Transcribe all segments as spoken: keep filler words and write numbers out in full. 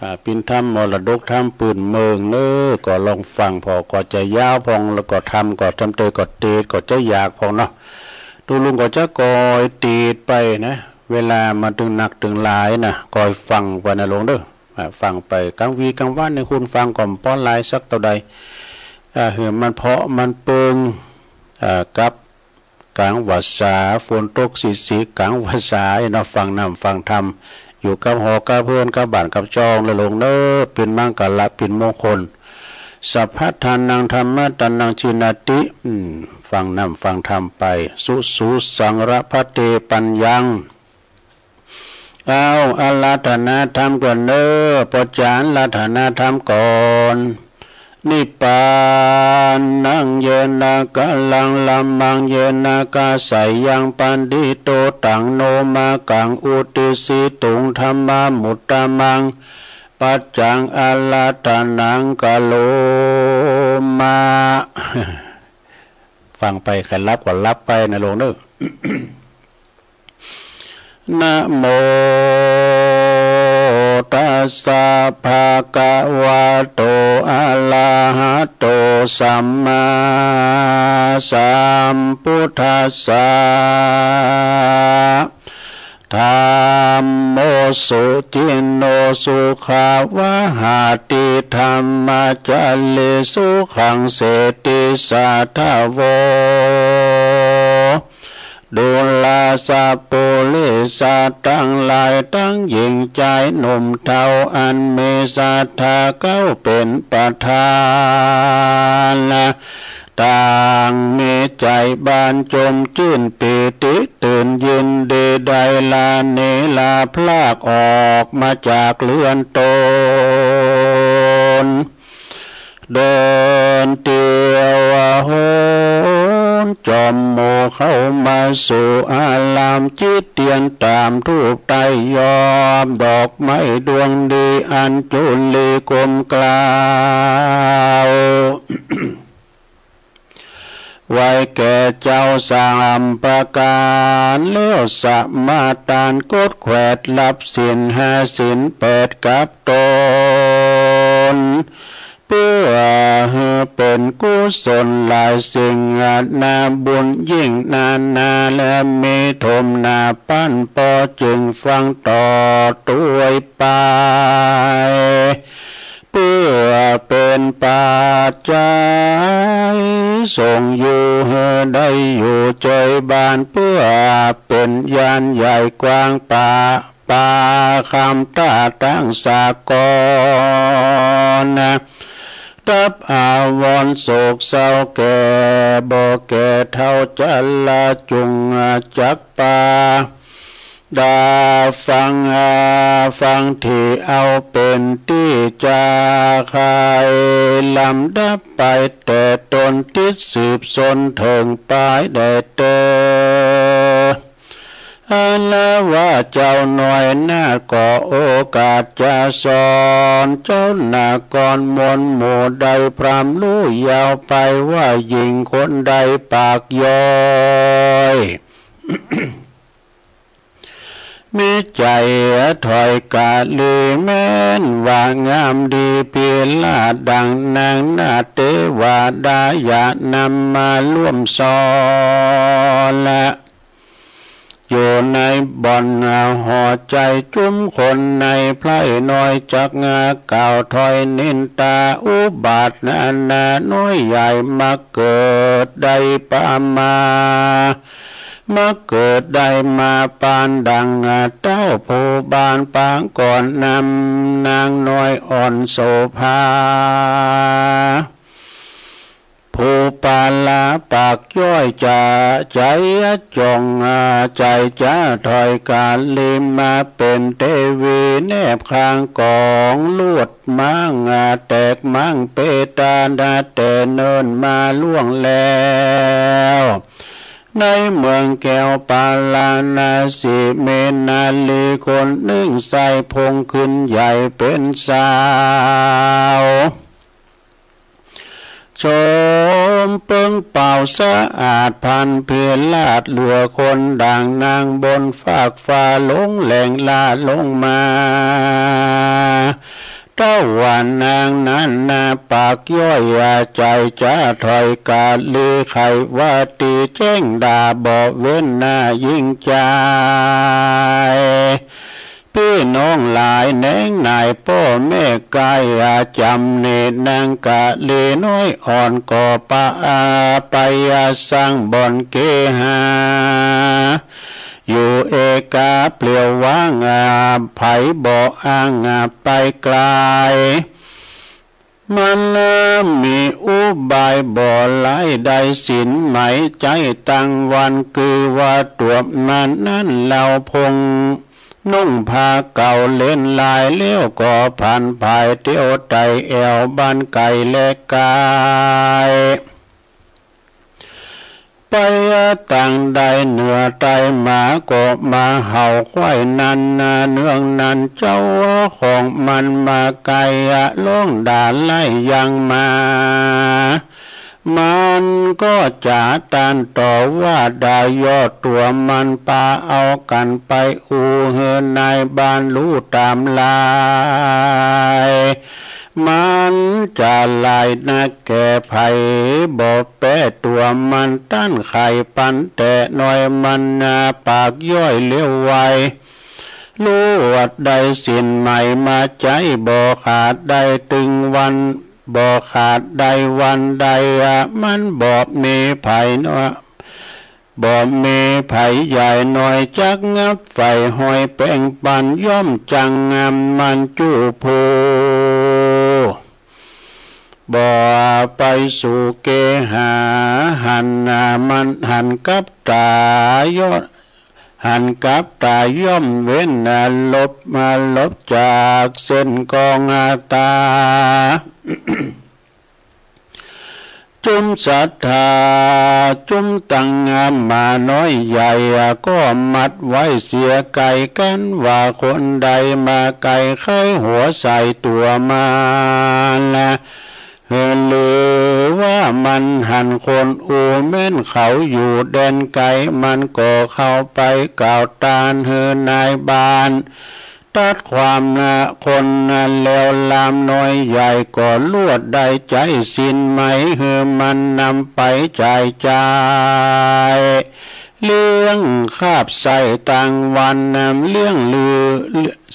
อ่า ปิ้นธรรมมรดกธรรมปื้นเมืองเน่อ ก็ลองฟังผ่อ ก็จะยาวพ่อง แล้วก็ธรรมก็จำเตยก็เตดก็จะอยากพ่องเนาะ ตุ๊ลุงก็จะก่อยเตดไปนะ เวลามันตึงนักตึงหลายนะ ก่อยฟังไปนะหลวงเน่อ อ่า ฟังไปกลางวีกลางวันนี่คุณฟังก็บ่หลายสักเต้าใด อ่า หื้อมันเพาะมันเปิง อ่า กับ ก๋างวัสสา ฝนตกสีๆ ก๋างวัสสาเนาะ ฟังน้ำฟังธรรม อยู่กับหอกับเฮือนกับบ้านกับจองนะหลวงเน่อ เป๋นมังคละเป๋นมงคล สัพพะทานัง ธัมมะทานัง จีนาติ อืม ฟังน้ำฟังธรรมไป สุ สุ สัง ระ พะเต ปัญญัง เอาอาราธนาธรรมก่อนเน่อ ปอจ๋ารอาราธนาธรรมก่อน นิพพานัง เยนะ กะลัง ละมัง เยนะ กะสายัง ปัณฑิโต ตัง โน มะกัง อุตติสสิตุง ธัมมามุตตะมัง ปัจจัง อาราธนัง กะโรมะ ฟังไป ใค่หลับก็หลับไปนะหลวงเน่อ นะโมตัสสะ ภะคะวะโต อะระหะโต สัมมาสัมพุทธัสสะ ธัมโม สุจินโน สุขาวาหาติ ธัมมาจาริ สุขัง เสติ สาธะโว ดูราสะปุริสะตังหลาย ตังญิงจายหนุ่มเฒ่า อันมีศรัทธาเก้าเป๋นประธาน ต่างมีใจ๋บานจมจื้นปีติตื่นยินดี ได้ลาหนีลาพรากออกมาจากเฮือนตน เดินเตียวหนจอมหมู่เข้ามาสู่อาราม จิตเตียนตามธูปไต้ยอม ดอกไม้ดวงดีอันจุลีกลมเกล้า ไหว้แก่เจ้าสามประก๋าน แล้วสมาตานกดแขวดรับศีลห้าศีลแปดกับตน เปื้อหื้อเป๋นกุศลหลายสิ่ง นาบุญยิ่งนานา และมีถมนาปันปอจึงฟังต่อตวยไป เปื้อเป๋นปัจจัยส่งอยู่หื้อได้อยู่เจยบาน เปื้อเป๋นยานใหญ่กว้างประปา คำต้าตังสากล ดับอาวรณ์โศกเศร้าแก่บ่แก่เฒ่าจราจุงจักปา ดาฟังอาฟังที่เอาเป๋นตี้จาใค่ ลำดับไปแต่ต้นติดสืบสนเถิงปายแด่เตอ อันว่าเจ้าน้อยนาฏขอโอกาสจะสอน เจ้านาฏกรมวลหมู่ได้พร่ำรู้ยาวไปว่าหญิงคนใดปากย้อย มีใจ๋ถอยกาลีแม้นว่างามดีพิราชดังนางนาฏเตวาดาอย่านำมาร่วมสอนละ อยู่ในบ่อนหอใจ๋จุมคนในไพร่น้อยจักงากล่าวถอยนินตาอุบาทนานาน้อยใหญ่มาเกิดได้ปามา มาเกิดได้มาปานดังเต้าผู้บานปางก่อนนำนางน้อยอ่อนโสภา ผู้ปาลาปากย้อยจะใจ๋จ่องใจ๋จะถอยกาลีมาเป๋นเตวีแนบข้างกองลูด มังแตกมังเปตานาแต่เนิ่นมาล่วงแล้ว ในเมืองแก้วปาราณสีมีนาลีคนนึ่งใส่ผงขึ้นใหญ่เป๋นสาว ชมเปิงเป่าสะอาดพันพิราชเหลือคนดังนางบนฟากฟ้าลงแหลงลาลงมา ถ้าว่านางนั้นนาปากย้อยใจ๋จ๋าถ้อยกาลี ใค่ว่าตี้แจ้งด่าบ่เว้นนาญิงจาย ปี้น้องหลายแหนงหน่ายป้อแม่ก๋าย จ๋ำเนตรนางกาลีน้อยอ่อนก็ปะไปสังบ่อนเกหา อยู่เอกาเปลี่ยวว้าง ใผบ่อ้างไปไก๋ มันมีอุบายบ่หลาย ได้สินไหมใจ๊ตังวัน คือว่าตั๋วมันนั้นเลาพง นุ่งผ้าเก่าเล็นลาย แล้วก็ผันผายเตียวไต่แอ่วบ้านไก๋และก๋าย ไปตางใดเหนือใต้หมาก็มาเห่า ควายนั้นนาเนืองนั้นเจ้าของมันมาไก๋ ร้องด่าไล่ยังมา มันก็จ๋าต้านต่อว่าด่ายอดตั๋วมัน ปาเอากั๋นไปอู้หื้อนายบ้านฮู้ต๋ามลาย มันจ๋าหลายนักแก่ ใผบ่แป๊ตั๋วมัน ต้านใค่ปันแต่น้อย มันนาปากย้อยเลี้ยวไว ฮู้ว่าได้สินไหมมาใจ๊ บ่ขาดได้ตึงวัน บ่ขาดได้วันใด มันบ่มีใผน้อย บ่มีใผใหญ่น้อย จักงับใฝ่ห้อยแป้งปัน ย่อมจังงามมันจู้ผู้ บ่ไปสู่เกหา หันมันหันกับต๋ายอด หันกับต๋าย่อมเว้น หลบมาหลบจากเส้นกองต๋า จุ้มศรัทธา จุ้มตังหมาน้อยใหญ่ ก็มัดไว้เสียไก๋กั๋น ว่าคนใดมาไก๋ใค่หัวใส่ตั๋วมัน หรือว่ามันหันคนอู้แม่นเขาอยู่แดนไก๋ มันก็เข้าไปกล่าวต้านหื้อนายบ้าน ตัดความนาคนนาแล้ว ลามน้อยใหญ่ก็ลวดได้ใจ๊สินไหม หื้อมันนำไปจ่ายจ่าย เลี้ยงคาบใส้ตังวันนำ เลี้ยงลือ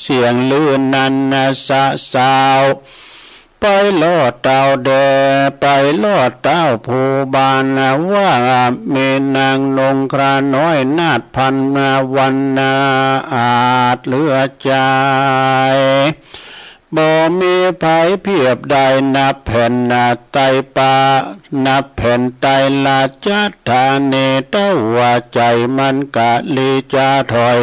เสียงลือนั้นนาสะสาว ไปล่อเต้าแด่ ไปล่อเต้าผู้บ้านนา ว่ามีนางนงคราน้อยนาฏพันนาวันนา อาจเหลือใจ๋ บ่มีใผเปียบได้ นับแผ่นนาไตปะ นับแผ่นไตราชธานี เต้าว่าใจ๋มันกะลีจะถอย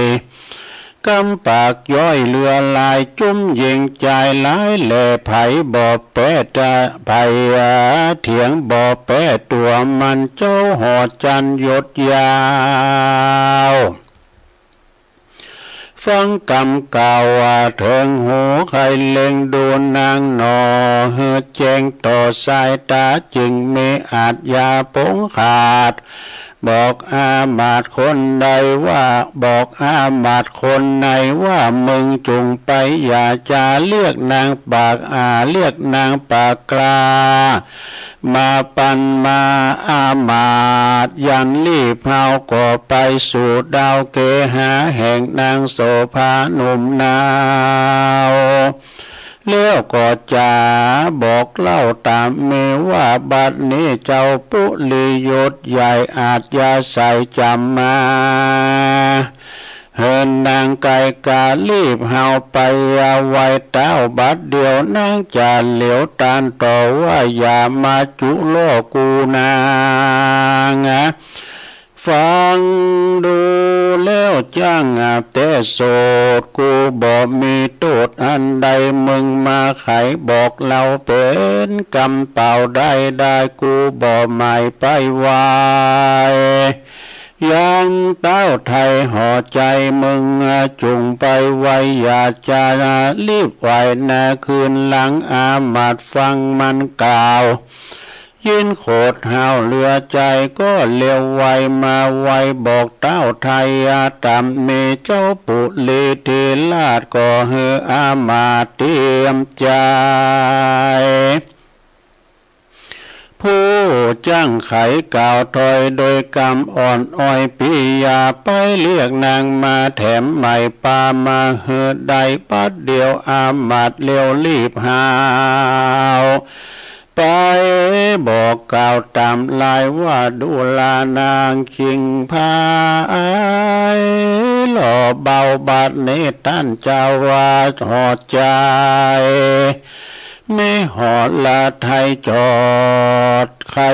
กำปากย้อยเหลือหลาย จุ้มหญิงจายหลายแล ใผบ่แป๊ตะ ใผเถียงบ่แป๊ตั๋วมัน เจ้าหอจันทร์ยศยาว ฟังกำกล่าวว่าเถิงหู ใค่เล็งดูนางหน่อ หื้อแจ้งต่อสายต๋า จึงมีอาชญาปงขาด บอกอามาตย์คนใดว่า บอกอามาตย์คนในว่า มึงจุ่งไปอย่าจาเรียกนางปากอา เรียกนางปากกล้า มาปันมา อามาตย์ยันรีบเฮาก็ไปสู่ดาวเกหา แห่งนางโสภาหนุ่มนาว แล้วก็จ๋าบอกเล่าต๋ามมีว่า บัดนี้เจ้าปุริยศใหญ่อาชญาใส่จ๋ำมา หื้อนางไก๋กาลีบเฮาไปไหว้เต้าบัดเดี่ยว นางจ๋าเหลียวต้านต่อว่า อย่ามาจุล่อกูนาง ฟังดูแล้วจ้างแต่โสด กูบ่มีโต้ษอันใด มึงมาไขบอกเล่าเป๋นกำเป่าได้ได้ กูบ่หมายไปไหว้ ยังเต้าไทยหอใจ๋ มึงจุ่งไปไหว้อย่าจารีบไหว้นาคืนหลัง อามาตย์ฟังมันกล่าว ยินโขดห้าวเหลือใจ๋ก็เร็วไวมาไวบอกเต้าไทย ต๋ำมีเจ้าปุรีธิราชก็หื้ออามาตย์เตรียมใจ๋ ผู้จ้างไขกล่าวถอยโดยกำอ่อนอ้อยปิยา ไปเรียกนางมาแถมใหม่ปามาหื้อได้บัดเดียว อามาตย์เร็วรีบหาวไปบอกกล่าวต๋ามลายว่า ดูราวนางคิงพาย หล่อเบาบัดนี้ต้านเจ้าว่าหอใจ๋ มีหอละไทยจอด ใค่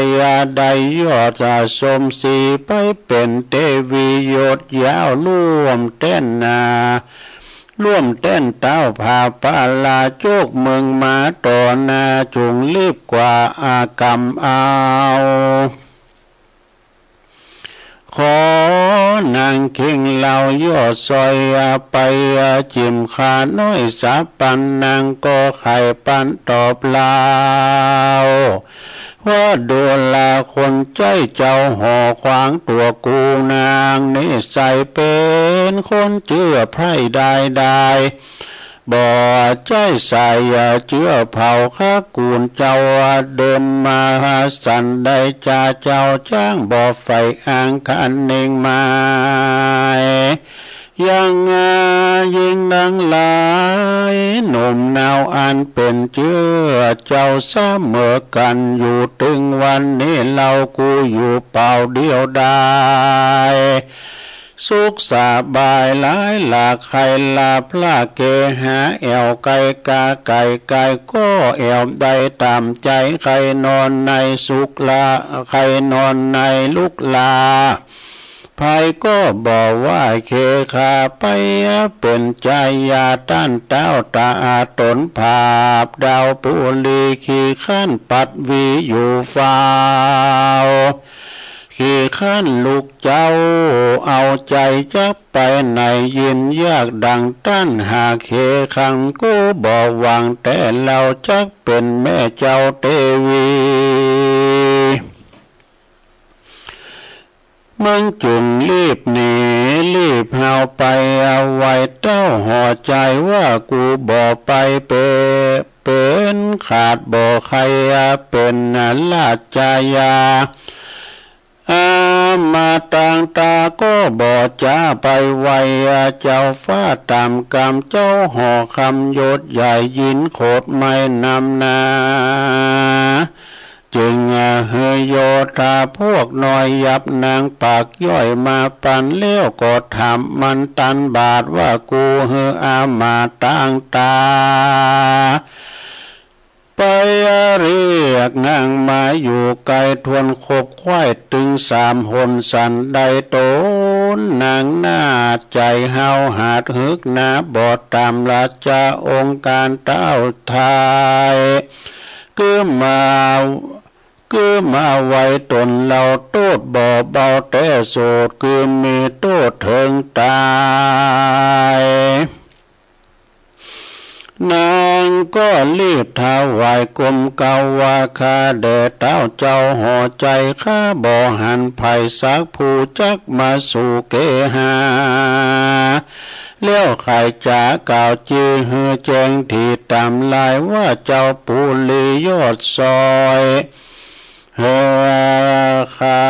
ได้ยอดสมศรี ไปเป๋นเตวียศยาวร่วมแต้นนา ร่วมแต้นเต้าผาปาลา จุกเมืองมาต่อหน้า จุ่งรีบกว่าอากรรมเอา ขอนางคิงลาวยอดซอยไป จิ่มข้าน้อยสาปัน นางก็ไขปันตอบลาว ว่าดูราคนใจ๊เจ้าหอขวางตั๋วกูนางนิสัยเป๋นคนเจื้อใผได้ได้ บ่ใจ้สายเจื้อเผ่า คากูลเจ้าเดิมมาสันใด จาเจ้าจ้างบ่ใฝ่อ้างคาเน่งหมาย ยังยิงดังหลาย หนุ่มนาวอันเป๋นเจื้อเจ้าเสมอกั๋น อยู่ตึงวันนี้เฮากูอยู่เปล่าเดียวดาย สุขสบายหลายหลาก ใค่ลาพระเกหา แอ่วไก๋กาไก๋ไก๋ก็แอ่วได้ต๋ามใจ๋ ใค่นอนในสุขละ ใค่นอนในลุกลา ใผก็บ่ว่าเค ข้าไปเป๋นจายาต้านเต้า ต๋าอาต๋นผาบดาวปุรี ขี้คร้านปัดวีอยู่เฝ้า ขี้คร้านลุกเจ้าเอาใจ๋จักไปไหน ยินยากดังต้านหาเค คังกูบ่หวังแต่เฮา จักเป๋นแม่เจ้าเตวี มึงจุ่งรีบหนีรีบหาวไป เอาไว้เต้าหอใจ๋ ว่ากูบ่ไปเป๋น เป๋นขาดบ่ใค่เป๋นราชจายา อามาตย์ตางตาก็บ่จ๊าไปไหว้เจ้าฟ้าต๋ามกำ เจ้าหอคำยศใหญ่ยินโขดไม่นำนา จึงหื้อโยธาพวกน้อยยับนางปากย่อยมาปัน แล้วก็ถามมันตันบาทว่า กูหื้ออามาตย์ตางตา ไปเรียกนางมาอยู่ใก้ถ้วนคบไขว้ตึงสามหนสันใด ต๋นนางหน้าใจ๋ห้าวหาดหึกหนา บ่ต๋ามราชองค์ก๋านเต้าไทย คือมา คือมาไว้ต๋นเฮาโต้ษบ่เบาแต่โสด คือมีโต้ษเถิงต๋าย นางก็รีบถวายกรมเกล้าว่า ข้าแด่เต้าเจ้าหอใจ๋ ข้าบ่หันใผสักผู้จักมาสู่เกหา แล้วขายจ๋ากล่าวจี้หื้อแจ้งถี่ต๋ามลายว่า เจ้าปุรียอดซอย หื้อข้า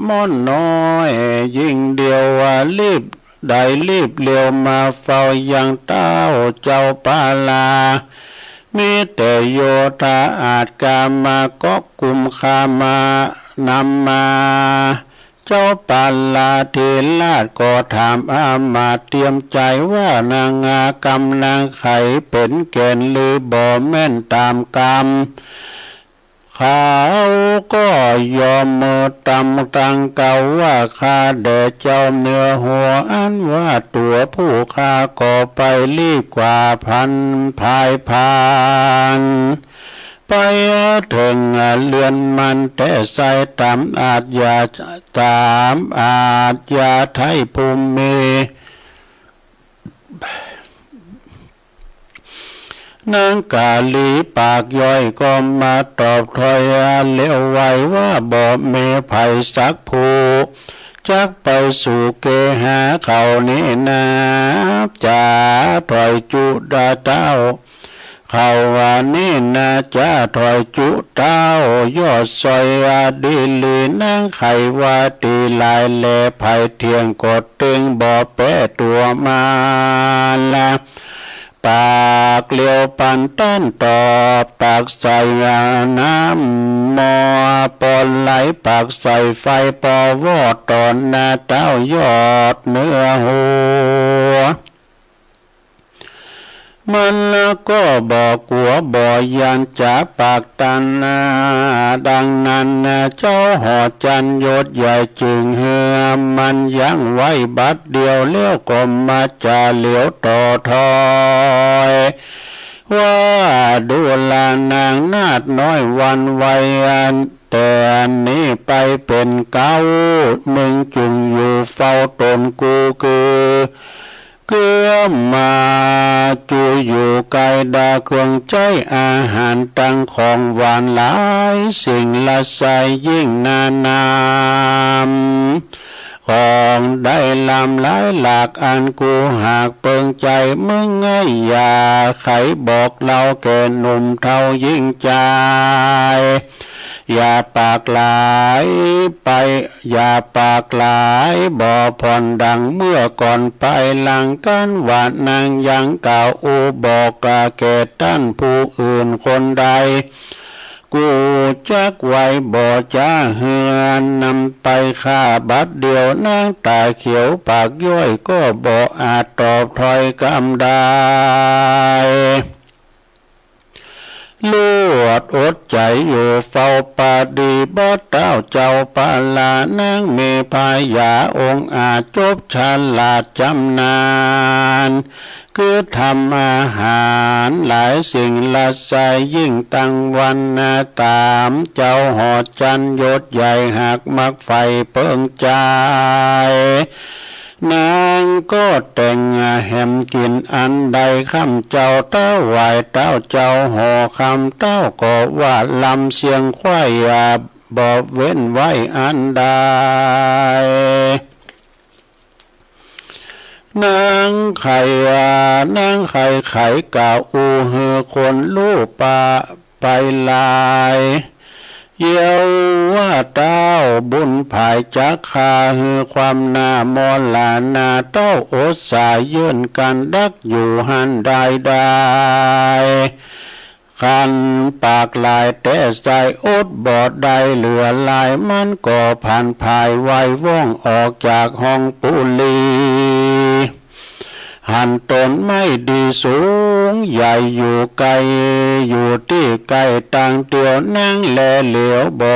ม่อนน้อยยิ่งเดียวว่า รีบได้รีบเร็วมาเฝ้ายังเต้าเจ้าปาลา มีแต่โยธาอาชญ์กล้ามาก๊อกกุมข้ามานำมา เจ้าปาลาธิราชก็ถามอามาตย์เตรียมใจ๋ว่า นางอากำนางไขเป๋นแก่นหรือบ่แม่นต๋ามกำ เขาก็ยอมมือตำตังเก่าว่า ข้าแด่เจ้าเหนือหัวอันว่าตั๋วผู้ข้าก็ไปรีบกว่าพันภายพัน ไปเถิงเฮือนมันแต่ไส้ต๋ามอาชญา ต๋ามอาชญาไทยภูมิ นางกาลีปากย้อยก็มาตอบถ้อยเร็วไวว่า บ่มีใผสักผู้ จักไปสู่เกหาเขานี้นา จ๋าถ้อยจุเต้า เขาว่านี้นา จ๋าถ้อยจุเต้ายอดสอยดีหลี นางใค่ว่าดีหลายแล ใผเถียงก็ตึงบ่แป๊ตั๋วมาละ ปากเลียวปันต้านตอบ ปากใส่น้ำหม้อปอไหล ปากใส่ไฟปอวอด ต่อหน้าเต้ายอดเหนือหัว มันก็บ่กั๋วบ่ย่านจ๋าปากตัน ดังนั้นเจ้าหอจันทร์ยศใหญ่จึงเหือมันยั้งไว้บัดเดียว แล้วก็มาจ๋าเหลียวต่อถ้อย ว่าดูรา นางนาฏน้อยหวั่นไหว แต่นี้ไปเป๋นเก๊า มึงจุ่งอยู่เฝ้าต๋นกู คือเกื้อมมา จุอยู่ใก้ดาเครื่องใจ๊อาหารตังของหวานหลายสิ่งละไส้ยิ่งนานา ของได้ลำหลายหลากอันกูหากเปิงใจ๋ มึงอย่าใค่บอกเล่าแก่หนุ่มเฒ่ายิ่งจาย อย่าปากหลายไป อย่าปากหลายบ่ผ่อนดังเมื่อก่อน ไปหลังกั๋นว่านางยังกล่าวอู้บอกแก่ต้านผู้อื่นคนใด กูจักไว้บ่จ๋า เฮือนนำไปฆ่าบัดเดียว นางต๋าเขียวปากย้อยก็บ่อาจตอบถ้อยกำได้ ลวดอดใจ๋อยู่เฝ้าปาดีบ่เต้าเจ้าปาลา นางมีพญาองอาจจบฉลาดจ๋ำนาญ คือทำอาหารหลายสิ่งละไส้ยิ่งตังวันนา ต๋ามเจ้าหอจันทร์ยศใหญ่หากมักใฝ่เปิงใจ๋ นางก็แต่งแหมกิ๋นอันใด ค่ำเจ้าถวายเต้าเจ้าหอคำ เต้าก็ว่าลำเสียงไขว้บ่เว้นไว้อันใด นางใค่ นางใค่ไขกล่าวอู้หื้อคนฮู้ปา ไปหลาย เยียว่าเต้าบุญผายจักข้าหื้อความหน้ามอลานา เต้าอดสายื่นกั๋นดักอยู่หั้นได้ได้ คันปากหลายแต๊ใส่อดบ่ได้เหลือหลาย มันก็ผันผายไวว่องออกจากห้องปุรี หันต้นไม้ดีสูงใหญ่อยู่ไกล อยู่ตี้ใก้ตังเตียว นางแลเหลียวบ่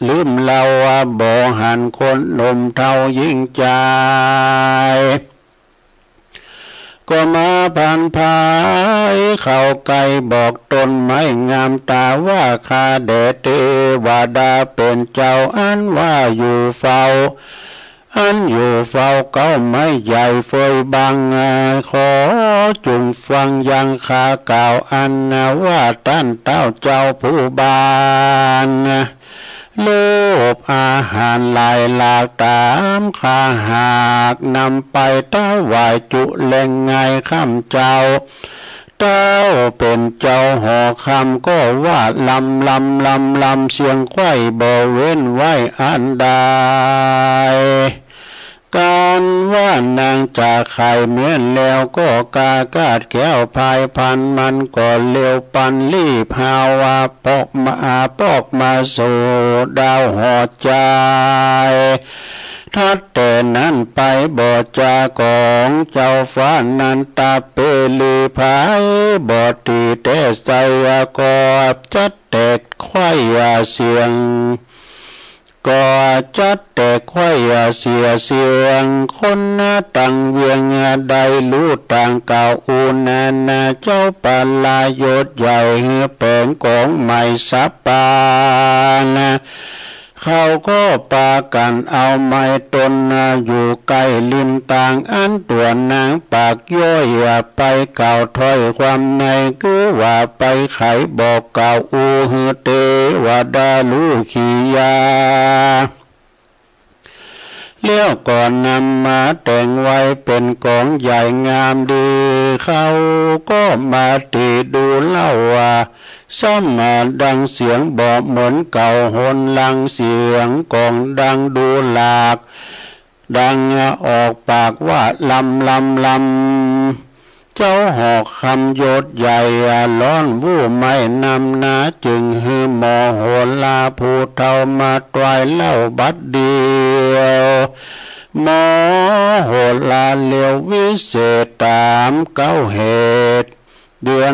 ลืมเล่าว่าบ่หันคนหนุ่มเฒ่ายิ่งจาย ก็มาผันผายเข้าใก้บอกต้นไม้งามต๋าว่า ข้าแด่เตวดาเป๋นเจ้าอันว่าอยู่เฝ้า อันอยู่เฝ้าเก๊าไม้ใหญ่เฟยบัง ขอจุ่งฟังยังข้ากล่าวอันว่า ต้านเต้าเจ้าผู้บาน โลภอาหารหลายหลากต๋ามข้าหากนำไปถวายจุแลงไง ค่ำเจ้า เต้าเป๋นเจ้าหอคำก็ว่าลำลำลำลำ เสียงไขว้บ่เว้นไว้อันใด กั๋นว่านางจะไขแม่นแล้วก็กล้ากาดแก้วพายพรรณ มันก็เร็วปันรีบหาวาปอกมา ปอกมาสู่ดาวหอจันทร์ ถัดแต่นั้นไปบ่จ๋าของเจ้าฟ้านันตะเปรีผาย บ่ตี้แต๊ใส่ก็จัดแต๊ไขว้เสียง ก็จัดแต๊ไขว้เสียเสียง คนตังเวียงได้ฮู้ต่างกล่าวอู้นานา เจ้าปาลายศใหญ่หื้อแป๋งของใหม่สับปานะ เขาก็ปากั๋นเอาไม้ต้นอยู่ใก้ริมตาง อันตั๋วนางปากย้อยไปกล่าวถ้อยความใน คือว่าไปไขบอกกล่าวอู้หื้อเตวดาฮู้ขียา แล้วก็นำมาแต่งไว้เป๋นก๋องใหญ่งามดี เขาก็มาติดูเล่าว่า ซ้ำมาดังเสียงบ่เหมือนเก่าหนหลัง เสียงกองดังดูหลาก ดังออกปากว่า ลำ ลำ ลำ เจ้าหอคำยศใหญ่ร้อนวู่ไม่นำนา จึงหื้อหมอโหราผู้เฒ่ามาตวยเล่าบัดเดี่ยว หมอโหราเลียววิเศษต๋ามเก๊าเหตุ เดือน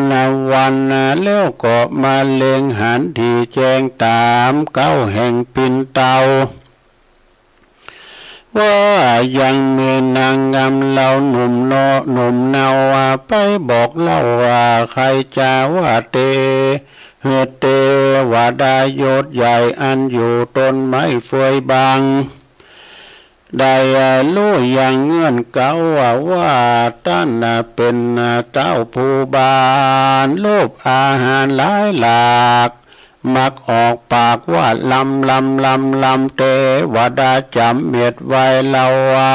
วัน แล้วก็มาเล็งหันถี่แจ้งต๋ามเก๊าแห่งปิ่นเตา ว่ายังมีนางงามเหล่าหนุ่มเนาะหนุ่มเนาว่า ไปบอกเล่าว่าใครจะว่าเต หื้อเตวดายศใหญ่อันอยู่ต้นไม้เฟือยบัง ได้ฮู้ยังเงื่อนเก๊าว่า ว่าต้านน่ะเป๋นเต้าผู้บาน ลูปอาหารหลายหลาก มักออกปากว่า ลำ ลำ ลำ ลำ เตวดาจ๋ำเม็ดไว้เล่าว่า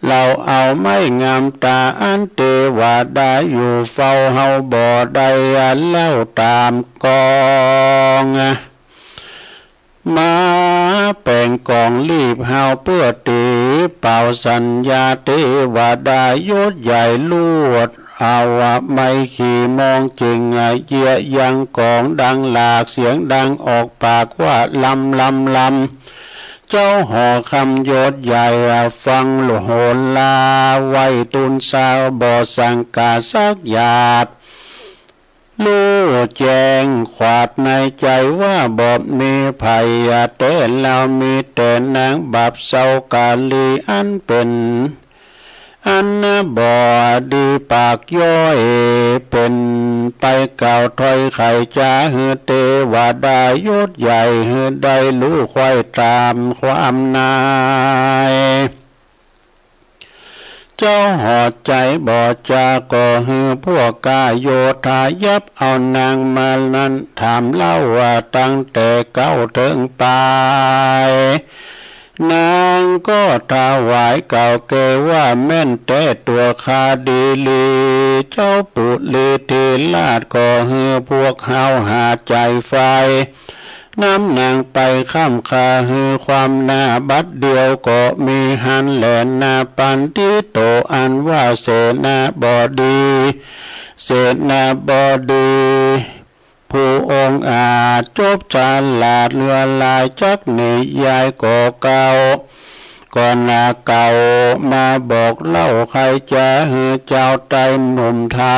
เฮาเอาไม้งามต๋าอันเตวดาอยู่เฝ้าเฮาบ่ได้ เล่าต๋ามกอง มาแป๋งก๋องลีบเฮาเปื้อตี๋เป่าสัญญา เตวดายศใหญ่ลูดเอาไม้ขีมอง จึงเยียะยังก๋องดังหลาก เสียงดังออกปากว่า ลำ ลำ ลำ เจ้าหอคำยศใหญ่ฟังโหราไหว้ตุ๊นซาว บ่สังกาสักหยาด ฮู้แจ้งขวาดในใจ๋ว่าบ่มีใผแต๊ เฮามีแต่นางบับเซากาลีอันเป๋น อันบ่ดีปากย้อย เป๋นไปกล่าวถ้อยไขจ๋าหื้อเตวดายศใหญ่ หื้อได้ฮู้ไขว่ต๋ามความใน เจ้าหอใจ๋บ่จ๋า ก็หื้อพวกกาโยธายับเอานางมานั้น ถามเล่าว่าตั้งแต่เก๊าเถิงปาย นางก็ถวายกล่าวแก่ว่า แม่นแต๊ตั๋วข้าดีหลี เจ้าปุริเถราช ก็หื้อพวกเฮาหาใจ๋ใฝ่ นำนางไปค้ำคาหื้อความนา บัดเดี่ยวก็มีหั้นแลนา ปัณฑิโตอันว่าเสนาบดี เสนาบดี ผู้องอาจจบฉลาดเลื่อหลาย จักนิยายก็เก่า ก็นาเก่ามาบอกเล่า ใครจะหื้อเจ้าไต้หนุ่มเฒ่า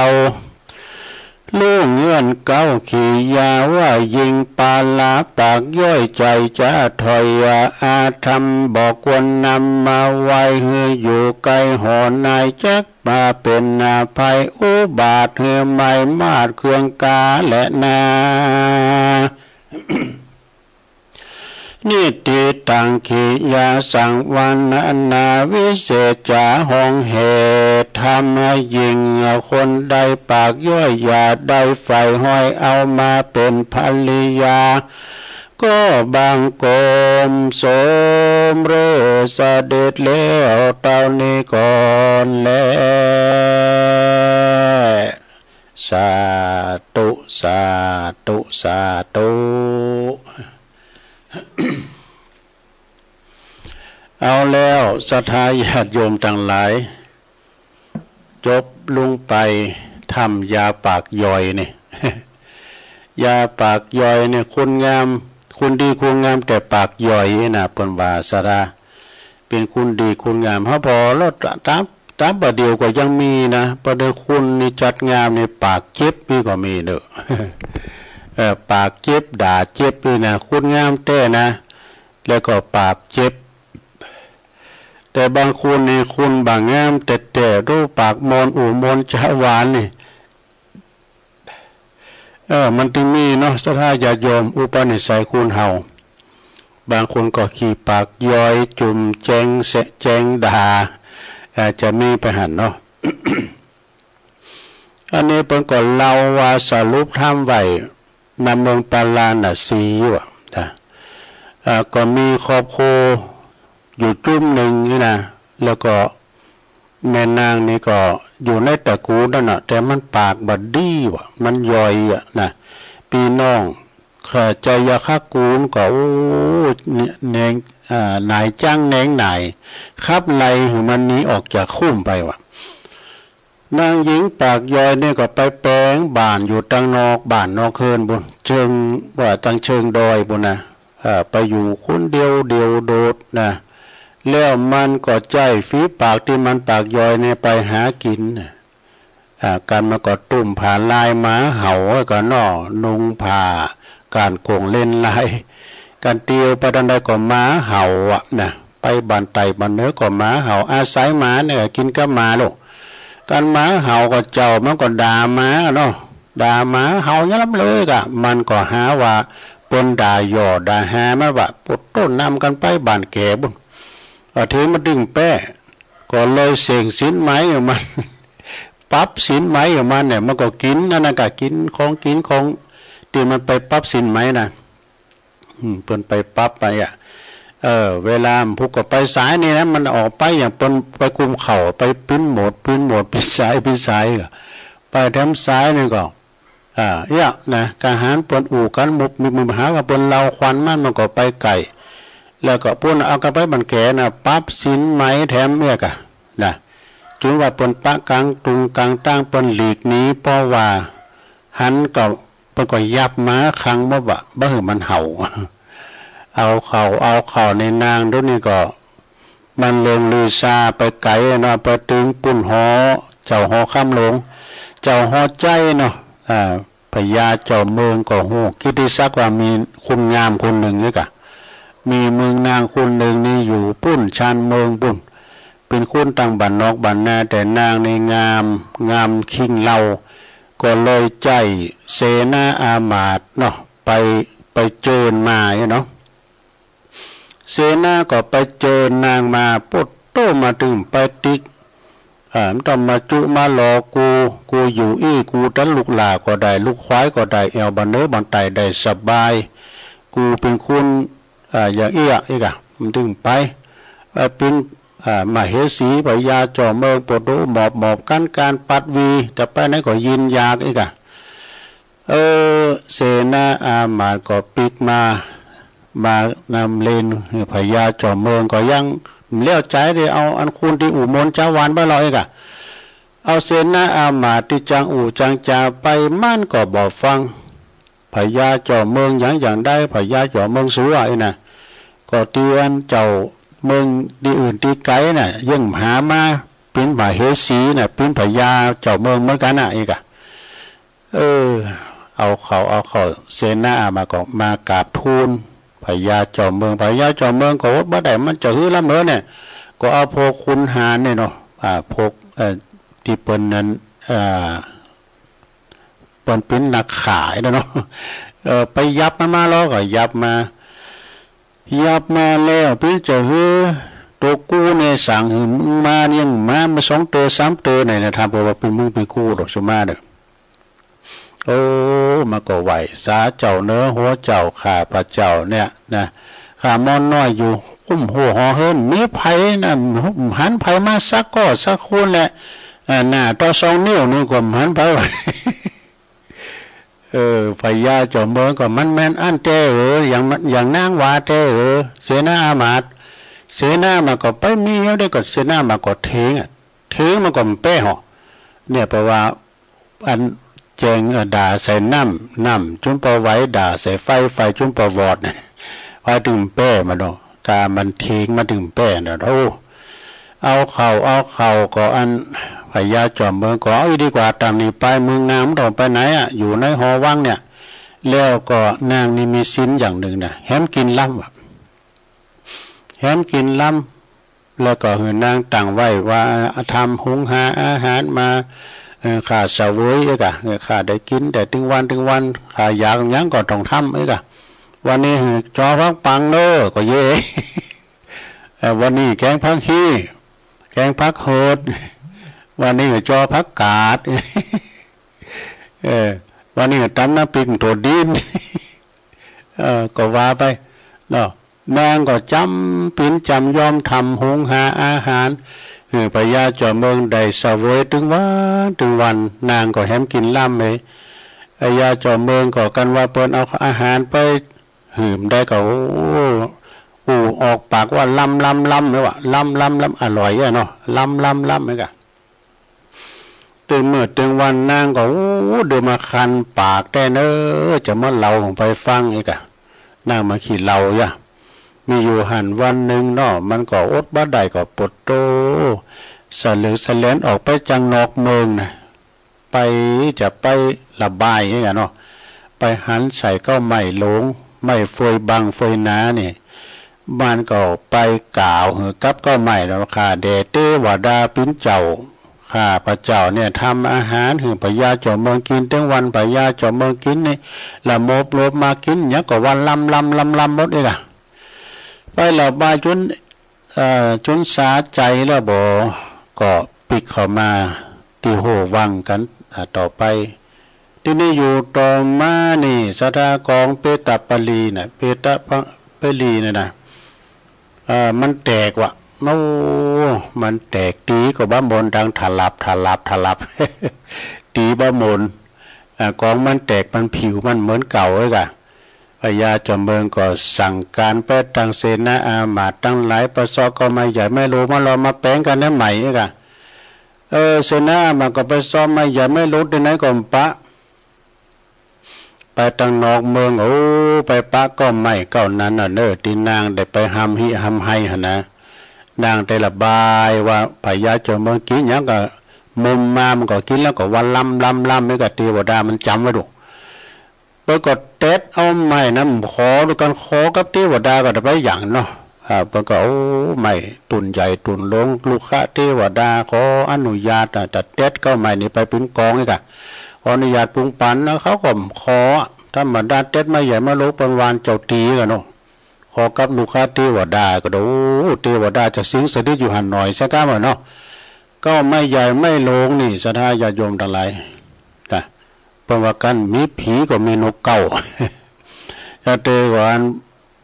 ฮู้เงื่อนเก๊าขียาว่า ยิ่งปาละปากย้อยใจ๋จะถอยอาธรรม บ่ควรนำมาไว้หื้ออยู่ใก้หอนาย จักมาเป๋นภัยอุบาทหื้อไม้มาดเคืองกาแลนา นิฏฐิตัง ขียาสังวรรณนา วิเศษจ๋าห้องเหตุธรรม ยิ่งคนใดปากย้อยอย่าได้ใฝ่ห้อยเอามาเป๋นภริยา ก็บังคมสมเร็จเสด็จแล้วเต้านี้ก่อนแล สาธุ สาธุ สาธุ เอาแล้วศรัทธาญาติโยมตังหลาย จบลงไปธรรมยาปากย้อยนี่ ยาปากย้อยนี่ คุณงาม คุณดีคุณงามแต่ปากย้อยนะ เปิ้นว่าศรัทธา เป๋นคุณดีคุณงาม เฮาผ่อแล้วต๋าม ต๋ามบ่าเดี่ยวก็ยังมีนะ บ่าเดี่ยวคุณนี่จัดงามนี่ปากเจ็บนี่ก็มีเนาะ เออ ปากเจ็บด่าเจ็บนี่นะ คุณงามแต๊นะ แล้วก็ปากเจ็บ แต่บางคุณนี่คุณบ่างามแต๊ๆ ดูปากม่อนอู้ม่อนจ๋าหวานนี่ เออ มันตึงมีเนาะ ศรัทธาญาติโยม อุปนิสัยคนเฮา บางคนก็ขี้ปากยอยจุ่มแจงแสะแจงด่า อาจจะมีไปหั้นเนาะ อันนี้เปิ้นก็เล่าว่าสรุปธรรมไว้ ณ เมืองปาราณสีอยู่อะนะ อ่า ก็มีครอบครัวอยู่จุ้มนึ่งนี่นะ แล้วก็แม่นางนี่ก็อยู่ในตระกูลนั่นน่ะ แต่มันปากบ่ดีว่ะ มันยอยอะนะ ปี้น้อง ข้า ไชยคกูลก็ โอ้ แหนง อ่า หน่ายจั๊งแหนงหน่าย ขับไล่หื้อมันหนีออกจากคุ้มไปว่ะ นางหญิงปากยอยนี่ก็ไปแป๋งบ้านอยู่ตังนอกบ้านนอกเฮือนปู้น เชิง ว่าตังเชิงดอยปู้นนะ เอ่อ ไปอยู่คนเดียวเดี่ยวโดดนะ แล้วมันก็ใจ๊ฝีปากตี้มันปากยอยนี่ไปหากิ๋นนะ อ่า กันมันก็ตุ้มผ้าลายหมาเห่า ก็เนาะ นุ่งผ้าก้านโก๋งเล่นลาย กันเตียวไปตางใดก็หมาเห่าอะนะ ไปบ้านใต้บ้านเหนือก็หมาเห่า อาศัยหมาเนี่ยกิ๋นกับหมาลูก กันหมาเห่าก็เจ้ามันก็ด่าหมาเนาะ ด่าหมาเห่าอย่างนั้นเลยก่ะ มันก็หาว่าเปิ้นด่าหย่อด่าฮามันว่ะ โปดโต้ นำกันไปบ้านแก่ปู้น อ่า เถิงมาตึงแป๊ ก็เลยเส้งสินไหมของมัน ปรับสินไหมของมันเนี่ย มันก็กิ๋นนั่นน่ะก่ะ กิ๋นของกิ๋นของตี้มันไปปรับสินไหมนะ อืม เปิ้นไปปรับไปอะ เออ เวลามันพุกก็ไปสายนี่นะ มันออกไปอย่างเปิ้นไปกุมเข้า ไปปิ้นโหมด ปิ้นโหมด ปิ้นสาย ปิ้นสายก็ไปแถมสายนี่ก็ อ่า เอี้ยนะ กะหันเปิ้นอู้กั๋นมุบมิบมิบ หาว่าเปิ้นเล่าควันมัน มันก็ไปไก๋ แล้วก็ปู้นเอากั๋นไปบ้านแก่นะ ปรับสินไหมแถมเอี้ยก่ะนะ จุนว่าเปิ้นปะก๋างตุงก๋างตาง เปิ้นหลีกหนี เพราะว่าหันก็ เปิ้นก็ยับมาขังหมดว่ะ บ่หื้อมันเห่า เอาเข้า เอาเข้า ในนางดูนี่ก็ มันเริงลือซาไปไก๋เนาะ ไปตึงปู้นหอ เจ้าหอคำหลวง เจ้าหอไจ้เนาะ อ่า พญาเจ้าเมืองก็ฮู้กิตติศักดิ์ว่ามีคนงามคนนึ่งนี่ก่ะ มีเมืองนางคนนึ่งนี่อยู่ปู้นชานเมืองปู้น เป๋นคนตังบ้านนอกบ้านนา แต่นางนี่งาม งามคิงเลา ก็เลยใจ๊เสนาอามาตย์เนาะ ไป ไปเจิญมาเนาะ เสนาก็ไปเจิญนางมา โปดโต้ มาตึงไปติ๊ก อ่า บ่ต้องมาจุมาหลอกู กูอยู่อี้ กูตันลูกหล้าก็ได้ ลูกควายก็ได้ แอ่วบ่าเหนือบ่าใต้ได้สบาย กูเป๋นคน อ่า อย่างอี้อะ อี้ก่ะ บ่ต้องไป เอ่อ เป๋น อ่า มเหสี พญาเจ้าเมือง โปดโต้ หมอบหมอบกั๋น ก๋านปัดวี จะไปไหนก็ยินอยาก อี้ก่ะ เออ เสนาอามาตย์ก็ปิ๊กมา มานำเล่น พญาเจ้าเมืองก็ยังบ่แล้วใจ๋ ได้เอาอันคนตี้อู้มนต์จาวานไปลอยก่ะ เอาเสนาอามาตย์ตี้จั้งอู้จั้งจ๋าไป มันก็บ่ฟัง พญาเจ้าเมืองหยังหยังได้ พญาเจ้าเมืองสัวอี้นะ ก็เตียนเจ้าเมืองตี้อื่นตี้ไก๋น่ะ ยังหามาเป๋นมเหสีน่ะ เป๋นพญาเจ้าเมืองเหมือนกั๋นน่ะ อี้ก่ะ เออ เอาเข้า เอาเข้า เสนาอามาตย์ก็มากราบทูลพญาเจ้าเมือง พญาเจ้าเมืองก็อดบ่ได้ มันจะหื้อล้ำเหลือเนี่ย ก็เอาพวกขุนหารเนี่ยเนาะ อ่า พวก เอ่อ ตี้เปิ้นนั้น อ่า เปิ้นเป๋นนักฆ่าอี้นะเนาะ เอ่อ ไปยับมันมาลอ ก็ยับมา ยับมาแล้ว เป๋นจะหื้อ ตั๋วกูเนี่ยสั่งหื้อมึงมา ยังมา มาสองเตื้อสามเตื้อไหนนะ ถามเปิ้นว่าเป๋นมึงเป๋นกูดอก สุมาเน่อ โอ้ มันก็ไหว้สาเจ้าเน่อ หัวเจ้าข้าพเจ้าเนี่ยนะ ข้าม่อนน้อยอยู่คุ้มหัวหอเฮือน มีใผนะ หันใผมาสักก้อสักคนแหละ อ่า หน้าต่อสองนิ้วนี่ก็หันไป เออ พญาเจ้าเมืองก็มันแม่นอั้นแต๊เออ อย่าง อย่างนางว่าแต๊เออ เสนาอามาตย์ เสนาอามาตย์ก็ไปมีเหี่ยวได้ก็ เสนาอามาตย์ก็เถงอะ เถงมันก็บ่แป๊เหาะ เนี่ย เพราะว่า อันแจง เอ่อ ด่าใส่น้ำ น้ำจุ่มบ่ไหว ด่าใส่ไฟ ไฟจุ่มบ่วอด ไฟตึงแป๊มาดอก กามันเถงมาตึงแป๊เนาะ โอ้ เอาเข้า เอาเข้า ก็อันพญาจอมเมืองก็ เอาอี้ดีกว่า ตามนี้ไป เมืองนางบ่ต้องไปไหนอะ อยู่ในหอวังเนี่ย แล้วก็นางนี่มีศีลอย่างนึ่งนะ แหมกิ๋นลำอะ แหมกิ๋นลำ แล้วก็หื้อนางตั้งไว้ว่า ทำหุงหาอาหารมา เอ่อ ข้าเสวยอี้ก่ะ เอ่อ ข้าได้กิ๋นแต่ตึงวันตึงวัน ข้าอยากหยังก็ต้องทำอี้ก่ะ วันนี้หื้อจอผักปังเน่อ ก็เย้ เอ่อ วันนี้แกงผักฮี้ แกงผักเหิด วันนี้หื้อจอผักกาด เออ วันนี้หื้อต๋ำน้ำปริกถั่วดิน เออ ก็ว่าไปเนาะ นางก็จ๋ำปี๋นจ๋ำยอมทำหุงหาอาหาร หื้อพญาจอมเมืองได้เสวยตึงวันตึงวัน นางก็แหมกิ๋นล้ำเลย พญาจอมเมืองก็กั๋นว่าเปิ้นเอาอาหารไปหื้อได้ก็ โอ้ อู้ออกปากว่าล้ำล้ำล้ำเลยว่ะ ล้ำล้ำล้ำ อร่อยอะเนาะ ล้ำล้ำล้ำเลยก่ะ ตึงเมื่อตึงวันนางก็ โอ้ เดี๋ยวมาคันปากแต๊เน่อ จะมาเล่าหื้อใผฟังอีกอะ นางมาขี้เหล้ายะ มีอยู่หั้นวันนึ่งเนาะ มันก็อดบ่ได้ก็ปวดโต สะเหลืองสะแหลนออกไปจังนอกเมืองนะ ไปจะไประบายนี่กะเนาะ ไปหันใส่เก๊าไม้หลง ไม้เฟยบังเฟยหนานี่ มันก็ไปกล่าวหื้อกับเก๊าไม้แล้ว ข้าแด่เตวดาปิ๋นเจ้า ข้าพระเจ้าเนี่ยทำอาหารหื้อพญาจอมเมืองกิ๋น ตึงวันพญาจอมเมืองกิ๋นนี่ ละโมบโลบมากิ๋นหยังก็ว่าล้ำล้ำล้ำล้ำหมดนี่กะ ไประบายจ๋น เอ่อ จ๋นสาใจ๋แล้วบ่ ก็ปิ๊กเข้ามาตี้ห้วงวังกั๋น อ่า ต่อไป ตี้นี่อยู่ต่อมานี่ ศรัทธากองเปตปลีน่ะ เปตปลีน่ะนะ เอ่อ มันแตกว่ะ โอ้ มันแตก ตี๋ก็บ่หม่น ดังถลับ ถลับ ถลับ ตี๋บ่หม่น อ่า กองมันแตก มันผิวมันเหมือนเก่าเลยก่ะ พญาจอมเมืองก็สั่งก๋านไปตังเสนาอามาตย์ตังหลาย ไปเซาะเก๊าไม้ใหญ่ไม้หลงมาลองมาแป๋งกั๋นแนวใหม่นี่กะ เออ เสนาอามาตย์ก็ไปเซาะไม้ใหญ่ไม้หลงตี้ไหนก็บ่ปะ ไปตังนอกเมือง โอ้ ไปปะเก๊าไม้เก๊านั้นน่ะเน่อ ตี้นางได้ไปฮำฮิฮำไฮหั้นนะ นางได้ระบายว่าพญาจอมเมืองกิ๋นหยังก็ มุมมามันก็กิ๋นแล้วก็ว่าล้ำล้ำล้ำ นี่กะเตวดามันจ๋ำไว้ดู เปิ้นก็เต็ดเอาไม้นั้นขอดูกั๋น ขอกับเตวดาก็ได้ไปหยังเนาะ อ่า เปิ้นก็ โอ้ ไม้ตุ๊นใหญ่ตุ๊นหลง ลูกค้าเตวดาขออนุญาต อ่ะ จะเต็ดเก๊าไม้นี่ไปปิ๋นกองนี่กะ ขออนุญาตปรุงปั๋นนะ เขาก็ขอ ธรรมดาเต็ดไม้ใหญ่ไม้หลงเปิ้นวานเจ้าตี๋กั๋นเนาะ ขอกับลูกค้าเตวดาก็ได้ โอ้ เตวดาจะสิงสถิตอยู่หั้นหน่อยสักก้าวเนาะ เก๊าไม้ใหญ่ไม้หลงนี่ ศรัทธาญาติโยมตังหลาย นะ เปิ้นว่ากั๋น มีผีก็มีนกเก๊า จะเตว่าอัน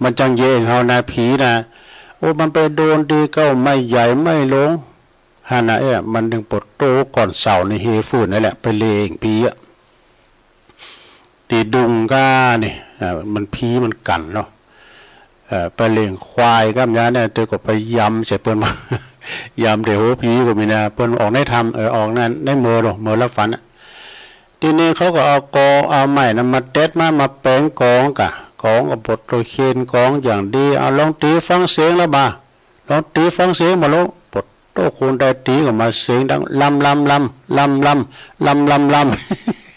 มันจังเยาะเฮานะ ผีนะ โอ้ มันไปโดนตี้เก๊าไม้ใหญ่ไม้หลง หั้นนะ เอ๊ะ มันตึงปวดโต ก่อนเสาร์นี่เฮฟื้นนั่นแหละ ไปเล่งผีอะ ตี้ดุงก้านี่ อ่า มันผีมันกั๋นเนาะ เอ่อ ไปเล่งควายก้ามยาเนี่ย เตก็ไปยำใส่เปิ้น ยำใส่หัวผีก็มีนะ เปิ้นออกในธรรม เออ ออกใน ในเมอเนาะ เมอลับฝันอะ ตี้นี่เขาก็เอากอ เอาไม้นั้นมาเต็ดมา มาแป๋งกองกะ กองก็ปวดโต เคนกองอย่างดี เอาลองตี๋ฟังเสียงละบ่า ลองตี๋ฟังเสียงบ่าลูก ปวดโต คนใดตี๋ก็มาเสียงดัง ล้ำล้ำล้ำ ล้ำล้ำ ล้ำล้ำล้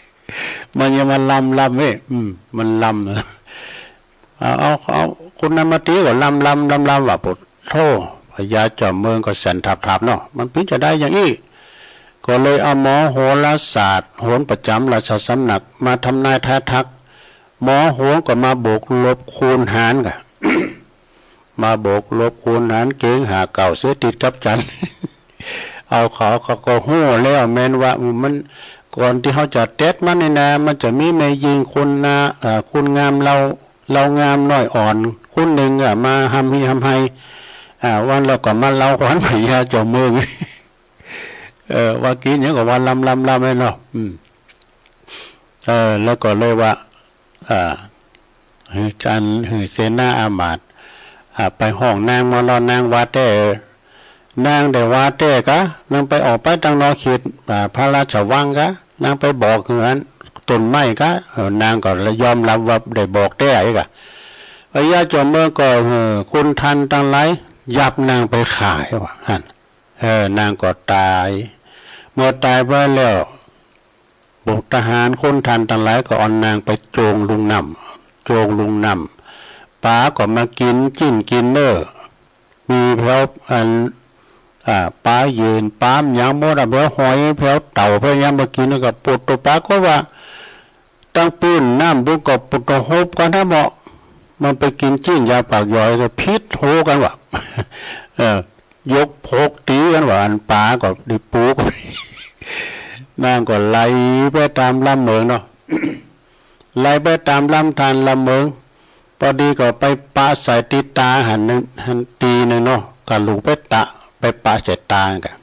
ำ มันยังมาล้ำล้ำเว้ย อืม มันล้ำ เอา เอา เอา คนนั้นมาตี๋ก็ล้ำล้ำล้ำล้ำว่ะ ปวดโต พญาจอมเมืองก็สั่นทับๆ เนาะ มันปิ๋นจาใดอย่างอี้ ก็เลยเอาหมอโหราศาสตร์ โหรประจ๋ำราชสำนัก มาทำนายทายทัก หมอโหรก็มาบวกลบคูณหารกะ มาบวกลบคูณหารเก๋งหาเก๊าเสียติดกับจันทร์ เอาเขา เขาก็ฮู้แล้วแม่นว่า อืม มัน ก่อนตี้เฮาจะเต็ดมันนี่นะ มันจะมีแม่ญิงคนนา เอ่อ คนงามเลา เลางามน้อยอ่อน คนนึ่งอะ มาฮำฮิฮำไฮ อ่า วันแล้วก็มาเลาขวัญพญาจอมเมือง เออ ว่ากิ๋นหยังก็ว่าล้ำล้ำล้ำไว้เนาะ อืม เออ แล้วก็เลยว่า อ่า หื้อจัน หื้อเสนาอามาตย์ อ่า ไปฮ้องนางมาลอ นางว่าแต๊ นางได้ว่าแต๊กะ นางไปออกไปตังนอกเขต อ่า พระราชวังกะ นางไปบอกหื้ออันต้นไม้กะ เออ นางก็ยอมรับว่าได้บอกแต๊อีกอะ พญาจอมเมืองก็ เออ คนทันตังหลาย ยับนางไปฆ่าว่าหั้น เออ นางก็ต๋าย เมื่อต๋ายไปแล้ว พวกทหารคนทันตังหลายก็เอานางไปโจ้งลุงน้ำ โจ้งลุงน้ำ ป๋าก็มากิ๋น จิ๊นกิ๋นเน่อ มีแผวอัน อ่า ป๋าเยิน ป๋าหยังหมดอะ แผวหอย แผวเต่า แผวหยังมากิ๋น แล้วก็ปวดโต ป๋าก็ว่า ตังปื้นน้ำปุ้นก็ปวดโต ฮบกั๋นทั้งหมด มันไปกิ๋นจิ๊นยาปากหย่อย ผิดฮูกั๋นว่า เออ ยกพกตี๋กั๋นว่า อันป๋าก็ดี ปูก็ นางก็ไหลไปต๋ามลำเหมิงเนาะ ไหลไปต๋ามลำธารลำเหมิง ปอดีก็ไปปะใส่ตี้ต๋าหันนึ่ง หันตี้นึ่งเนาะ กะลูกไปตะ ไปปะใส่ต๋ากั๋น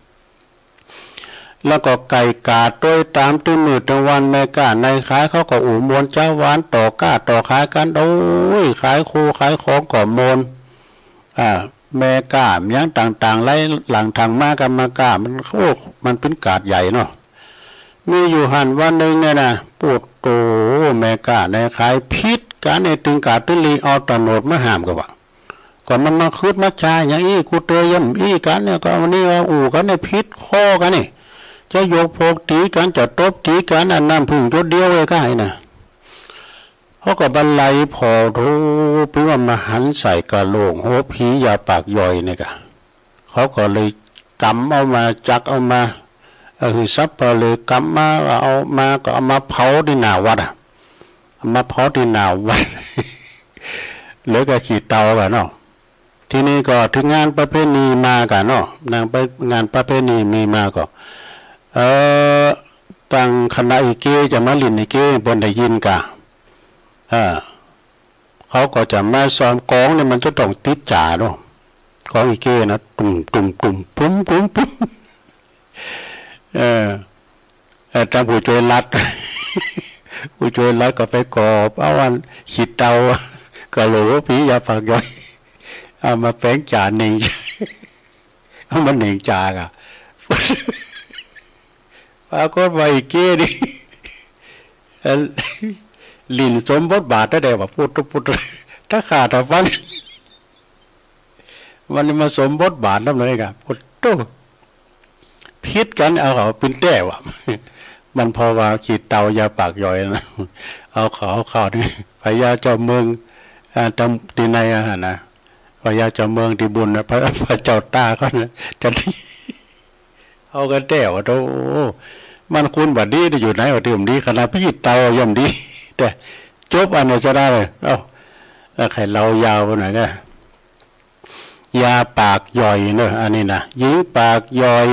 แล้วก็ไก่ก๋าตวยต๋ามตึงมื้อตึงวัน แม่ก๊าในขายเขาก็อู้มวลเจ๊าหวาน ต่อก๊าต่อขายกั๋น โอ้ย ขายโคขายของก็มวล อ่า แม่ก๊าหยังต่างๆ ไหลหลั่งถังมากั๋น แม่ก๊ามัน โอ้ มันเป๋นก๋าดใหญ่เนาะ มีอยู่หั้นวันนึ่งเนี่ยนะ โอ้โต แม่ก๊าในขายผิดกั๋นเนี่ย ตึงก๋าตึงลีเอาตำรวจมาห้ามกั๋นว่า ก็มันมาขึดมาจ๋าหยังอี้ กูเตยย่ำอี้กั๋นเนี่ย ก็วันนี้ว่าอู้กั๋นเนี่ยผิดข้อกั๋นนี่ จะยกพกตี๋กั๋น จะตบตี๋กั๋น อันน้ำผึ้งหยดเดียวเองก้าไอ้นะ เขาก็บรรลัยผ่อโธ่ เปิ้นว่ามาหันใส่กะโหลกหัวผียาปากหย่อยเนี่ยกะ เขาก็เลยกำเอามา จักเอามา เออ หื้อสัปเหร่อกำมา เอามาก็เอามาเผาตี้หน้าวัดอะ เอามาเผาตี้หน้าวัด เหลือก็ขี้เถ้ากั๋นเนาะ ทีนี้ก็เถิงงานประเพณีมากั๋นเนาะ นางไปงานประเพณีมีมาก็ เออ ตังคณะอีเก้จะมาหลิ้นอีเก้ เปิ้นได้ยินก่ะ เออ เขาก็จะมาซ้อมกลองเนี่ย มันจะต้องติดจ๋าเนาะ กลองอีเก้นะ ตุ้ม ตุ้ม ตุ้ม ปุ้ม ปุ้ม ปุ้ม เออ เออ ตังผู้จ้วยรัฐ ผู้จ้วยรัฐก็ไปกอบเอาอันขี้เถ้า กะโหลกหัวผียาปากหย่อย เอามาแป๋งจ๋าเหน่ง เอามาเหน่งจ๋าก่ะ ปรากฏว่าอีเก้นี่ เอ่อ หลิ้นสมบทบาทได้ว่า ปุ๊ดตุ๊บปุ๊ดตุ๊บ ถ้าขาดถ้าฟัน มันมาสมบทบาทนำเลยก่ะ ปุ๊ดตุ๊บ ผิดกั๋น เอาเขาเป๋นแต๊ว่ะ มันเพราะว่าขี้เถ้ายาปากหย่อยนะ เอาเขา เอาเขานี่ พญาเจ้าเมือง อ่า ตำ ตี้ไหนอะหั่นนะ พญาเจ้าเมืองตี้บุญนะ พระ พระเจ้าตากเขานะ จะดี เอากั๋นแต๊ว่า โธ่ มันคุณบ่ดี ตี้อยู่ไหนว่าตี้บ่ดี ขนาดขี้เถ้าย่อมดี แต่จบอันนี้จะได้เลย เอ้า แล้วใค่เล่ายาวไปหน่อยนะ ยาปากหย่อยเนอะ อันนี้นะ หญิงปากหย่อย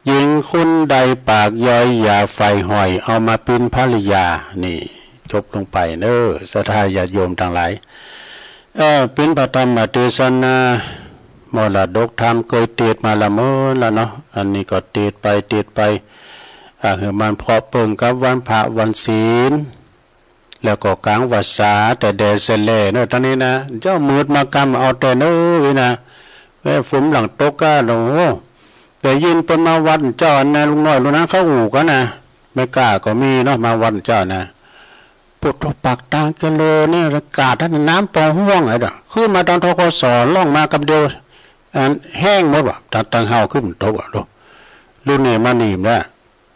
หญิงคนใดปากหย่อย อย่าใฝ่ห่อย เอามาเป๋นภริยา นี่ จบลงไปเนอะ ศรัทธาญาติโยมตังหลาย เอ่อ เป๋นพระธรรมเตสนา มรดกธรรมเกยเตสน์มาละเมินแล้วเนาะ อันนี้ก็เตสน์ไป เตสน์ไป อ่า หื้อมันเพาะเปิงกับวันพระวันศีล แล้วก็ก๋างวัสสา แต่แดดแสแลเนอะ ต๋อนนี้นะ เจ๊ามืดมากำเอาแต่เนอะ อีนะ แม่ฝนหลังตกก้า โอ้โห ได้ยินเปิ้นมาวัดเจ้าอันนะ ลุงน้อยลุงนั้นเขาอู้กั๋นนะ แม่ก๊าก็มีเนาะ มาวัดเจ้านะ ปุ๊ดตุ๊บ ปากตางเจริญเนี่ย อากาศนั้นน้ำปองห้วงไอ้เด้อ ขึ้นมาต๋อน ธ.ก.ส. ล่องมากำเดียว อันแห้งหมดว่ะ ตัง ตังเฮาขึ้นตกอะ ดู รุ่นนี้มานี่แล้ว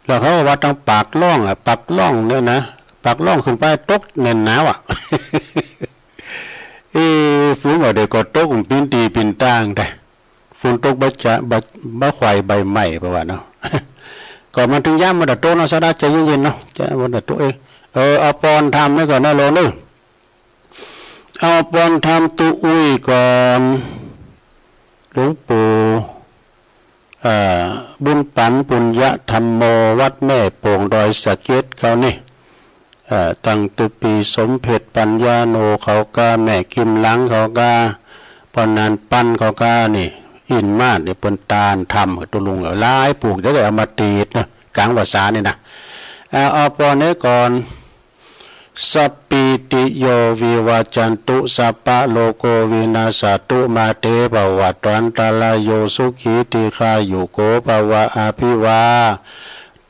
แล้วเขาว่าตังปากล่องอะ ปากล่องเนี่ยนะ ปากล่องขึ้นไปตกแน่นหนาว่ะ เอ้ ฝนว่าเดี๋ยวก็ตก มันปิ้นตี้ปิ้นตางแต๊ ฝนตกบ่จะ บ่ บ่ไขว่ใบไม้ เพราะว่าเนาะ ก็มันเถิงยามมันจะตกเนาะ ศรัทธาใจเย็นๆ เนาะ จะมันจะตกเอง เออ เอาปอนธรรมไว้ก่อนนะโลนึง เอาปอนธรรมตุ๊อุ้ยก่อน หลวงปู่ เอ่อ บุญปั๋น ปุญญธรรมโม วัดแม่โป่งดอยสะเก็ดเขานี่ เอ่อ ตั้งตุ๊ปีสมเพ็ช ปัญญาโนเขาก้า แม่กิมหลังเขาก้า ปอนนานปันเขาก้านี่ อินมาศนี่ เปิ้นตานธรรมกับตุ๊ลุงหลายปลูก จะได้เอามาเตสน์นะ ก๋างวัสสานี่นะ เอา เอาปอนนี้ก่อน สัพพีติโยวิวัจจันตุ สัพพะโรโควินัสสะตุ มาเตภวัตวันตะราโย สุขีทีฆายุโกภะวะ อภิวา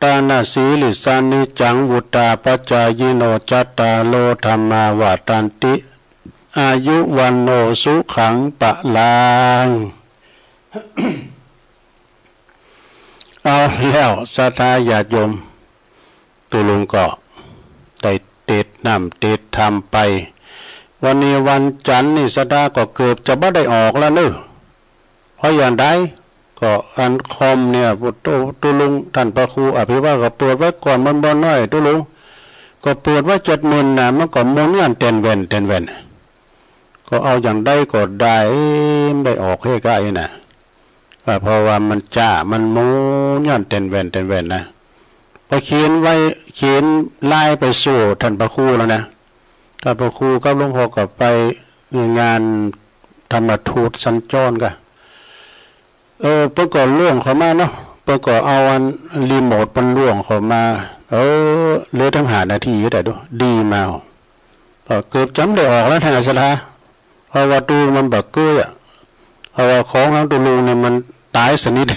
ทะนะสีลิสสะ นิจจังวุฑฒาปะจายิโน จัตตาโรธัมมาวัฑฒันติ อายุวัณโณสุขังพะลัง เอาแล้วศรัทธาญาติโยม ตุ๊ลุงก็ได้เตสน์น้ำเตสน์ธรรมไป วันนี้วันจันทร์นี่ศรัทธาก็เกือบจะบ่ได้ออกแล้วเนอะ เพราะอย่างใดก็อันคอมเนี่ย ตุ๊ ตุ๊ลุงต้านพระครูอภิวาทก็เปิดไว้ก่อน มันบ่น้อยตุ๊ลุง ก็เปิดไว้เจ็ดหมื่นนะ มันก็หมุนกั๋นแตนแว่นแตนแว่น ก็เอาอย่างใดก็ได้ เอ๊ะ บ่ได้ออกเฮ้ยก้าอี้น่ะ อ่า เพราะว่ามันจ๊า มันหมุนย้อนเต้นแว่น เต้นแว่นนะ ปอเขียนไว้ เขียนไลน์ไปโซ่ต้านพระครูแล้วนะ ต้านพระครูกับหลวงพ่อก็ไปงานธรรมทูตสัญจรก่ะ เออ เปิ้นก็ล่วงเข้ามาเนาะ เปิ้นก็เอาอันรีโมทเปิ้นล่วงเข้ามา เออ เหลือตังห้านาทีก็ได้ดู ดีมา ก็เกือบจะบ่ได้ออกแล้วแท้ศรัทธา เพราะว่าตุ๊ลุงมันบ่เก้ออะ เพราะว่าของของตุ๊ลุงเนี่ยมันต๋ายสนิท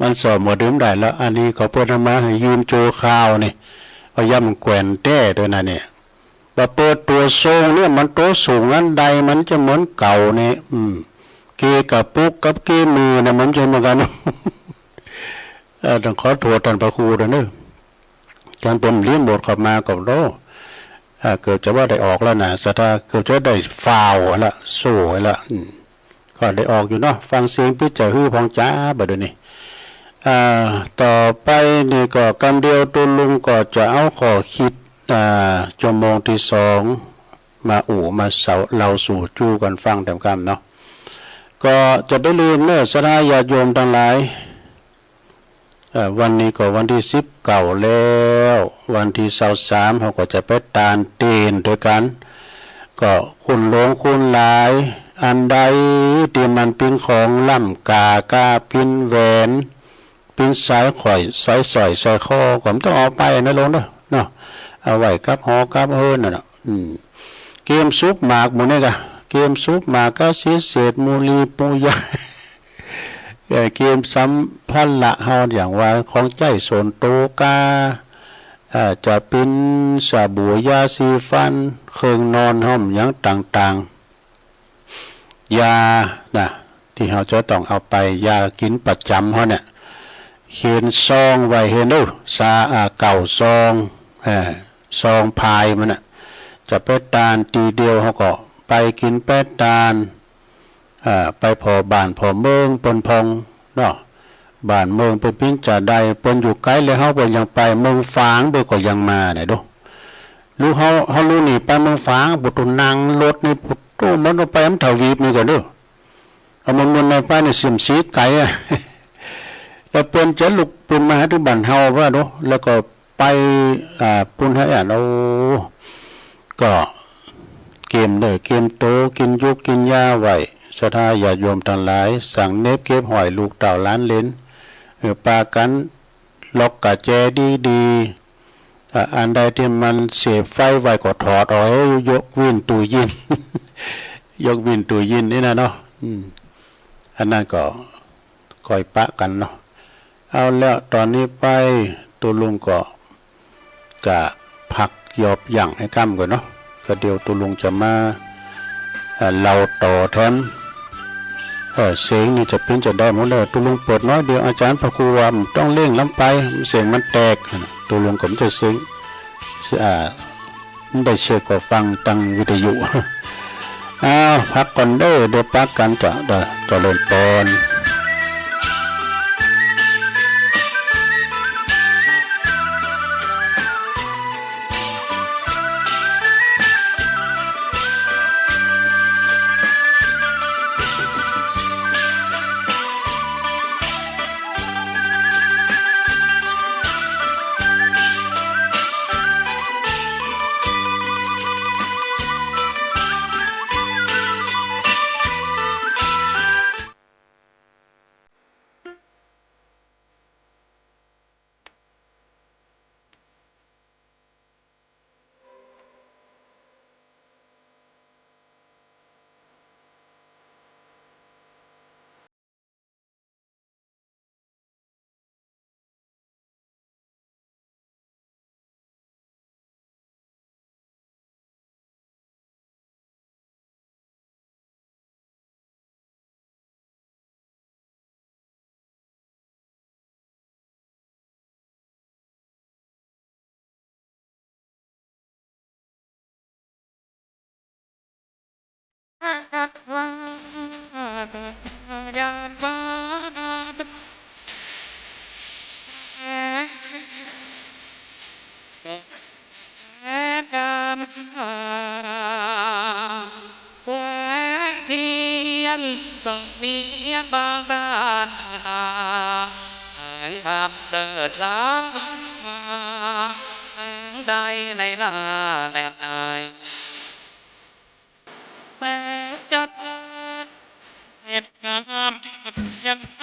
มันซ่อมบ่เดิมได้แล้ว อันนี้ก็เปิ้นเอามาหื้อยืมชั่วคราวนี่ เอาย่ำแกว่นแต๊โตนั้นเนี่ย บ่าเปิดตั๋วส่งเนี่ย มันตั๋วสูงอันใด มันจะเหมือนเก่าเนี่ย อืม เก้กระปุกกับเก้มือเนี่ย มันจะเหมือนกั๋น เออ ต้องขอโต้ษต้านพระครูด้วยเนาะ การเปิ้นรีโมทเข้ามาก็โอ้ อ่า เกือบจะว่าได้ออกแล้วนะศรัทธา เกือบจะได้ฟาวละ โซ่ละ อืม ก็ได้ออกอยู่เนาะ ฟังเสียงปิ๊กจะหื้อพ่องจ๊าบ่าเดี๋ยวนี้ อ่า ต่อไปนี่ก็กำเดียวตุ๊ลุงก็จะเอาข้อคิด อ่า ชั่วโมงตี้สอง มาอู้มาเล่า เล่าสู่จู้กั๋นฟังแถมกำเนาะ ก็จะบ่าลืมเนาะ ศรัทธาญาติโยมตังหลาย เอ่อ วันนี้ก็วันตี้สิบเก้าแล้ว วันตี้ซาวสาม เฮาก็จะไปตานเตียนตวยกั๋น ก็คุณหลวงคุณหลาย อันใดตี้มันเป๋นของล้ำค่า ก้าเป๋นแหวน เป๋นสายสร้อย สายสร้อย สร้อยคอ ก็บ่ต้องเอาไปนะลุงเนาะ เนาะ เอาไว้กับหอกับเฮือนนั่นน่ะ อืม เกมสูบหมากหมู่นี้ก่ะ เกมสูบหมาก กา ซีเสพ บุหรี่ ปูยา เอ่อ เกมสัมภาระเฮา อย่างว่าของใจ๊ส่วนตั๋วก้า เอ่อ จะเป๋นสบู่ ยาสีฟัน เครื่องนอนห้องหยังต่างๆ ยานะ ตี้เฮาจะต้องเอาไป ยากิ๋นประจ๋ำเฮาเนี่ย เขียนซองไว้หื้อเน่อ ซา อ่า เก้าซอง เอ่อ ซองพายมันน่ะ จะไปตานตี้เดียว เฮาก็ไปกิ๋นไปตาน อ่า ไปผ่อบ้านผ่อเมืองเปิ้นพ่องเนาะ บ้านเมืองเปิ้นเป๋นจาใด เปิ้นอยู่ไก๋แล้ว เฮาก็ยังไป เมืองฝางเปิ้นก็ยังมาเนี่ยดู ลูกเฮา เฮาลูกนี่ไปเมืองฝาง บ่ต้องนั่งรถนี่ บ่ต้อง มันต้องไปอำทวีปนี่ก่อนเด้อ เอามาเมืองในไปนี่เสี้ยมสีไก๋อะ แล้วเปิ้นจะลุกเปิ้นมาหาถึงบ้านเฮาว่าดู แล้วก็ ไป อ่า ปุ้นหื้ออัน โอ้ ก็เกียมเนื้อเกียมตั๋ว กิ๋นยูกกิ๋นยาไว้ ศรัทธาญาติโยมตังหลาย สั่งเน็บเก็บห้อยลูกเต้าหลานเหลน เออ ปากั๋นล็อกก๋าแจดีๆ อ่า อันใดตี้มันเสียบไฟไว้ก็ถอดออก ยกเว้นตู้เย็น ยกเว้นตู้เย็นนี่นะเนาะ อืม อันนั้นก็ ค่อยปะกั๋นเนาะ เอาแล้ว ต๋อนนี้ไปตุ๊ลุงก็จะพักหยอบหยั่งหื้อก้ำก่อนเนาะ ก็เดี๋ยวตุ๊ลุงจะมา เอ่อ เล่าต่อแถม เอ่อ เสียงนี่จะเป๋นจาใดหมดแล้ว ตุ๊ลุงเปิดน้อยเดียว อาจ๋ารย์พระครูว่าบ่ต้องเร่งล้ำไป เสียงมันแตก ตุ๊ลุงก็บ่ใจ้เสียง อ่า ได้เสียงก็ฟังตางวิทยุ อ้าว พักก่อนเด้อ เดี๋ยวปะกั๋นเจาะ เด้อ เจริญปอน สำเนียงบางด้าน แห่งคำเดินทางมา ได้ในหน้าแนบใน แม้จะเห็นงามเพียงใด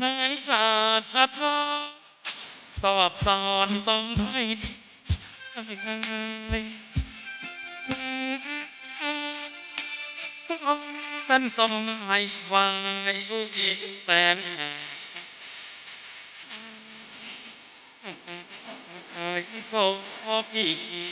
ในศาสตร์พระสอบสอนทรงให้ ท่านทรงให้ไหว้แสนสมอีก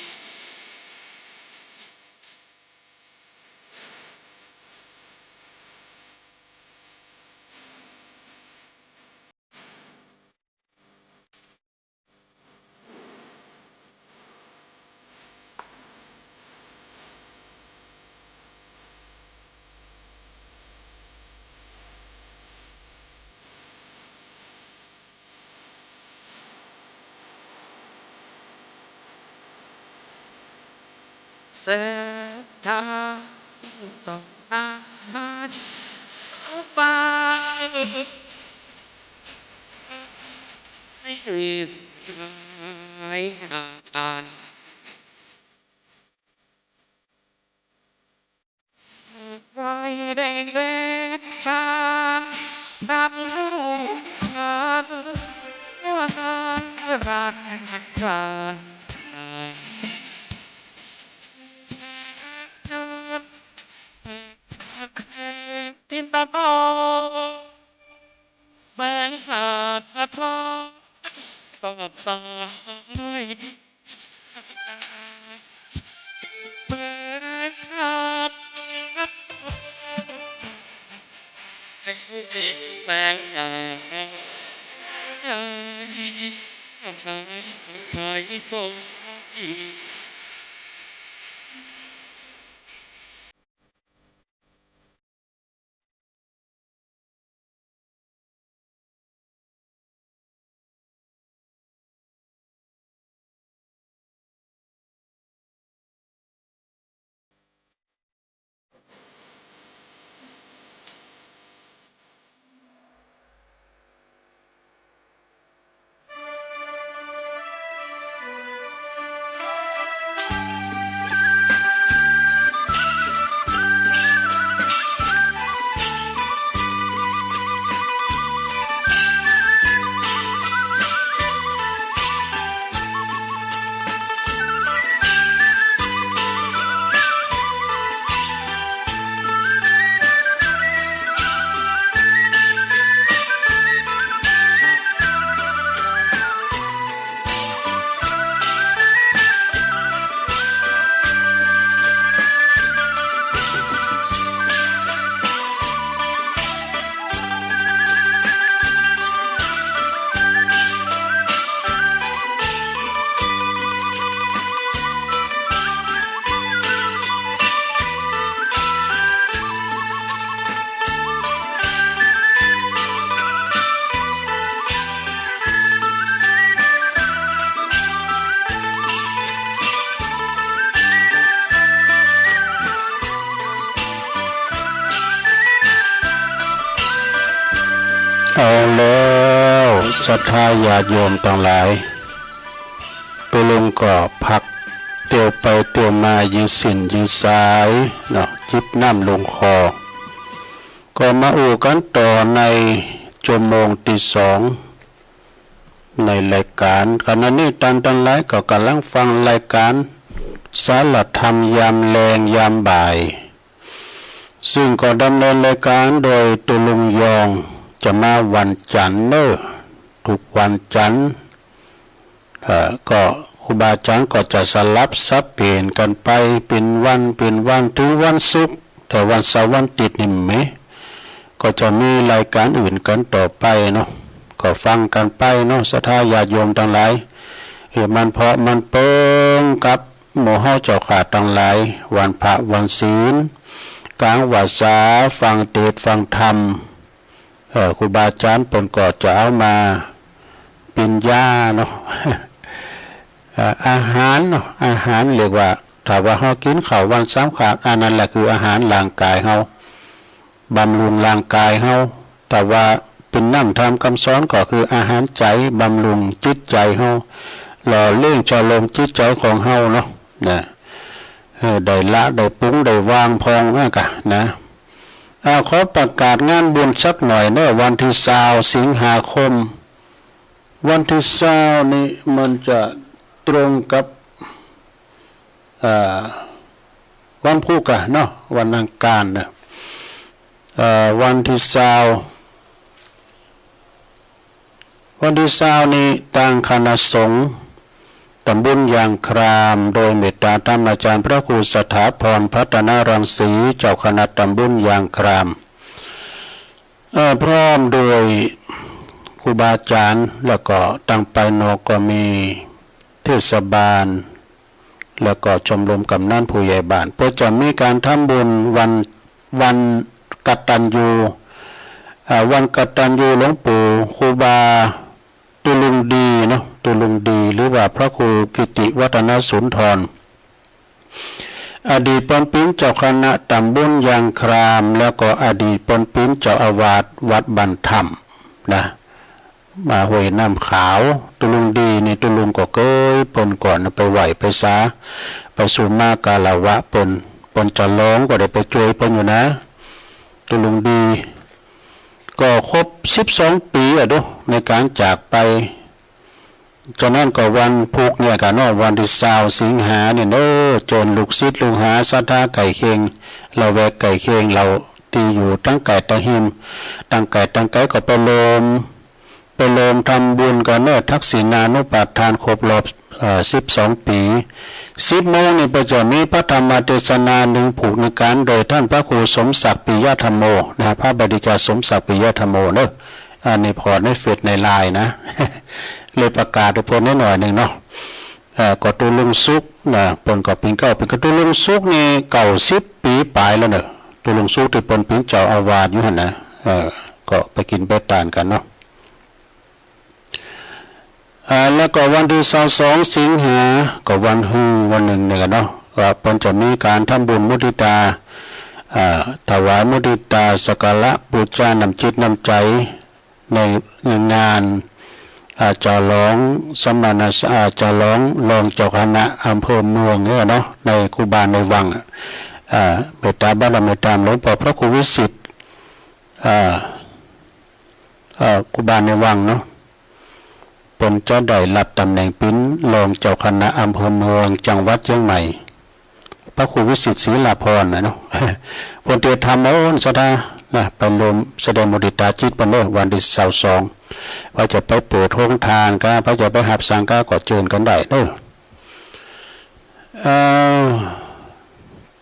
เส้นทางสองทางไป ไม่เคยหายห่าง แสงสาดสะท้อนสอดส่องให้ เปิดครับแสงแห่ง ไขสงฆ์ เอาแล้ว ศรัทธาญาติโยมตังหลาย ตุ๊ลุงก็พัก เตียวไปเตียวมายื้อสิ้นยื้อสายเนาะ จิบน้ำลงคอ ก็มาอู้กั๋นต่อในจั่วโมงตี้สอง ในรายก๋าน ขณะนี้ต้านตังหลายก็ก่ำลังฟังรายก๋านสารธรรมยามแลงยามบ่าย ซึ่งก็ดำเนินรายก๋านโดยตุ๊ลุงยอง จะมาวันจันทร์เน่อ ทุกวันจันทร์ เอ่อ ก็ครูบาอาจ๋ารย์ก็จะสลับสับเปลี่ยนกั๋นไปเป๋นวันเป๋นวัน เถิงวันศุกร์ แต่วันเสาร์วันอาทิตย์นี่บ่มี ก็จะมีรายก๋านอื่นกั๋นต่อไปเนาะ ก็ฟังกั๋นไปเนาะ ศรัทธาญาติโยมตังหลาย หื้อมันเพาะมันเปิงกับหมู่เฮาเจ้าข้าตังหลาย วันพระวันศีล ก๋างวาสา ฟังเตสน์ฟังธรรม เอ่อ ครูบาอาจ๋ารย์เปิ้นก็จะเอามาเป๋นยาเนาะ เอ่อ อาหารเนาะ อาหารเรียกว่า ถ้าว่าเฮากิ๋นข้าววันสามคราบ อันนั้นแหละคืออาหารร่างก๋ายเฮา บำรุงร่างก๋ายเฮา ถ้าว่าเป๋นน้ำธรรมกำสอนก็คืออาหารใจ๋ บำรุงจิตใจ๋เฮา หล่อเลี้ยงชโลมจิตใจ๋ของเฮาเนาะ นะ เออ ได้ละได้ปรุงได้วางผ่องอะกะนะ อ่า ขอประกาศงานบุญสักหน่อยเนาะ วันตี้ซาวสิงหาคม วันตี้ซาวนี่มันจะตรงกับ อ่า วันพูกอะเนาะ วันอังคารเนาะ เอ่อ วันตี้ซาว วันตี้ซาวนี่ตางคณะสงฆ์ตำบลยางคราม โดยเมตตาธรรมาจ๋ารย์พระครูสถาพร พัฒนรังสี เจ้าคณะตำบลยางคราม เอ่อ พร้อมโดยครูบาอาจ๋ารย์ แล้วก็ตางปายนอกก็มีเทศบาล แล้วก็ชมรมกำนันผู้ใหญ่บ้าน เปิ้นจะมีก๋านทำบุญวัน วันกตัญญู อ่า วันกตัญญูหลวงปู่ครูบาตุ๊ลุงดีเนาะ ตุ๊ลุงดี หรือว่าพระครูกิติวัฒนสุนทร อดีตเปิ้นเป๋นเจ้าคณะตำบลยางคราม แล้วก็อดีตเปิ้นเป๋นเจ้าอาวาสวัดบ้านถ้ำนะ มาห้วยน้ำขาว ตุ๊ลุงดีนี่ตุ๊ลุงก็เกย เปิ้นก็ไปไหว้ไปสา ไปสุมาคารวะเปิ้น เปิ้นจะหลองก็ได้ไปจ้วยเปิ้นอยู่นะ ตุ๊ลุงดี ก็ครบสิบสองปี๋อะดู ในก๋านจากไป ฉะนั้นก็วันพูกเนี่ยกะเนาะ วันตี้ซาวสิงหาเนี่ยเนาะ เจิญลูกศิษย์ลูกหาศรัทธาใก้เคียง ละแวกใก้เคียง เฮาตี้อยู่ตังใก้ตังฮิม ตังใก้ตังไก๋ก็ไปรวม ไปรวมทำบุญกั๋นเนาะ ทักษิณานุปาทานครบรอบ เอ่อ สิบสองปี๋ สิบโมงนี่ก็จะมีพระธรรมเทศนานึ่งผูกนึ่งก๋าน โดยต้านพระครูสมศักดิ์ปิยธรรมโม นะ พระบดีอาจ๋ารย์สมศักดิ์ปิยธรรมโมเนาะ อันนี้ผ่อในเฟซในไลน์นะ เลยประกาศหื้อเปิ้นหน้อยนึ่งเนาะ เอ่อ ก็ตุ๊ลุงสุขนะ เปิ้นก็เป๋นเก๊า เป๋นเก๊า ตุ๊ลุงสุขนี่เก้าสิบปี๋ป๋ายแล้วเนาะ ตุ๊ลุงสุขตี้เปิ้นเป๋นเจ้าอาวาสอยู่หั้นนะ เอ่อ ก็ไปกิ๋นไปตานกั๋นเนาะ อ่า แล้วก็วันตี้ซาวสองสิงหา ก็วันฮือวันนึ่งเนี่ยกั๋นเนาะ ว่าเปิ้นจะมีก๋านทำบุญมุทิตา อ่า ถวายมุทิตาสักการะปู๋จาน้ำจิตน้ำใจ๋ ในงาน อ่า เจ้าหลองสมณส- อ่า เจ้าหลองรองเจ้าคณะอำเภอเมืองเนี่ยเนาะ ในครูบาในวัง อ่า เมตตาบารมีตามหลวงป้อพระครูวิสิทธิ์ อ่า เอ่อ ครูบาในวังเนาะ เปิ้นจะได้ฮับต๋ำแหน่งเป๋นรองเจ้าคณะอำเภอเมืองจังหวัดเจียงใหม่ พระครูวิสิทธิ์ศรีลาภรณ์นะเนาะ เปิ้นเตรียมทำเอาศรัทธานะ ไปรวมแสดงมุทิตาจิตเปิ้นเนาะ วันตี้ซาวสอง ว่าจะไปเปิดโฮงตานก้า ว่าจะไปฮับสังฆะก็เจิญกั๋นได้เนาะ เอ่อ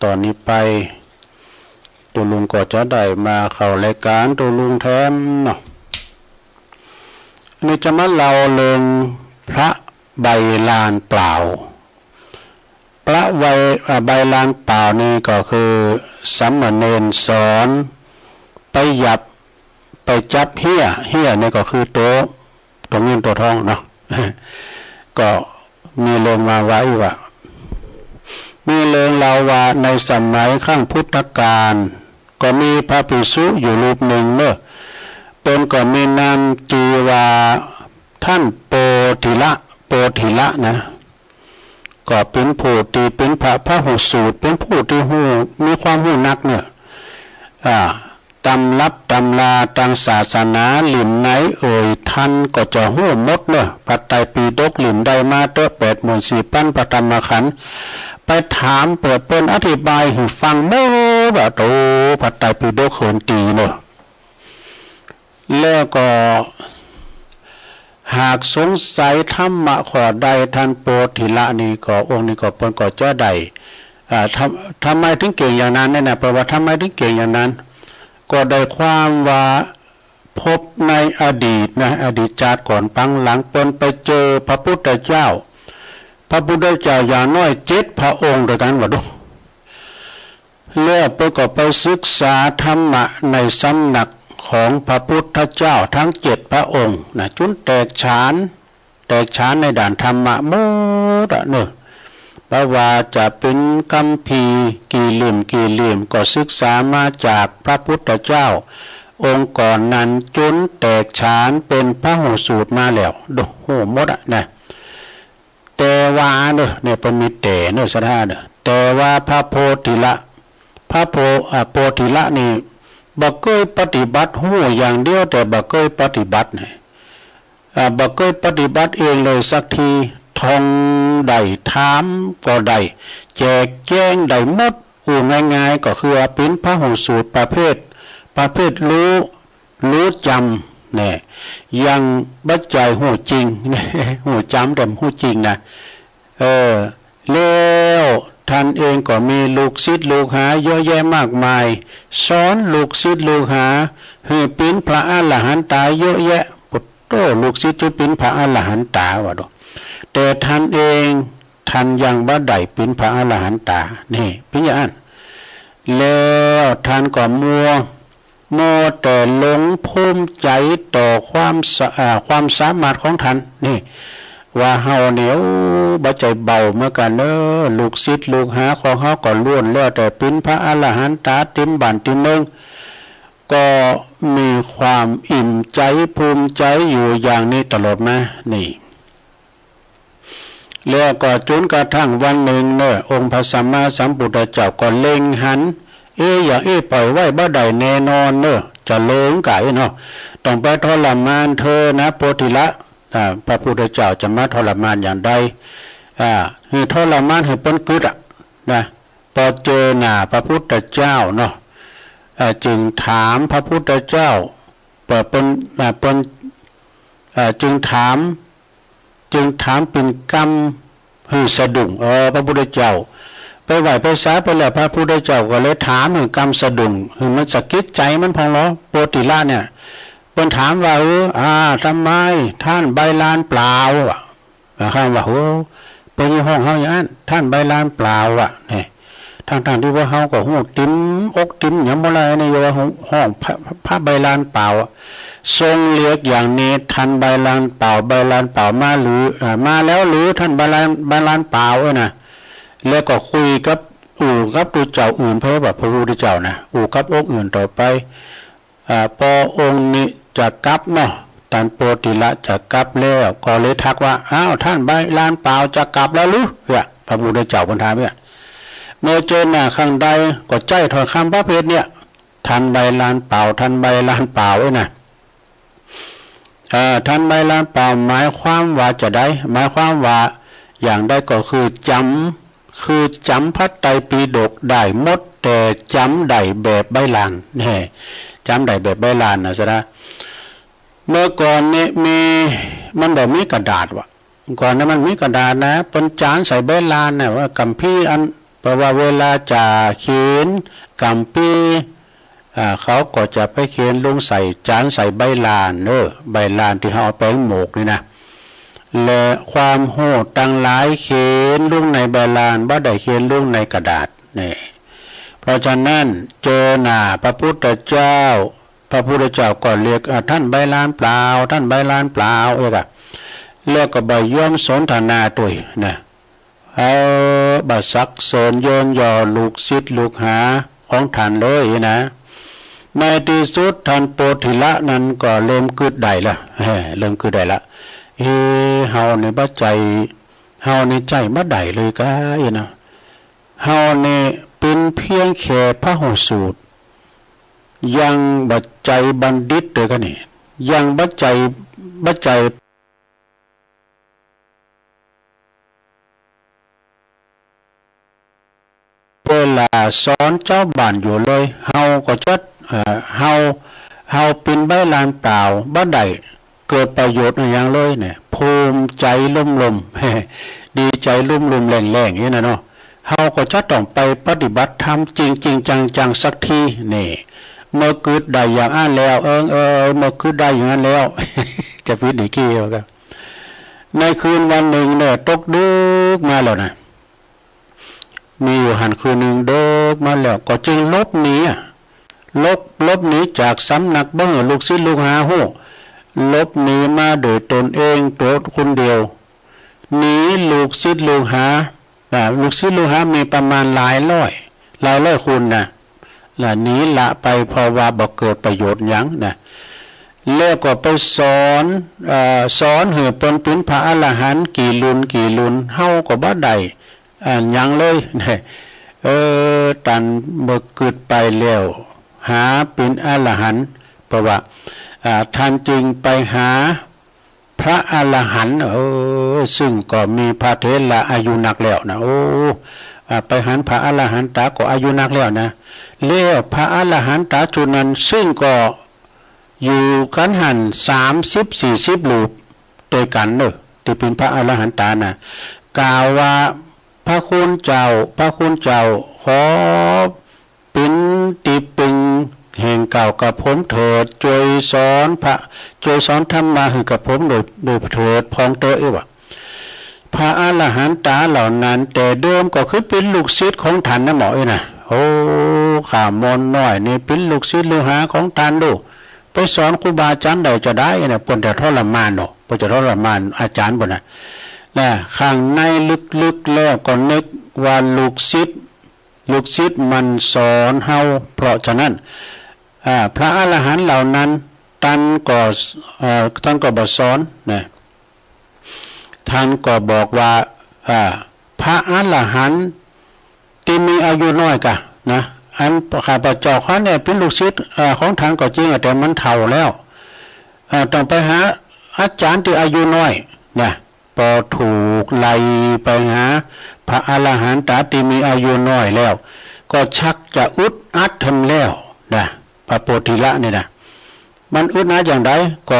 ต๋อนนี้ไป ตุ๊ลุงก็จะได้มาเข้ารายก๋านตุ๊ลุงแตนเนาะ อันนี้จะมาเล่าเรื่องพระใบลานเปล่า พระใบ- อ่า ใบลานเปล่านี่ก็คือสามเณรสอนไปหยับ ไปจับเฮี้ย เฮี้ยนี่ก็คือตั๋ว ตั๋วเงินตั๋วทองเนาะ ก็มีเรื่องมาว่าอี้ว่า มีเรื่องเล่าว่าในสมัยครั้งพุทธกาล ก็มีพระภิกษุอยู่รูปนึ่งเนาะ เปิ้นก็มีนามจีว่าต้านโปธิละ โปธิละนะ ก็เป๋นผู้ตี้เป๋นพระ พระหูสูตร เป๋นผู้ตี้ฮู้ มีความฮู้นักเน่อ อ่า ตำรับตำราตางศาสนา ลิ่มไหนเอ่ย ท่านก็จะฮู้หมดเน่อ พระไตรปิฎกลิ่มใดมาเต๊อะ แปดหมื่นสี่พันพระธรรมขันธ์ ไปถามเปิ้น เปิ้นอธิบายหื้อฟังหมดว่า โอ้ พระไตรปิฎกเหินตี๋เน่อ แล้วก็หากสงสัยธรรมะข้อใด ท่านโพธิละนี่ก็ องค์นี้ก็ เปิ้นก็จะได้ อ่า ทำ ทำไมถึงเก่งอย่างนั้นเนี่ยนะ แปลว่าทำไมถึงเก่งอย่างนั้น ก็ได้ความว่าพบในอดีตนะ อดีตจาติก่อนปางหลัง เปิ้นไปเจอพระพุทธเจ้า พระพุทธเจ้าอย่างน้อยเจ็ดพระองค์ด้วยกั๋นว่าดู แล้วเปิ้นก็ไปศึกษาธรรมะในสำนักของพระพุทธเจ้าทั้งเจ็ดพระองค์นะ จ๋นแตกฉาน แตกฉานในด้านธรรมะหมดอะเน่อ บ่ว่าจะเป๋นคัมภีร์กี่เล่มกี่เล่ม ก็ศึกษามาจากพระพุทธเจ้าองค์ก่อนนั้น จ๋นแตกฉานเป๋นพระหูสูตรมาแล้ว ดู ฮู้หมดอะนะ แต่ว่าเน่อ เนี่ยเปิ้นมีแต่เน่อ ศรัทธาเน่อ แต่ว่าพระโพธิละ พระโพ อ่า โพธิละนี่ บ่เกยปฏิบัติ ฮู้อย่างเดียว แต่บ่เกยปฏิบัติเนี่ย อ่า บ่เกยปฏิบัติเองเลยสักที ท่องได้ ถามก็ได้ แจกแจงได้หมด อู้ง่ายๆ ก็คือว่าเป๋นพระหูสูตรประเภท ประเภทฮู้ ฮู้จ๋ำแน่ ยังบ่ใจ้ฮู้จริง ฮู้จ๋ำแต่ฮู้จริงนะ เออ แล้วท่านเองก็มีลูกศิษย์ลูกหาเยอะแยะมากมาย สอนลูกศิษย์ลูกหาหื้อเป๋นพระอรหันตาเยอะแยะ โอ้โห ลูกศิษย์จ๋นเป๋นพระอรหันตาว่าดู แต่ท่านเอง ท่านยังบ่ได้เป๋นพระอรหันตา นี่ เป๋นอย่างนั้น แล้วท่านก็มัว มัวแต่หลงภูมิใจ๋ต่อความสะ อ่า ความสามารถของท่าน นี่ ว่าเฮาเนี่ย โอ้ บ่ใจ้เบาเหมือนกั๋นเน่อ ลูกศิษย์ลูกหาของเฮาก็ล้วนแล้วแต่เป๋นพระอรหันตาเต๋มบ้านเต๋มเมือง ก็มีความอิ่มใจ๋ภูมิใจ๋อยู่อย่างนี้ตลอดมา นี่ แล้วก็จ๋นกระทั่งวันนึ่งเน่อ องค์พระสัมมาสัมพุทธเจ้าก็เล็งหัน เอ๊ะ อย่างอี้ปล่อยไว้บ่ได้แน่นอนเน่อ จะเลิงก๋ายเนาะ ต้องไปทรมานเธอนะโพธิละ อ่า พระพุทธเจ้าจะมาทรมานอย่างใด อ่า หื้อทรมานหื้อเปิ้นกึ๊ดอะ นะ ปอเจอหน้าพระพุทธเจ้าเนาะ อ่า จึงถามพระพุทธเจ้า เปิ้น เปิ้น อ่า เปิ้น อ่า จึงถาม จึงถามเป๋นกำหื้อสะดุ้ง เออ พระพุทธเจ้า ไปไหว้ไปสาไปแล้ว พระพุทธเจ้าก็เลยถามหื้อกำสะดุ้ง หื้อมันสะกิดใจ๋มันพ่องลอ โพธิละเนี่ย เปิ้นถามว่า เออ อ่า ทำไมท่านใบลานเปล่าอะ อ่า ข้าว่า โอ้ เปิ้นยังฮ้องเฮาอย่างนั้น ท่านใบลานเปล่าอะ นี่ ทั้งๆ ตี้ว่าเฮาก็ฮู้เต๋มอกเต๋มหยังบ่แล้ว นี่ยังว่าฮ้อง ฮ้องพระ พระใบลานเปล่าอะ ทรงเรียกอย่างนี้ ท่านใบลานเปล่า ใบลานเปล่ามาหรือ อ่า มาแล้วหรือ ท่านใบลาน ใบลานเปล่าเอ้ยนะ แล้วก็คุยกับ อู้กับตุ๊เจ้าอื่น เผยว่าพระพุทธเจ้านะ อู้กับองค์อื่นต่อไป อ่า ปอองค์นี้จะกลับเนาะ ท่านโพธิละจะกลับแล้ว ก็เลยทักว่า อ้าว ท่านใบลานเปล่าจะกลับแล้วหรือ เนี่ย พระพุทธเจ้าเปิ้นถามเนี่ย เมื่อเจอหน้าครั้งใดก็ใจ๊ถ้อยคำประเภทเนี่ย ท่านใบลานเปล่า ท่านใบลานเปล่าเอ้ยนะ เอ่อ ท่านใบลานเปล่าหมายความว่าจะใด หมายความว่าอย่างใด ก็คือจ๋ำ คือจ๋ำพระไตรปิฎกได้หมด แต่จ๋ำได้แบบใบลาน แน่ จ๋ำได้แบบใบลานนะ ศรัทธา เมื่อก่อนนี่มี มันบ่มีกระดาษว่ะ ก่อนนั้นมันมีกระดาษนะ เปิ้นจานใส่ใบลานนะ ว่าคัมภีร์อัน แปลว่าเวลาจะเขียนคัมภีร์ อ่า เขาก็จะไปเขียนลงใส่ จานใส่ใบลาน เออ ใบลานตี้เฮาเอาแป้งหมกนี่นะ และความฮู้ตังหลายเขียนลงในใบลาน บ่ได้เขียนลงในกระดาษ นี่ เพราะฉะนั้นเจอหน้าพระพุทธเจ้า พระพุทธเจ้าก็เรียก อ่า ท่านใบลานเปล่า ท่านใบลานเปล่า เอ้ยกะ แล้วก็บ่ยอมสนทนาตวยนะ เออ บ่สักเสริญเยินยอลูกศิษย์ลูกหาของท่านเลยนะ ในตี้สุดท่านโพธิละนั้นก็เริ่มกึ๊ดได้ละ เฮ้ เริ่มกึ๊ดได้ละ เอ๊ะ เฮานี่บ่ใจ้ เฮานี่ใจ๊บ่ได้เลยก้า เนาะ เฮานี่เป๋นเพียงแค่พระหูสูตร ยังบ่ใจ้บัณฑิตเลยก้านี่ ยังบ่ใจ้ บ่ใจ้ เวลาสอนจาวบ้านอยู่เลย เฮาก็จะ เอ่อ เฮา เฮาเป๋นใบลานเปล่า บ่ได้เกิดประโยชน์อะหยังเลยเนี่ย ภูมิใจ๋ลุ่มๆ ดีใจ๋ลุ่มๆ แหล่งๆ อย่างนี้นะเนาะ เฮาก็จะต้องไปปฏิบัติธรรมจริงๆ จังๆ สักที นี่ เมื่อกึ๊ดได้อย่างอั้นแล้ว เอิงเอย เมื่อกึ๊ดได้อย่างนั้นแล้ว จะปิ๊ดอีกกี้ก็ ในคืนวันนึ่งเนี่ย ตกดึกมาแล้วนะ มีอยู่หั้นคืนนึ่ง ดึกมาแล้ว ก็จึงหลบหนีอะ หลบ หลบหนีจากสำนัก บ่หื้อลูกศิษย์ลูกหาฮู้ หลบหนีมาโดยตนเอง ตั๋วคนเดียว หนีลูกศิษย์ลูกหา อ่า ลูกศิษย์ลูกหามีประมาณหลายร้อย หลายร้อยคนนะ ละหนีละไป เพราะว่าบ่เกิดประโยชน์หยังนะ แล้วก็ไปสอน เอ่อ สอนหื้อเปิ้นเป๋นพระอรหันต์กี่รุ่นกี่รุ่น เฮาก็บ่ได้ อ่า หยังเลย เออ ตันเมื่อกึ๊ดไปแล้ว หาเป๋นอรหันต์ เพราะว่า อ่า ท่านจึงไปหาพระอรหันต์ เออ ซึ่งก็มีพระเถระอายุนักแล้วนะ โอ้ อ่า ไปหันพระอรหันตาก็อายุนักแล้วนะ แล้วพระอรหันตาชุดนั้น ซึ่งก็ อยู่กั๋นหั้น สามสิบสี่สิบรูปตวยกั๋นเน่อ ตี้เป๋นพระอรหันตานะ กล่าวว่า พระคุณเจ้า พระคุณเจ้า ขอเป๋นตี้เปิงแห่งก้าวกระผมเถิด จวยสอนพระ จวยสอนธรรมะหื้อกับผมโดย โดยเถิดพ่องเต๊อะ เอ้ยว่า พระอรหันตาเหล่านั้น แต่เดิมก็คือเป๋นลูกศิษย์ของท่านนะหมอเอ้ยนะ โอ้ ข้ามนน้อยนี่เป๋นลูกศิษย์ลูกหาของท่านดู ไปสอนครูบาอาจ๋ารย์ได้จาใดนะ เปิ้นจะทรมานเนาะ เปิ้นจะทรมานอาจ๋ารย์เปิ้นนะ นะ ข้างในลึกๆ แล้วก็นึกว่าลูกศิษย์ ลูกศิษย์มันสอนเฮา เพราะฉะนั้น อ่า พระอรหันต์เหล่านั้น ท่านก็ เอ่อ ท่านก็บ่สอนนะ ท่านก็บอกว่า อ่า พระอรหันต์ตี้มีอายุน้อยกะนะ อันข้าพเจ้าข้าเนี่ยเป๋นลูกศิษย์ เอ่อ ของท่านก็จริงอะ แต่มันเฒ่าแล้ว เอ่อ ต้องไปหาอาจ๋ารย์ตี้อายุน้อยนะ ปอถูกไล่ไปหาพระอรหันตาตี้มีอายุน้อยแล้ว ก็ชักจะอึดอัดแหมแล้วนะ พระโพธิละนี่นะ มันอึดอัดอย่างใด ก็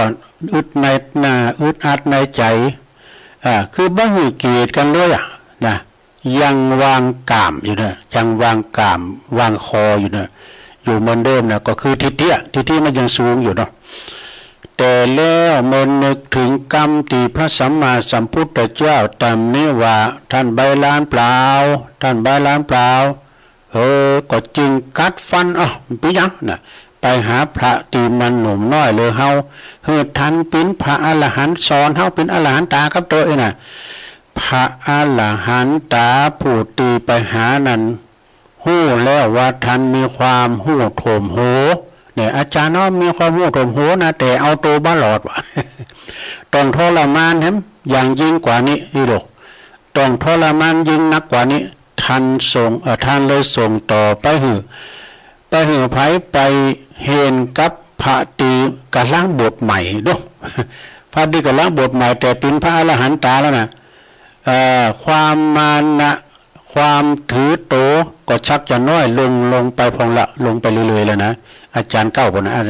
อึดในหน้า อึดอัดในใจ๋ อ่า คือบ่หื้อเกียรติกั๋นเลยอะนะ ยังวางก๋ามอยู่เน่อ ยังวางก๋าม วางคออยู่เน่อ อยู่เหมือนเดิมนะ ก็คือทิฏฐิอะ ทิฏฐิมันยังสูงอยู่เนาะ แต่แล้วเมื่อนึกเถิงกำตี้พระสัมมาสัมพุทธเจ้าตำหนิว่า ท่านใบลานเปล่า ท่านใบลานเปล่า เออ ก็จึงกัดฟัน อ้าว มันเป๋นหยังนะ ไปหาพระตี้มันหนุ่มน้อยเหลือเฮา หื้อท่านเป๋นพระอรหันต์ สอนเฮาเป๋นอรหันตากับเต๊อะเอ้ยนะ พระอรหันตาผู้ตี้ไปหานั้น ฮู้แล้วว่าท่านมีความฮู้ถ่วมหัว เนี่ย อาจ๋ารย์เนาะ มีความฮู้ถ่วมหัวนะ แต่เอาตั๋วบ่รอดว่ะ ต้องทรมานแหมอย่างยิ่งกว่านี้ อีโด ต้องทรมานยิ่งนักกว่านี้ ท่านส่ง เอ่อ ท่านเลยส่งต่อไปหื้อ ไปหื้อใผ ไปเห็นกับพระตี้ก่ำลังบวชใหม่ดู พระตี้ก่ำลังบวชใหม่ แต่เป๋นพระอรหันตาแล้วนะ เอ่อ ความมานะ ความถือตั๋วก็ชักจะน้อยลง ลงไปพ่องละ ลงไปเรื่อยๆ แล้วนะ อาจ๋ารย์เก่าปู้นนะ อ่า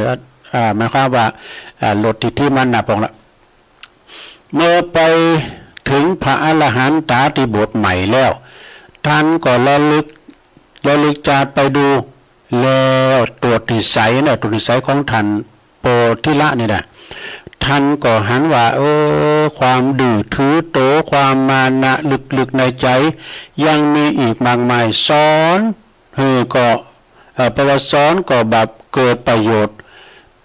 อ่า หมายความว่า อ่า ลดทิฏฐิมานะพ่องละ เมื่อไปเถิงพระอรหันตาตี้บวชใหม่แล้ว ท่านก็ระลึก ระลึกจาดไปดู แล้วตรวจนิสัยนะ ตรวจนิสัยของท่านโพธิละนี่นะ ท่านก็หันว่า เออ ความดื้อถือตั๋ว ความมานะลึกๆ ในใจ๋ ยังมีอีกมากมาย สอนหื้อก็ เอ่อ เพราะว่าสอนก็บ่เกิดประโยชน์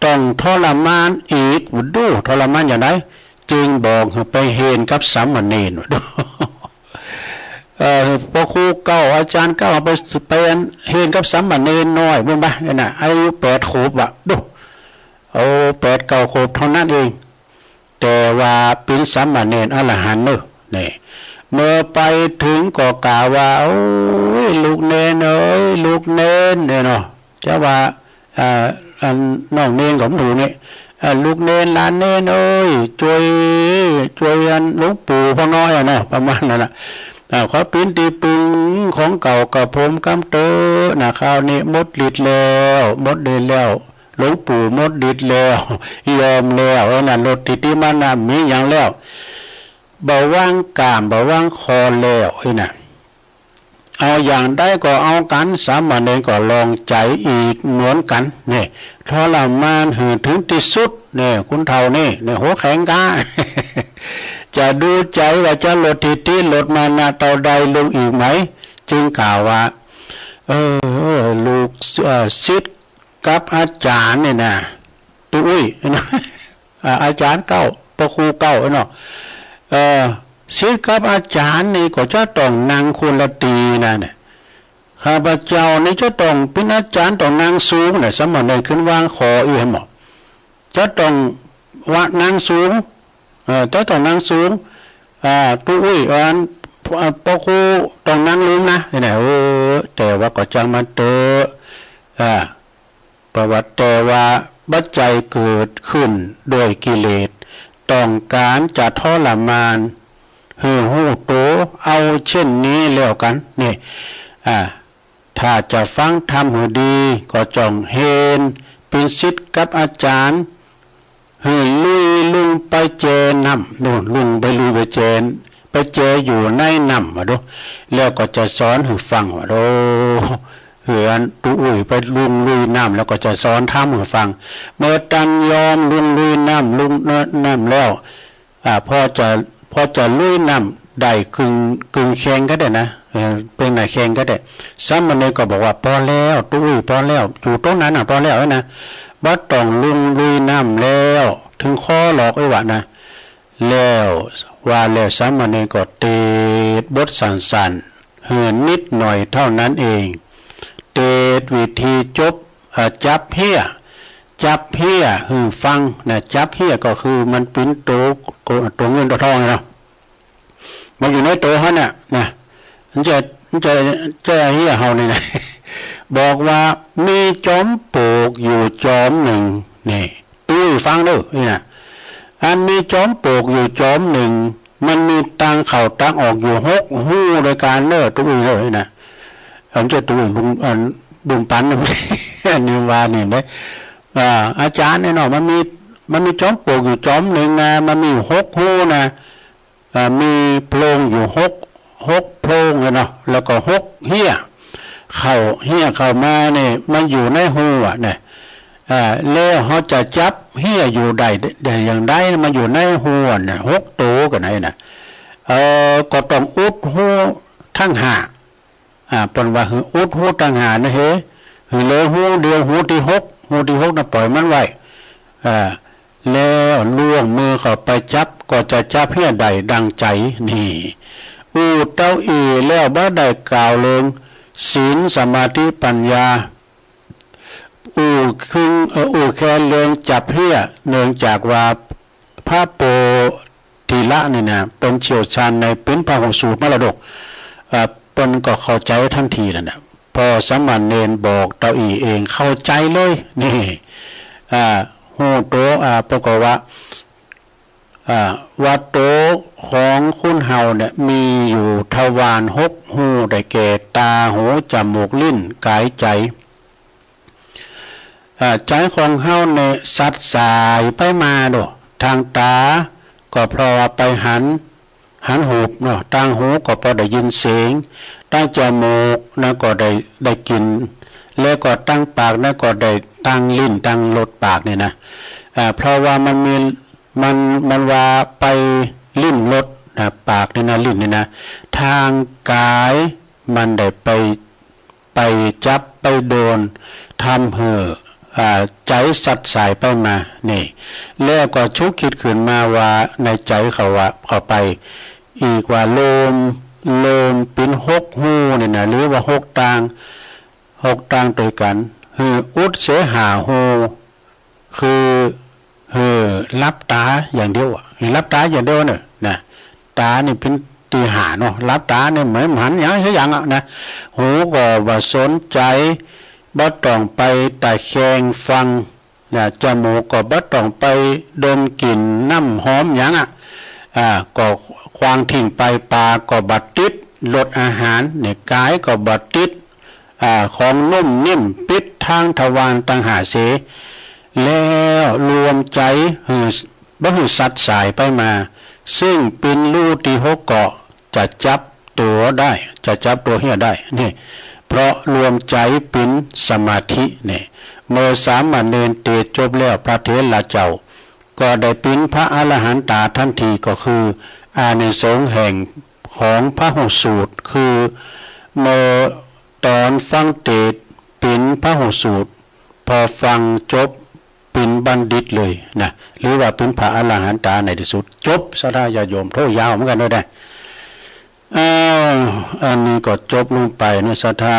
ต้องทรมานอีก ดู ทรมานอย่างใด จึงบอกหื้อไปเห็นกับสามเณร ดู เอ่อ พระครูเก่า อาจ๋ารย์เก่า ไป ไปเห็นกับสามเณรน้อยปู้นบ่ะ นั่นน่ะ อายุแปดขวบว่ะ ดู โอ้ แปดเก้าขวบเท่านั้นเอง แต่ว่าเป๋นสามเณรอรหันต์เน่อ นี่ เมื่อไปเถิงก็กล่าวว่า โอ้ย ลูกเณรเอ๋ย ลูกเณร เนี่ยเนาะ จะว่า อ่า อันน้องเณรก็บ่ถูกนี่ อ่า ลูกเณรหลานเณรเอ๋ย จ้วย จ้วยอันหลวงปู่พ่อน้อยอะเนาะ ประมาณนั้นน่ะ อ่า ขอเป๋นตี้ปึงของเกล้ากระผมกำเต๊อะนะ คราวนี้หมดฤทธิ์แล้ว หมดฤทธิ์แล้ว หลวงปู่หมดฤทธิ์แล้ว ยอมแล้ว ไอ้นั่น ลดทิฏฐิมานะบ่มีหยังแล้ว บ่วางก้าม บ่วางข้อแล้ว ไอ้นั่น เอาอย่างใดก็เอากั๋น สามเณรก็ลองใจ๋อีกเหมือนกั๋น เนี่ย ทรมานหื้อเถิงตี้สุด เนี่ย ขุนเฒ่านี่ เนี่ย หัวแข็งก๊า จะดูใจ๋ว่าจะลดทิฏฐิลดมานะเต้าใดลงอีกไหม จึงกล่าวว่า เออ ลูก เอ่อ ศิษย์กับอาจ๋ารย์เนี่ยนะ ตุ๊อุ้ย อ่า อาจ๋ารย์เก้า พระครูเก้าเนาะ เอ่อ ศิษย์กับอาจ๋ารย์นี่ก็จะต้องนั่งคนละตี้นะเนี่ย ข้าพเจ้านี่จะต้องเป๋นอาจ๋ารย์ต้องนั่งสูงเนี่ย สามเณรขึ้นวางข้ออี้หั้นหมอ จะต้องว่านั่งสูง เอ่อ จะต้องนั่งสูง อ่า ตุ๊อุ้ย อัน อ่า พระครูต้องนั่งลุ่มนะ เนี่ย เออ แต่ว่าก็จังมันเต๊อะ อ่า ประวัติ แต่ว่าบ่ใจ้เกิดขึ้นโดยกิเลส ต้องก๋านจะทรมานหื้อฮู้โต เอาเช่นนี้แล้วกั๋น เนี่ย อ่า ถ้าจะฟังธรรมหื้อดี ก็จ้องเฮนเป๋นศิษย์กับอาจ๋ารย์ หื้อลุยลุ่งไปแจน้ำ นู่น ลุ่งไปลุยไปแจ ไปแจอยู่ในน้ำ ว่าดู แล้วก็จะสอนหื้อฟัง ว่าดู หื้ออันตุ๊อุ้ยไปลุ่งลุยน้ำ แล้วก็จะสอนธรรมหื้อฟัง เมื่อตังยอมลุ่งลุยน้ำ ลุ่ง เอ่อ น้ำแล้ว อ่า พอจะ พอจะลุยน้ำได้เกิ่ง เกิ่งแข้งก็ได้นะ เออ เป๋นหน้าแข้งก็ได้ สามเณรก็บอกว่า ปอแล้ว ตุ๊อุ้ย ปอแล้ว อยู่ตรงนั้นน่ะ ปอแล้วนะ บ่ต้องลุ่งลุยน้ำแล้ว เถิงคอหรอก เอ้ย ว่านะ แล้ว ว่าแล้วสามเณรก็เตศน์บทสั้นๆ หื้อนิดหน่อยเต้านั้นเอง เตศน์วิธีจบ เอ่อ จับเฮี้ย จับเฮี้ยหื้อฟังนะ จับเฮี้ยก็คือมันเป๋นโต โตเงินโตทองเนาะ มันอยู่ในโตหั้นน่ะนะ มันจะ มันจะ จะเฮี้ยเฮานี่นะ บอกว่ามีจอมปลวกอยู่จอมนึ่ง นี่ ตุ๊ฟังเน่อ นี่นะ อันมีจอมปลวกอยู่จอมนึ่ง มันมีตางเข้าตางออกอยู่หกฮู้ด้วยกั๋นเน่อ ตุ๊เน่อ นี่นะ อันจะตุ๊ลุง อันลุงปัน อันนี้ว่านี่เน่อ อ่า อาจ๋ารย์เนี่ยเนาะ มันมี มันมีจอมปลวกอยู่จอมนึ่งนะ มันมีอยู่หกฮู้นะ อ่า มีโพรงอยู่หก หกโพรงเลยเนาะ แล้วก็หกเฮี้ย เข้า เฮี้ยเข้ามาเนี่ย มันอยู่ในฮู้อะเนี่ย อ่า แล้วเฮาจะจับเฮี้ยอยู่ได้ ได้อย่างใด มันอยู่ในฮู้อะเนี่ย หกโตกั๋นไหนน่ะ เอ่อ ก็ต้องอุดฮู้ตังห้า อ่า เปิ้นว่าหื้ออุดฮู้ตังห้านะเฮ หื้อเหลือฮู้เดียว ฮู้ตี้หก ฮู้ตี้หกน่ะปล่อยมันไว้ อ่า แล้วล่วงมือเข้าไปจับ ก็จะจับเฮี้ยได้ดังใจ๋ นี่ อู้เต้าอี้แล้วบ่ได้กล่าวเรื่องศีลสมาธิปัญญา อู้เคือง เอ่อ อู้แค่เรื่องจับเฮี้ย เนื่องจากว่าพระโพธิละนี่นะ เปิ้นเชี่ยวชาญใน เป๋นพหูสูตรมรดก เอ่อ เปิ้นก็เข้าใจ๋ตันทีนั่นน่ะ พอสามเณรบอกเต้าอี้เองเข้าใจ๋เลย นี่ อ่า ฮู้โต อ่า เปิ้นก็ว่า อ่า ว่าโตของคนเฮาเนี่ยมีอยู่ทวารหกฮู้ ได้แก่ต๋า หู จ๋มูก ลิ้น ก๋าย ใจ๋ อ่า ใจ๋ของเฮาเนี่ยสัดสายไปมาโด ตางต๋าก็เพราะว่าไปหัน หันฮูปเนาะ ตางหูก็พอได้ยินเสียง ตางจ๋มูกนะก็ได้ ได้กลิ่น แล้วก็ตางปากนะก็ได้ ตางลิ้น ตางรสปากเนี่ยนะ อ่า เพราะว่ามันมี มัน มันว่าไปลิ้มรสนะ ปากเนี่ยนะ ลิ้นเนี่ยนะ ตางก๋ายมันได้ไป ไปจับไปโดน ทำหื้อ อ่า ใจ๋สัดสายไปมา นี่ แล้วก็ชุกคิดขึ้นมาว่าในใจ๋เขาว่า เข้าไป อีกว่าโลม โลมเป๋นหกฮู้นี่นะ หรือว่าหกตาง หกตางตวยกั๋น หื้ออุดเสียห้าฮู้ คือ หื้อหลับต๋าอย่างเดียวอะ หื้อหลับต๋าอย่างเดียวเน่อ นะ ต๋านี่เป๋น ตีห้าเนาะ หลับต๋าเนี่ยเหมือนบ่หันหยังสักอย่างอะนะ หูก็บ่สนใจ๋ บ่ต้องไปตะแคงฟัง นะ จมูกก็บ่ต้องไปดมกลิ่นน้ำหอมหยังอะ อ่า ก็ขว้างทิ้งไป ปากก็บ่ติดรสอาหาร เนี่ย ก๋ายก็บ่ติด อ่า ของนุ่มนิ่ม ปิดตางทวารตังห้าเสีย แล้วรวมใจ๋หื้อ บ่หื้อสัตว์สายไปมา ซึ่งเป๋นฮู้ตี้หกก็ จะจับตั๋วได้ จะจับตั๋วเฮียได้ นี่ เพราะรวมใจ๋เป๋นสมาธิ นี่ เมื่อสามเณรเตศน์จบแล้ว พระเถระเจ้า ก็ได้เป๋นพระอรหันต๋าตันที ก็คืออานิสงส์แห่งของพหูสูตร คือเมื่อต๋อนฟังเตศน์เป๋นพหูสูตร พอฟังจบ เป๋นบัณฑิตเลยนะ หรือว่าเป๋นพระอรหันต๋าในตี้สุด จบ ศรัทธาญาติโยม โธ่ ยาวเหมือนกั๋นเน่อ อ้าว อันนี้ก็จบลงไปเนาะ ศรัทธา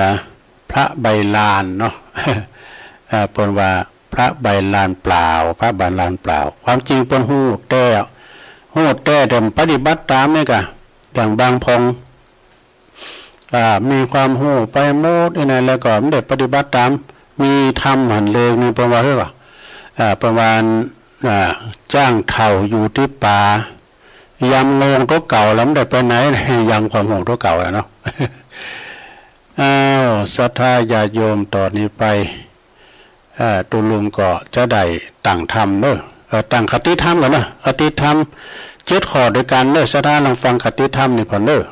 นะ พระใบลานเนาะ อ่า เปิ้นว่าพระใบลานเปล่า พระใบลานเปล่า ความจริงเปิ้นฮู้แต๊ ฮู้แต๊ แต่ปฏิบัติต๋ามนี่ก่ะ อย่างบางพอง อ่า มีความฮู้ไปหมดอี้นะ แล้วก็บ่ได้ปฏิบัติต๋าม มีธรรมหันเลวนี่ เปิ้นว่า เฮ้ย อ่า เปิ้นว่า อ่า จ๊างเฒ่าอยู่ตี้ป๋า ยำโง่งตั๋วเก่าแล้วบ่ได้ไปไหน ยำความโง่งตั๋วเก่าแล้วเนาะ อ้าว ศรัทธาญาติโยม ต่อนี้ไป อ่า ตุ๊ลุงก็จะได้ตั้งธรรมเน่อ เอ่อ ตั้งคติธรรมก่อนเน่อ คติธรรมเจ็ดข้อตวยกั๋นเน่อ ศรัทธาลองฟังคติธรรมนี่ก่อนเน่อ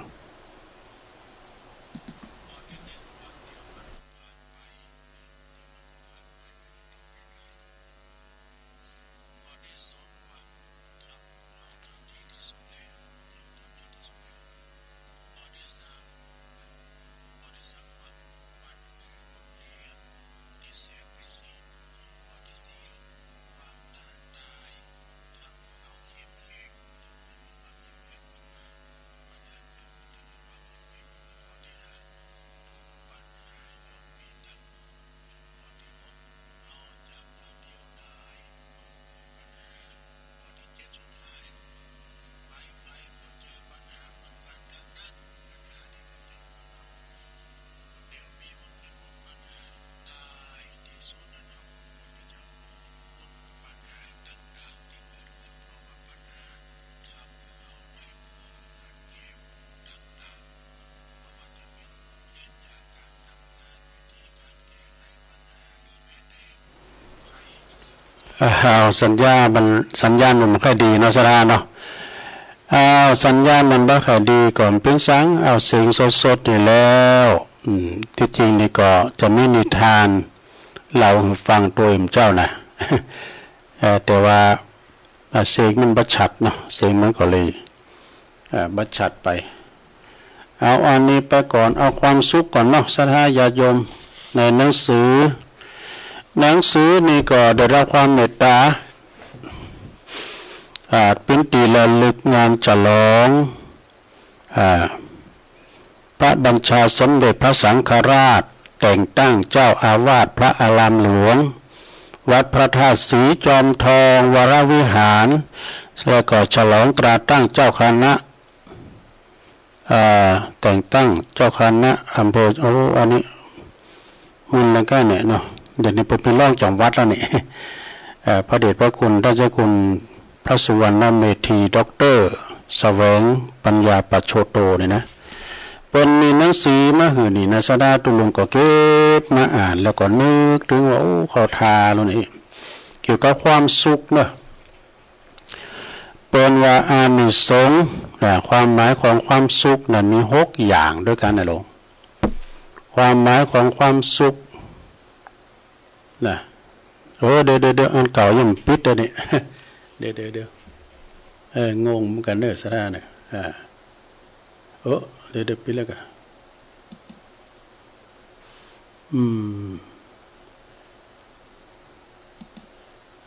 อ้าว สัญญาณมัน สัญญาณมันบ่ค่อยดีเนาะ ศรัทธาเนาะ อ้าว สัญญาณมันบ่ค่อยดีก็บ่เป๋นสัง เอาเสียงสดๆ นี่แล้ว อืม ตี้จริงนี่ก็จะมีนิทานเล่าหื้อฟังตวยเจ้านะ เอ่อ แต่ว่า อ่า เสียงมันบ่ชัดเนาะ เสียงมันก็เลย อ่า บ่ชัดไป เอาอันนี้ไปก่อน เอาความสุขก่อนเนาะ ศรัทธาญาติโยม ในหนังสือ หนังสือนี่ก็ได้รับความเมตต๋า อ่า เป๋นตี้ระลึกงานฉลอง อ่า พระบัญชาสมเด็จพระสังฆราช แต่งตั้งเจ้าอาวาสพระอารามหลวง วัดพระธาตุศรีจอมทองวรวิหาร แล้วก็ฉลองตราตั้งเจ้าคณะ อ่า แต่งตั้งเจ้าคณะอำเภอ โอ้ อันนี้ มึนแล้วก้าเนี่ยเนาะ เดี๋ยวนี้เปิ้นเป๋นรองจังหวัดแล้วนี่ เอ่อ พระเดชพระคุณท่านเจ้าคุณพระสุวรรณเมธี ด็อกเตอร์แสวงปัญญาปัจโชโตเนี่ยนะ เปิ้นมีหนังสือมาหื้อนี่นะ ศรัทธาตุ๊ลุงก็เก็บมาอ่าน แล้วก็นึกเถิงว่า โอ้ เข้าท่าแล้วนี่ เกี่ยวกับความสุขเนาะ เปิ้นว่าอานิสงส์นะ ความหมายของความสุขนั้นมีหกอย่างตวยกั๋นนะลูก ความหมายของความสุขนะ โอ้ เดี๋ยว เดี๋ยว เดี๋ยว อันเก่ายังปิดเลยนี่ เดี๋ยว เดี๋ยว เดี๋ยว เออ งงเหมือนกั๋นเน่อ ศรัทธาเนี่ย อ่า เออ เดี๋ยว เดี๋ยว ปิดแล้วก่ะ อืม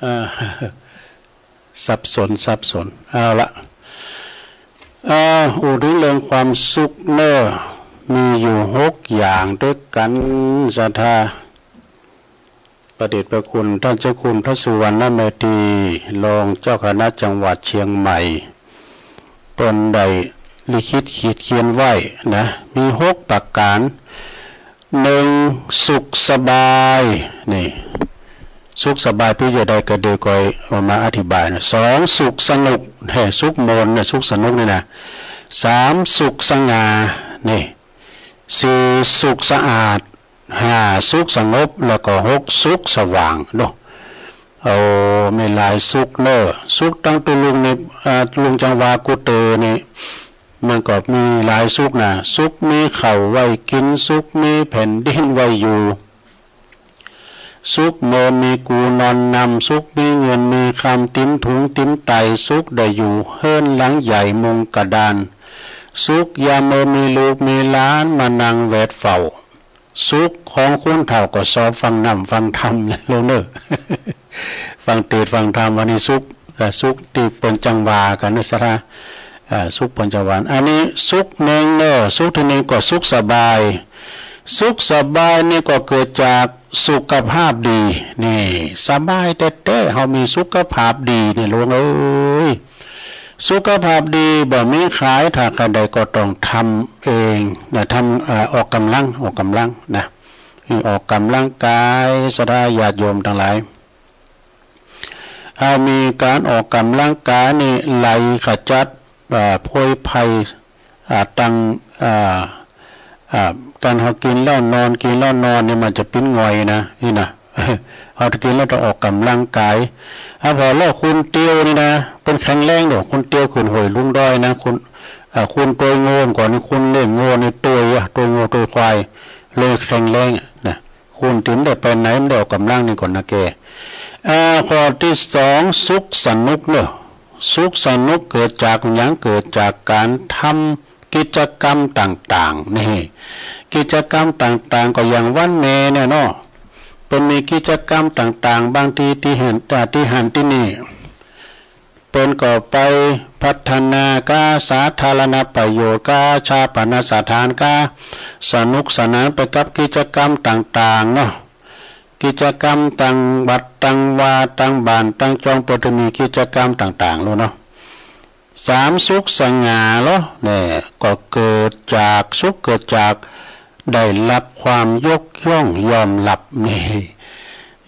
อ่า สับสน สับสน เอาละ อ่า อู้เถิงเรื่องความสุขเน่อ มีอยู่หกอย่างตวยกั๋น ศรัทธา พระเดชพระคุณท่านเจ้าคุณพระสุวรรณเมธี รองเจ้าคณะจังหวัดเชียงใหม่ เปิ้นได้ ลิขิตขีดเขียนไว้นะ มีหกประก๋าน นึ่ง สุขสบาย นี่ สุขสบายปี้จะได้กระเดกอยเอามาอธิบายนะ สอง สุขสนุก แฮ่ สุขม่วนนะ สุขสนุกนี่นะ สาม สุขสง่า นี่ สี่ สุขสะอาด ห้า สุขสงบ แล้วก็ หก สุขสว่างเนาะ โอ้ มีหลายสุขเน่อ สุขตังตุลุงนี่ อ่า ลุงจังวากู้เตอนี่ มันก็มีหลายสุขนะ สุขมีข้าวไว้กิ๋น สุขมีแผ่นดินไว้อยู่ สุขเมื่อมีกูนอนนำ สุขมีเงินมีคำ ติ๊มถุงติ๊มไต สุขได้อยู่เฮือนหลังใหญ่มุงกระดาน สุขยามเมื่อมีลูกมีหลานมานั่งแวดเฝ้า สุขของคนเฒ่าก็ชอบฟังน้ำฟังธรรมแล้วเน่อ ฟังเตสน์ฟังธรรม อันนี้สุข อ่า สุขตี้เปิ้นจังวากั๋นนะศรัทธา อ่า สุขเปิ้นจังวา อันนี้สุขนึ่งเน่อ สุขตี้นึ่งก็สุขสบาย สุขสบายนี่ก็เกิดจากสุขภาพดี นี่ สบายแต๊ๆ เฮามีสุขภาพดีนี่ หลวงเอ๋ย สุขภาพดีบ่มีขาย ถ้าใค่ใดก็ต้องทำเองนะ ทำ เอ่อ ออกก๋ำลัง ออกก๋ำลังนะ นี่ ออกก๋ำลังกาย ศรัทธาญาติโยมตังหลาย เฮามีก๋านออกก๋ำลังกายนี่ ไล่ขจัด อ่า โพยภัย อ่า ตัง อ่า อ่า ก๋านเฮากิ๋นแล้วนอน กิ๋นแล้วนอนนี่มันจะปิ้นหงอยนะ นี่นะ เฮากิ๋นแล้วต้องออกก๋ำลังกาย อ่า ผ่อแล้วคนเตียวนี่นะ เปิ้นแข็งแรงเน่อ คนเตียวขึ้นห้วยลุงดอยนะ คน อ่า คนตวยงัวก่อนนี่ คนเลี้ยงงัวนี่ตวยอะ ตวยงัวตวยควาย เลยแข็งแรงอะนะ คนตี้บ่ได้ไปไหนบ่ได้ออกก๋ำลังนี่ก่อนนะแก อ่า ข้อตี้สอง สุขสนุกเน่อ สุขสนุกเกิดจากหยัง เกิดจากก๋านทำกิจกรรมต่างๆ นี่ กิจกรรมต่างๆ ก็อย่างวันแม่เนี่ยเนาะ เปิ้นมีกิจกรรมต่างๆ บางทีตี้หั้น อ่า ตี้หั้นตี้นี่ เปิ้นก็ไปพัฒนาก้า สาธารณประโยชน์ก้า ฌาปนสถานก้า สนุกสนานไปกับกิจกรรมต่างๆ เนาะ กิจกรรมตังวัดตังวาตังบ้านตังจอง เปิ้นจะมีกิจกรรมต่างๆ ลูกเนาะ สาม สุขสง่าเหรอ เนี่ย ก็เกิดจาก สุขเกิดจากได้รับความยกย่องยอมรับ นี่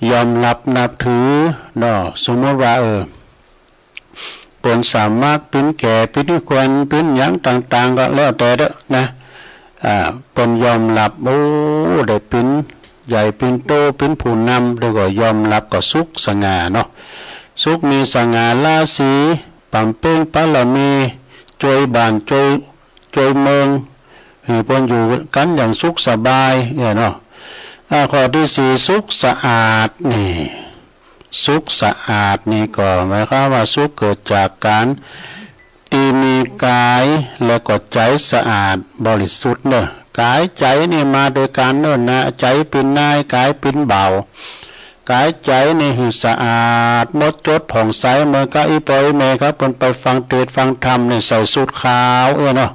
ยอมรับนับถือเนาะ สมมุติว่า เออ เปิ้นสามารถปิ้นแก่ปิ้นขวัญปิ้นหยังต่างๆ ก็แล้วแต่เต๊อะนะ อ่า เปิ้นยอมรับ โอ้ ได้ปิ้นใหญ่ปิ้นโตปิ้นผู้นำ แล้วก็ยอมรับ ก็สุขสง่าเนาะ สุขมีสง่าราศี ปำเป๋งบารมี จ้วยบ้านจ้วย จ้วยเมือง หื้อเปิ้นอยู่กั๋นอย่างสุขสบายเนี่ยเนาะ อ่า ข้อตี้สี่ สุขสะอาด นี่ สุขสะอาดนี่ก็หมายความว่าสุขเกิดจากก๋านตี้มีก๋ายและก็ใจ๋สะอาดบริสุทธิ์เน่อ ก๋ายใจ๋นี่มาโดยกั๋นเน่อนะ ใจ๋เป๋นนาย ก๋ายเป๋นบ่าว ก๋ายใจ๋นี่หื้อสะอาดหมดจดผ่องใส เหมือนกับอี่ป้ออี่แม่ครับ เปิ้นไปฟังเตสน์ฟังธรรมนี่ใส่สูทขาวเออเนาะ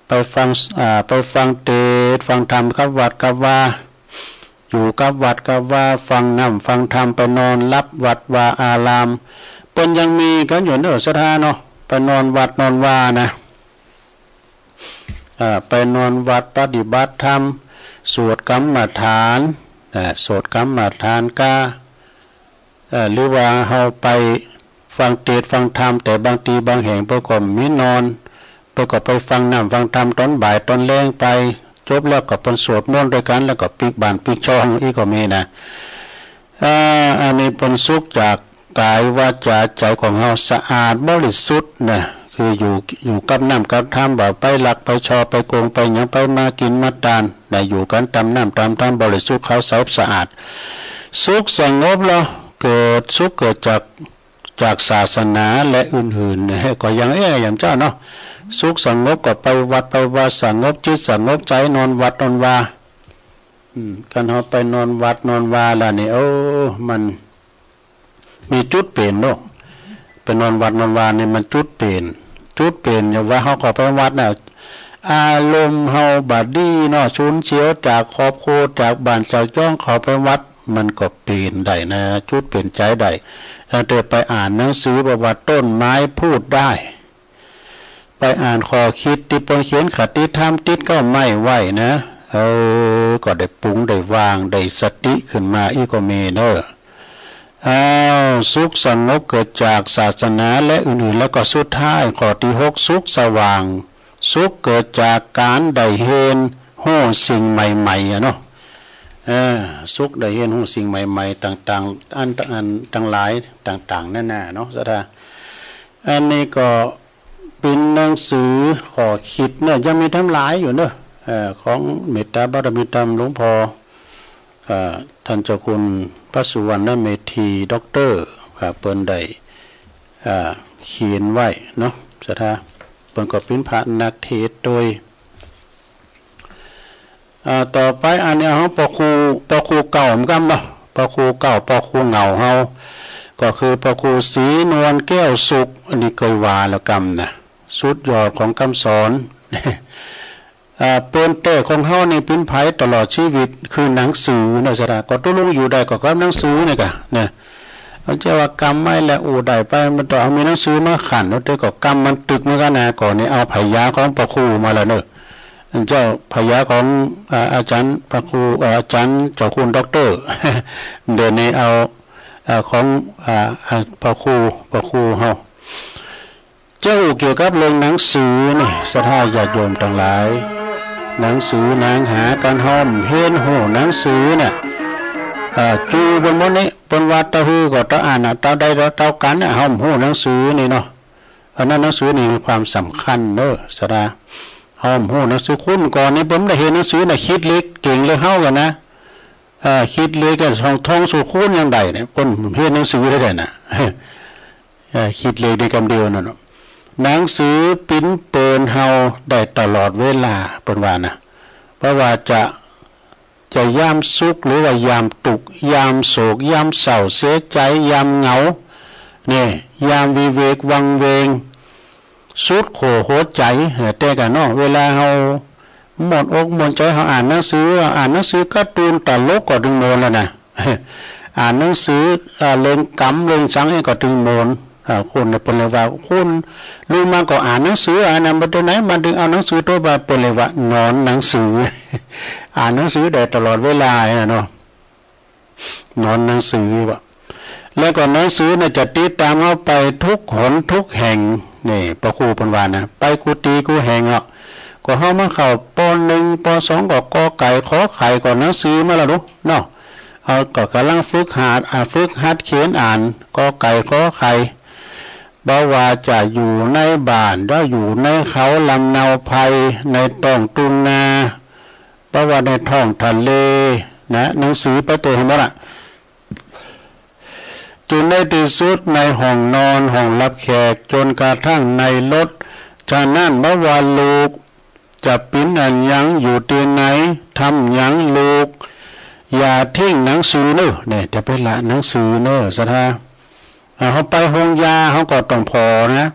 ไปฟัง อ่า ไปฟังเตสน์ฟังธรรมกับวัดกับวา อยู่กับวัดกับวา ฟังน้ำฟังธรรม ไปนอนหลับวัดวาอาราม เปิ้นยังมีกั๋นอยู่เน่อศรัทธาเนาะ ไปนอนวัดนอนวานะ อ่า ไปนอนวัดปฏิบัติธรรม สวดกรรมฐาน อ่า สวดกรรมฐานก้า เอ่อ หรือว่าเฮาไปฟังเตสน์ฟังธรรม แต่บางทีบางแห่งเปิ้นก็มีนอน เปิ้นก็ไปฟังน้ำฟังธรรมต๋อนบ่ายต๋อนแลงไป จบแล้วก็เปิ้นสวดมนต์ตวยกั๋น แล้วก็ปิ๊กบ้านปิ๊กจองอี้ก็มีนะ อ่า อันนี้เปิ้นสุขจากก๋ายวาจาใจ๋ของเฮาสะอาดบริสุทธิ์นะ คืออยู่ อยู่กับน้ำกับธรรม บ่ไปลักไปฉอไปโก๋งไปหยัง ไปมากิ๋นมาตานนะ อยู่กั๋นต๋ามน้ำต๋ามธรรมบริสุทธิ์ขาวใสสะอาด สุขสงบเหรอ เกิด สุขเกิดจาก จากศาสนาและอื่นๆ เนี่ย ก็ยัง เอ๊ะ อย่างเจ้าเนาะ สุขสงบก็ไปวัดไปวา สงบจิตสงบใจ๋ นอนวัดนอนวา อืม คันเฮาไปนอนวัดนอนวาแล้วนี่ โอ้ มันมีจุดเปลี่ยนเนาะ ไปนอนวัดนอนวานี่มันจุดเปลี่ยน จุดเปลี่ยนอย่างว่าเฮาเข้าไปวัดน่ะ อารมณ์เฮาบ่ดีเนาะ สูญเสียจากครอบครัว จากบ้านจากจอง เข้าไปวัด มันก็เปลี่ยนได้นะ จุดเปลี่ยนใจ๋ได้ ตั้งแต่ไปอ่านหนังสือบอกว่าต้นไม้พูดได้ ไปอ่านข้อคิดตี้เปิ้นเขียนคติธรรมติดเก๊าไม้ไว้นะ เออ ก็ได้ปลงได้วางได้สติขึ้นมาอี้ก็มีเน่อ อ้าว สุขสงบเกิดจากศาสนาและอื่นๆ แล้วก็สุดท้ายข้อตี้หก สุขสว่าง สุขเกิดจากก๋านได้เห็นฮู้สิ่งใหม่ๆ อะเนาะ เออ สุขได้เห็นฮู้สิ่งใหม่ๆ ต่างๆ อัน อันตังหลายต่างๆ นานาเนาะ ศรัทธา อันนี้ก็ เป๋นหนังสือข้อคิดเน่อ ยังมีตำหลายอยู่เน่อ เอ่อ ของเมตตาบารมีธรรมหลวงพ่อ เอ่อ ต้านเจ้าคุณพระสุวรรณเมธี ด็อกเตอร์ ครับ เปิ้นได้ เอ่อ เขียนไว้เนาะ ศรัทธา เปิ้นก็เป๋นพระนักเทศน์โดย อ่า ต่อไปอันนี้เฮา พระครู พระครูเก่าเหมือนกั๋นเนาะ พระครูเก่า พระครูเหง้าเฮา ก็คือพระครูศรีนวลแก้วสุข อันนี้เกยว่าแล้วกั๋นนะ สุดยอดของกำสอน อ่า เปิ้นแต๊ของเฮานี่เป๋นไผตลอดชีวิต คือหนังสือเนาะ ศรัทธา ก็ตุ๊ลุงอยู่ได้ก็กับหนังสือนี่ก่ะนะ เฮาจะว่ากำไม้และอู้ได้ไป มันต้องเอามีหนังสือมาขัน แล้วแต่ก็กำมันตึกเหมือนกั๋นนะ ก่อนนี้เอาผญาของพระครูมาแล้วเน่อ เจ้าผญาของ อ่า อาจ๋ารย์พระครู เอ่อ อาจ๋ารย์เจ้าคุณด็อกเตอร์ เดี๋ยวนี้เอา อ่า ของ อ่า อ่า พระครู พระครูเฮา จะอู้เกี่ยวกับเรื่องหนังสือนี่ ศรัทธาญาติโยมตังหลาย หนังสือหนังหา ก๋านเฮาเห็นฮู้หนังสือเนี่ย อ่า จูเปิ้นหมดนี้ เปิ้นว่าเต้าหื้อก็เต้าอั้นน่ะ เต้าใดก็เต้ากั๋นน่ะ เฮาฮู้หนังสือนี่เนาะ อันนั้นหนังสือนี่มีความสำคัญเน่อ ศรัทธา เฮาฮู้หนังสือ คนก่อนนี่เปิ้นบ่ได้เห็นหนังสือน่ะ ขีดเลขเก่งเลยเฮาก่ะนะ เอ่อ ขีดเลขก็ท่อง ท่องสูตรคูณยังได้เนี่ย เปิ้นเห็นหนังสือได้ไดน่ะ เอ่อ ขีดเลขได้กำเดียวนั่นเนาะ หนังสือปิ๋นเปิลเฮาได้ตลอดเวลา เปิ้นว่านะ บ่ว่าจะ จะยามสุขหรือว่ายามตุ๊กข์ ยามโศก ยามเศร้า เสียใจ๋ ยามเหงา นี่ ยามวิเวกวังเวง สุดขั้วหัวใจ๋ แต่ก่ะเนาะ เวลาเฮาหม่นอกหม่นใจ๋ เฮาอ่านหนังสือ อ่านหนังสือการ์ตูนตลกก็ตึงหม่นแล้วนะ อ่านหนังสือ อ่า เรื่องกำเรื่องสังนี่ก็ตึงหม่น อ่า คนเนี่ยเปิ้นเลยว่า คนลุงมาก็อ่านหนังสือ อ่านนำไปตัวไหน มาตึงเอาหนังสือตัวไป เปิ้นเลยว่านอนหนังสือ อ่านหนังสือได้ตลอดเวลาอะเนาะ นอนหนังสือว่ะ แล้วก็หนังสือน่ะจะติดต๋ามเฮาไปทุกหนทุกแห่ง นี่ พระครูเปิ้นว่านะ ไปกู้ตี้กู้แห่งอะ ก็เฮามาเข้า ป.หนึ่ง ป.สอง ก็ ก.ไก่ ข.ไข่ ก็หนังสือมาแล้วเนาะ เฮาก็ก่ำลังฝึกหัด อ่า ฝึกหัดเขียนอ่าน ก.ไก่ ข.ไข่ บ่ว่าจะอยู่ในบ้าน หรืออยู่ในเขาลำเนาไพร ในท้องทุ่งนา บ่ว่าในท้องทะเลนะ หนังสือไปเตอะหื้อหมดอะ จ๋นในตี้สุดในห้องนอน ห้องฮับแขก จ๋นกระทั่งในรถ ฉะนั้นบ่ว่าลูกจะเป๋นอะหยัง อยู่ตี้ไหน ทำหยัง ลูกอย่าทิ้งหนังสือเน่อ เนี่ย จะไปละหนังสือเน่อ ศรัทธา อ่า เฮาไปโฮงยา เฮาก็ต้องผ่อนะ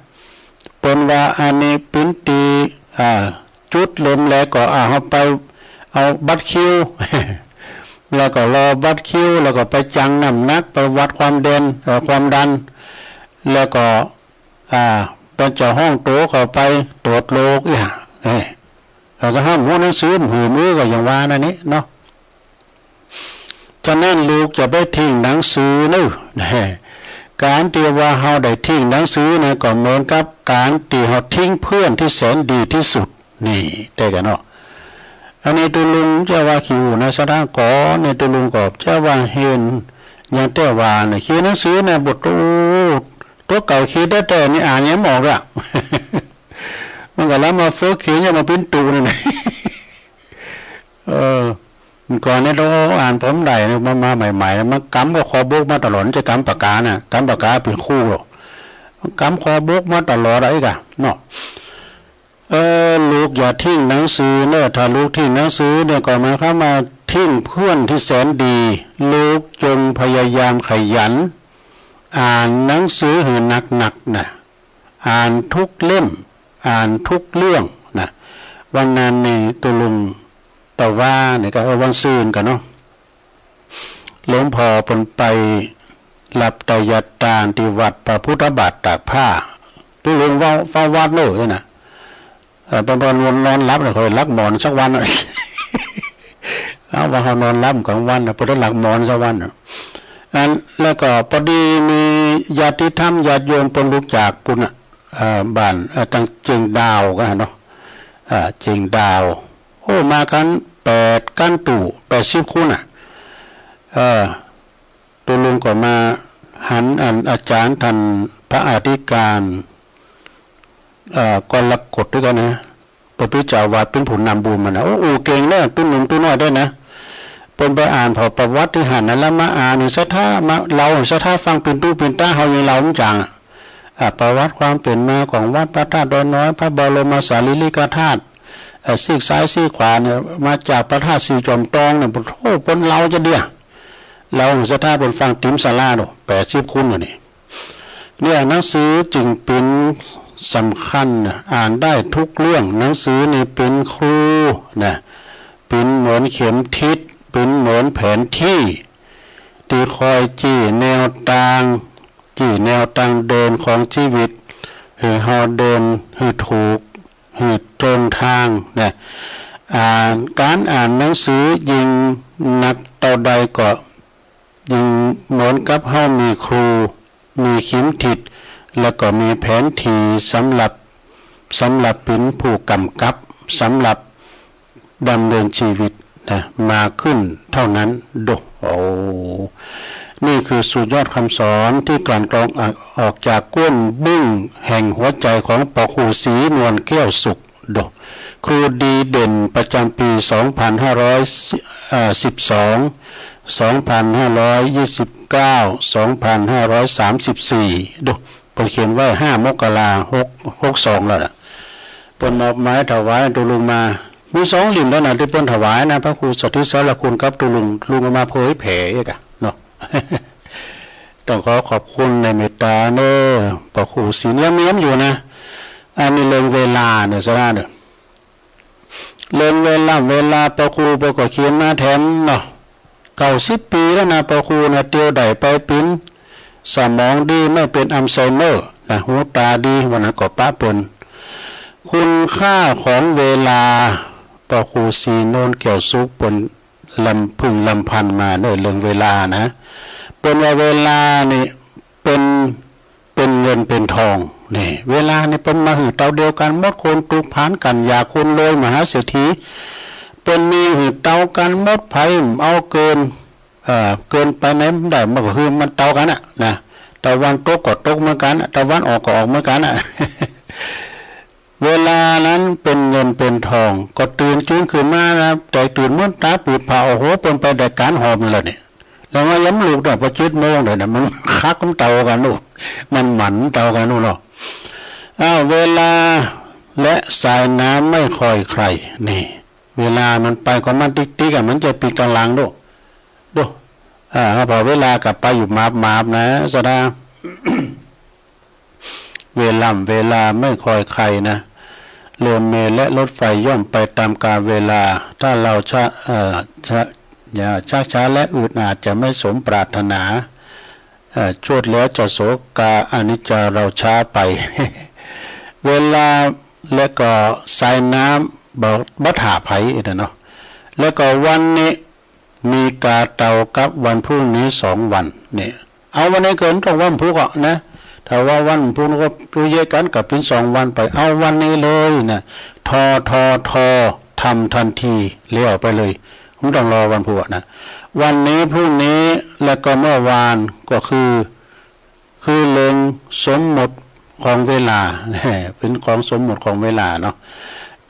เปิ้นว่าอันนี้เป๋นตี้ อ่า จุดเล็มแลก็ อ่า เฮาไปเอาบัตรคิว แล้วก็รอบัตรคิว แล้วก็ไปจังน้ำหนัก ไปวัดความดัน เอ่อ ความดัน แล้วก็ อ่า เปิ้นจะฮ้องโตเข้าไปตรวจโรคอี้ เอ้ย แล้วก็ห้ามฮู้หนังสือหื้อมือ ก็อย่างว่านั่นนี่เนาะ ฉะนั้นลูกจะไปทิ้งหนังสือเน่อ ก๋านตี้ว่าเฮาได้ทิ้งหนังสือนะ ก็เหมือนกับก๋านตี้เฮาทิ้งเพื่อนที่แสนดีที่สุด นี่ แต่ก่ะเนาะ อันนี้ตุ๊ลุงจะว่าขี้อู้นะ ศรัทธา ก่อนนี่ตุ๊ลุงก็จะว่าเห็น อย่างแต่ว่าเนี่ย เขียนหนังสือเนี่ย บทโต ตั๋วเก่าเขียนแต๊ๆ นี่อ่านยังบ่ออกอะ มันก็แล้วมาฝึกเขียนยังมาเป๋นตุ๊นั่น เออ ก่อนเนี่ย โอ้ อ่านบ่ได้เนี่ย มา มาใหม่ๆ มันกำก็คอบกมาตลอด จะกำปากกาน่ะ กำปากกาเป๋นครูหรอก กำคอบกมาตลอดอะ ไอ้กะ เนาะ เออ ลูกอย่าทิ้งหนังสือเน่อ ถ้าลูกทิ้งหนังสือเนี่ย ก็หมายความว่าทิ้งเพื่อนที่แสนดี ลูกจงพยายามขยัน อ่านหนังสือหื้อหนักๆ นะ อ่านทุกเล่ม อ่านทุกเรื่องนะ วันนั้นนี่ตุ๊ลุงตะวาเนี่ยก็ เออ วันซืนก่ะเนาะ หลวงพ่อเปิ้นไปรับไตรยตานตี้วัดพระพุทธบาทตากผ้า ตุ๊ลุงเฝ้า เฝ้าวัดเน่อนะ เอ่อ เปิ้น เปิ้นนอนหลับเนี่ย เปิ้นหลักหมอนสักวันอะ เอาว่าเฮานอนหลับก๋างวันนะ เปิ้นได้หลักหมอนสักวันนะ อัน แล้วก็ปอดีมีญาติธรรมญาติโยมเปิ้นลุกจากปู๊นน่ะ เอ่อ บ้าน เอ่อ ตางเจียงดาวกั๋นเนาะ เอ่อ เจียงดาว โอ้ มากั๋นแปดคันตู้ แปดสิบคนน่ะ เอ่อ ตุ๊ลุงก็มาหันอันอาจ๋ารย์ต้านพระอธิการ เอ่อ กรกฎตวยกั๋นนะ เปิ้นเป๋นเจ้าอาวาส เป๋นผู้นำบุญมานะ โอ้ อู้เก่งเน่อ ตุ๊หนุ่มตุ๊น้อยได้นะ เปิ้นไปอ่านผ่อประวัติตี้หั้นนะ แล้วมาอ่านหื้อศรัทธา มาเล่าหื้อศรัทธาฟัง เป๋นตุ๊เป๋นต๋า เฮายังเล่าบ่จ๋างอะ อ่ะ ประวัติความเป๋นมาของวัดพระธาตุดอยน้อย พระบรมสารีริกธาตุ เอ่อ ซีกซ้ายซีกขวาเนี่ย มาจากพระธาตุสี่จอมตองเนี่ย โอ้โห เปิ้นเล่าจะเดี้ย เล่าหื้อศรัทธาเปิ้นฟังติ๋มศาลาโน่น แปดสิบคนน่ะนี่ เนี่ย หนังสือจึงเป๋นสำคัญนะ อ่านได้ทุกเรื่อง หนังสือนี่เป๋นครูนะ เป๋นเหมือนเข็มทิศ เป๋นเหมือนแผนที่ ตี้คอยจี้แนวตาง จี้แนวตางเดินของจีวิต หื้อเฮาเดินหื้อถูก หื้อตรงตางนะ อ่าน ก๋านอ่านหนังสือยิ่งนักเต้าใดก็ ยิ่งเหมือนกับเฮามีครู มีเข็มทิศ แล้วก็มีแผนที่สำหรับ สำหรับเป๋นผู้ก๋ำกับ สำหรับดำเนินจีวิตนะ มากขึ้นเต้านั้นโด โอ้ นี่คือสุดยอดกำสอนตี้กลั่นกรองออกจากก้นบึ้งแห่งหัวใจ๋ของปอครูศรีนวลแก้วสุข โด ครูดีเด่นประจ๋ำปี๋ สองพันห้าร้อยสิบสอง สองพันห้าร้อยยี่สิบเก้า สองพันห้าร้อยสามสิบสี่ โด เปิ้นเขียนไว้ ห้า มกรา หก หกสอง แล้วล่ะ เปิ้นมอบหมายถวายตุ๊ลุงมา มีสองเล่มเต้านั้นตี้เปิ้นถวายนะ พระครูสถิตสารคุณกับตุ๊ลุง ตุ๊ลุงเอามาเผยแผ่เอกอะเนาะ ต้องขอขอบคุณในเมตตาเน่อ ปอครูศรี ยังมีอยู่นะ อันนี้เรื่องเวลาเนี่ย สาระเนี่ย เรื่องเวลา เวลาปอครูเปิ้นก็เขียนมาแถมเนาะ เก้าสิบปี๋แล้วนะ ปอครูนะ เตียวได้ไปเป๋นสมองดี ไม่เป็นอัลไซเมอร์นะ หูต๋าดี ว่านั้นก็ปะเปิ้น คุณค่าของเวลา ปอครูศรีนวลแก้วสุขเปิ้นลำพึงลำพันมาเน่อเรื่องเวลานะ เปิ้นว่าเวลานี่เป๋น เป๋นเงินเป๋นทอง นี่ เวลานี่เปิ้นมาหื้อเต้าเดียวกั๋นหมด คนตุ๊กข์ผานกั๋นอยาก คนรวยมหาเศรษฐี เปิ้นมีหื้อเต้ากั๋นหมด ใผเอาเกิน เอ่อ เกินไปไหนบ่ได้ มันก็คือมันเต้ากั๋นอะนะ ตะวันตกก็ตกเหมือนกั๋นอะ ตะวันออกก็ออกเหมือนกั๋นอะ เวลานั้นเป๋นเงินเป๋นทอง ก็ตื่นจูนขึ้นมานะ แตกตื่นมืดต๋าปืดผา โอ้โห เปิ้นไปได้ก๋านหอบแล้วนี่ แล้วมาย้ำลุกเนี่ย พอเจ็ดโมงเนี่ยนะ มันคักมันเต้ากั๋นโน่น มันหมั่นเต้ากั๋นโน่นเนาะ อ้าว เวลาและสายน้ำไม่คอยใคร นี่ เวลามันไปของมันติ๊กๆ อะ มันจะปิ๊กก๋างหลังโด โด อ่า พอเวลาก็ไปอยู่หมาบๆ นะ สาระ เวล่ำเวลาไม่คอยใครนะ เรือเมล์และรถไฟย่อมไปตามกาลเวลา ถ้าเราชะ เอ่อ ชะ อย่าชักช้าและอืดอาดจะไม่สมปรารถนา เอ่อ ชวดแล้วจะโศกา อนิจจาเราช้าไป เวลาและก็สายน้ำบ่ บ่ถ่าใผนะเนาะ แล้วก็วันนี้ มีกาเตากับวันพรุ่งนี้สองวัน เนี่ย เอาวันนี้เกินต้องวันพุธอะนะ ถ้าว่าวันพุธก็รู้เยอะกั๋นก็เป๋นสองวันไป เอาวันนี้เลยนะ ทอ ทอ ทอ ทำทันที แล้วไปเลย ไม่ต้องรอวันพุธอะนะ วันนี้ พรุ่งนี้ และก็เมื่อวาน ก็คือ คือเรื่องสมมุติของเวลา เป๋นของสมมุติของเวลาเนาะ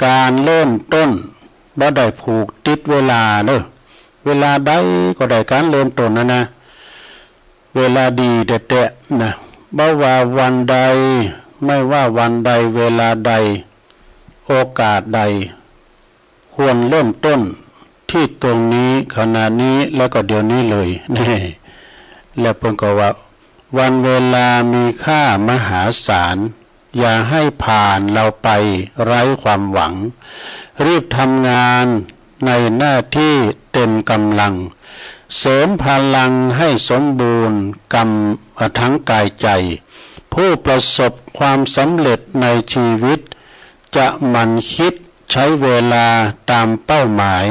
ก๋านเริ่มต้นบ่ได้ผูกติดเวลาเน่อ เวลาใดก็ได้ก๋านเริ่มต้นนะนะ เวลาดีแต๊ๆ นะ บ่ว่าวันใด ไม่ว่าวันใด เวลาใด โอกาสใด ควรเริ่มต้นตี้ตรงนี้ ขณะนี้ แล้วก็เดี๋ยวนี้เลย แน่ แล้วเปิ้นก็ว่า วันเวลามีค่ามหาศาล อย่าให้ผ่านเราไปไร้ความหวัง รีบทำงานในหน้าที่เต็มกำลัง เสริมพลังให้สมบูรณ์กำ ทั้งกายใจ ผู้ประสบความสำเร็จในชีวิต จะหมั่นคิดใช้เวลาตามเป้าหมาย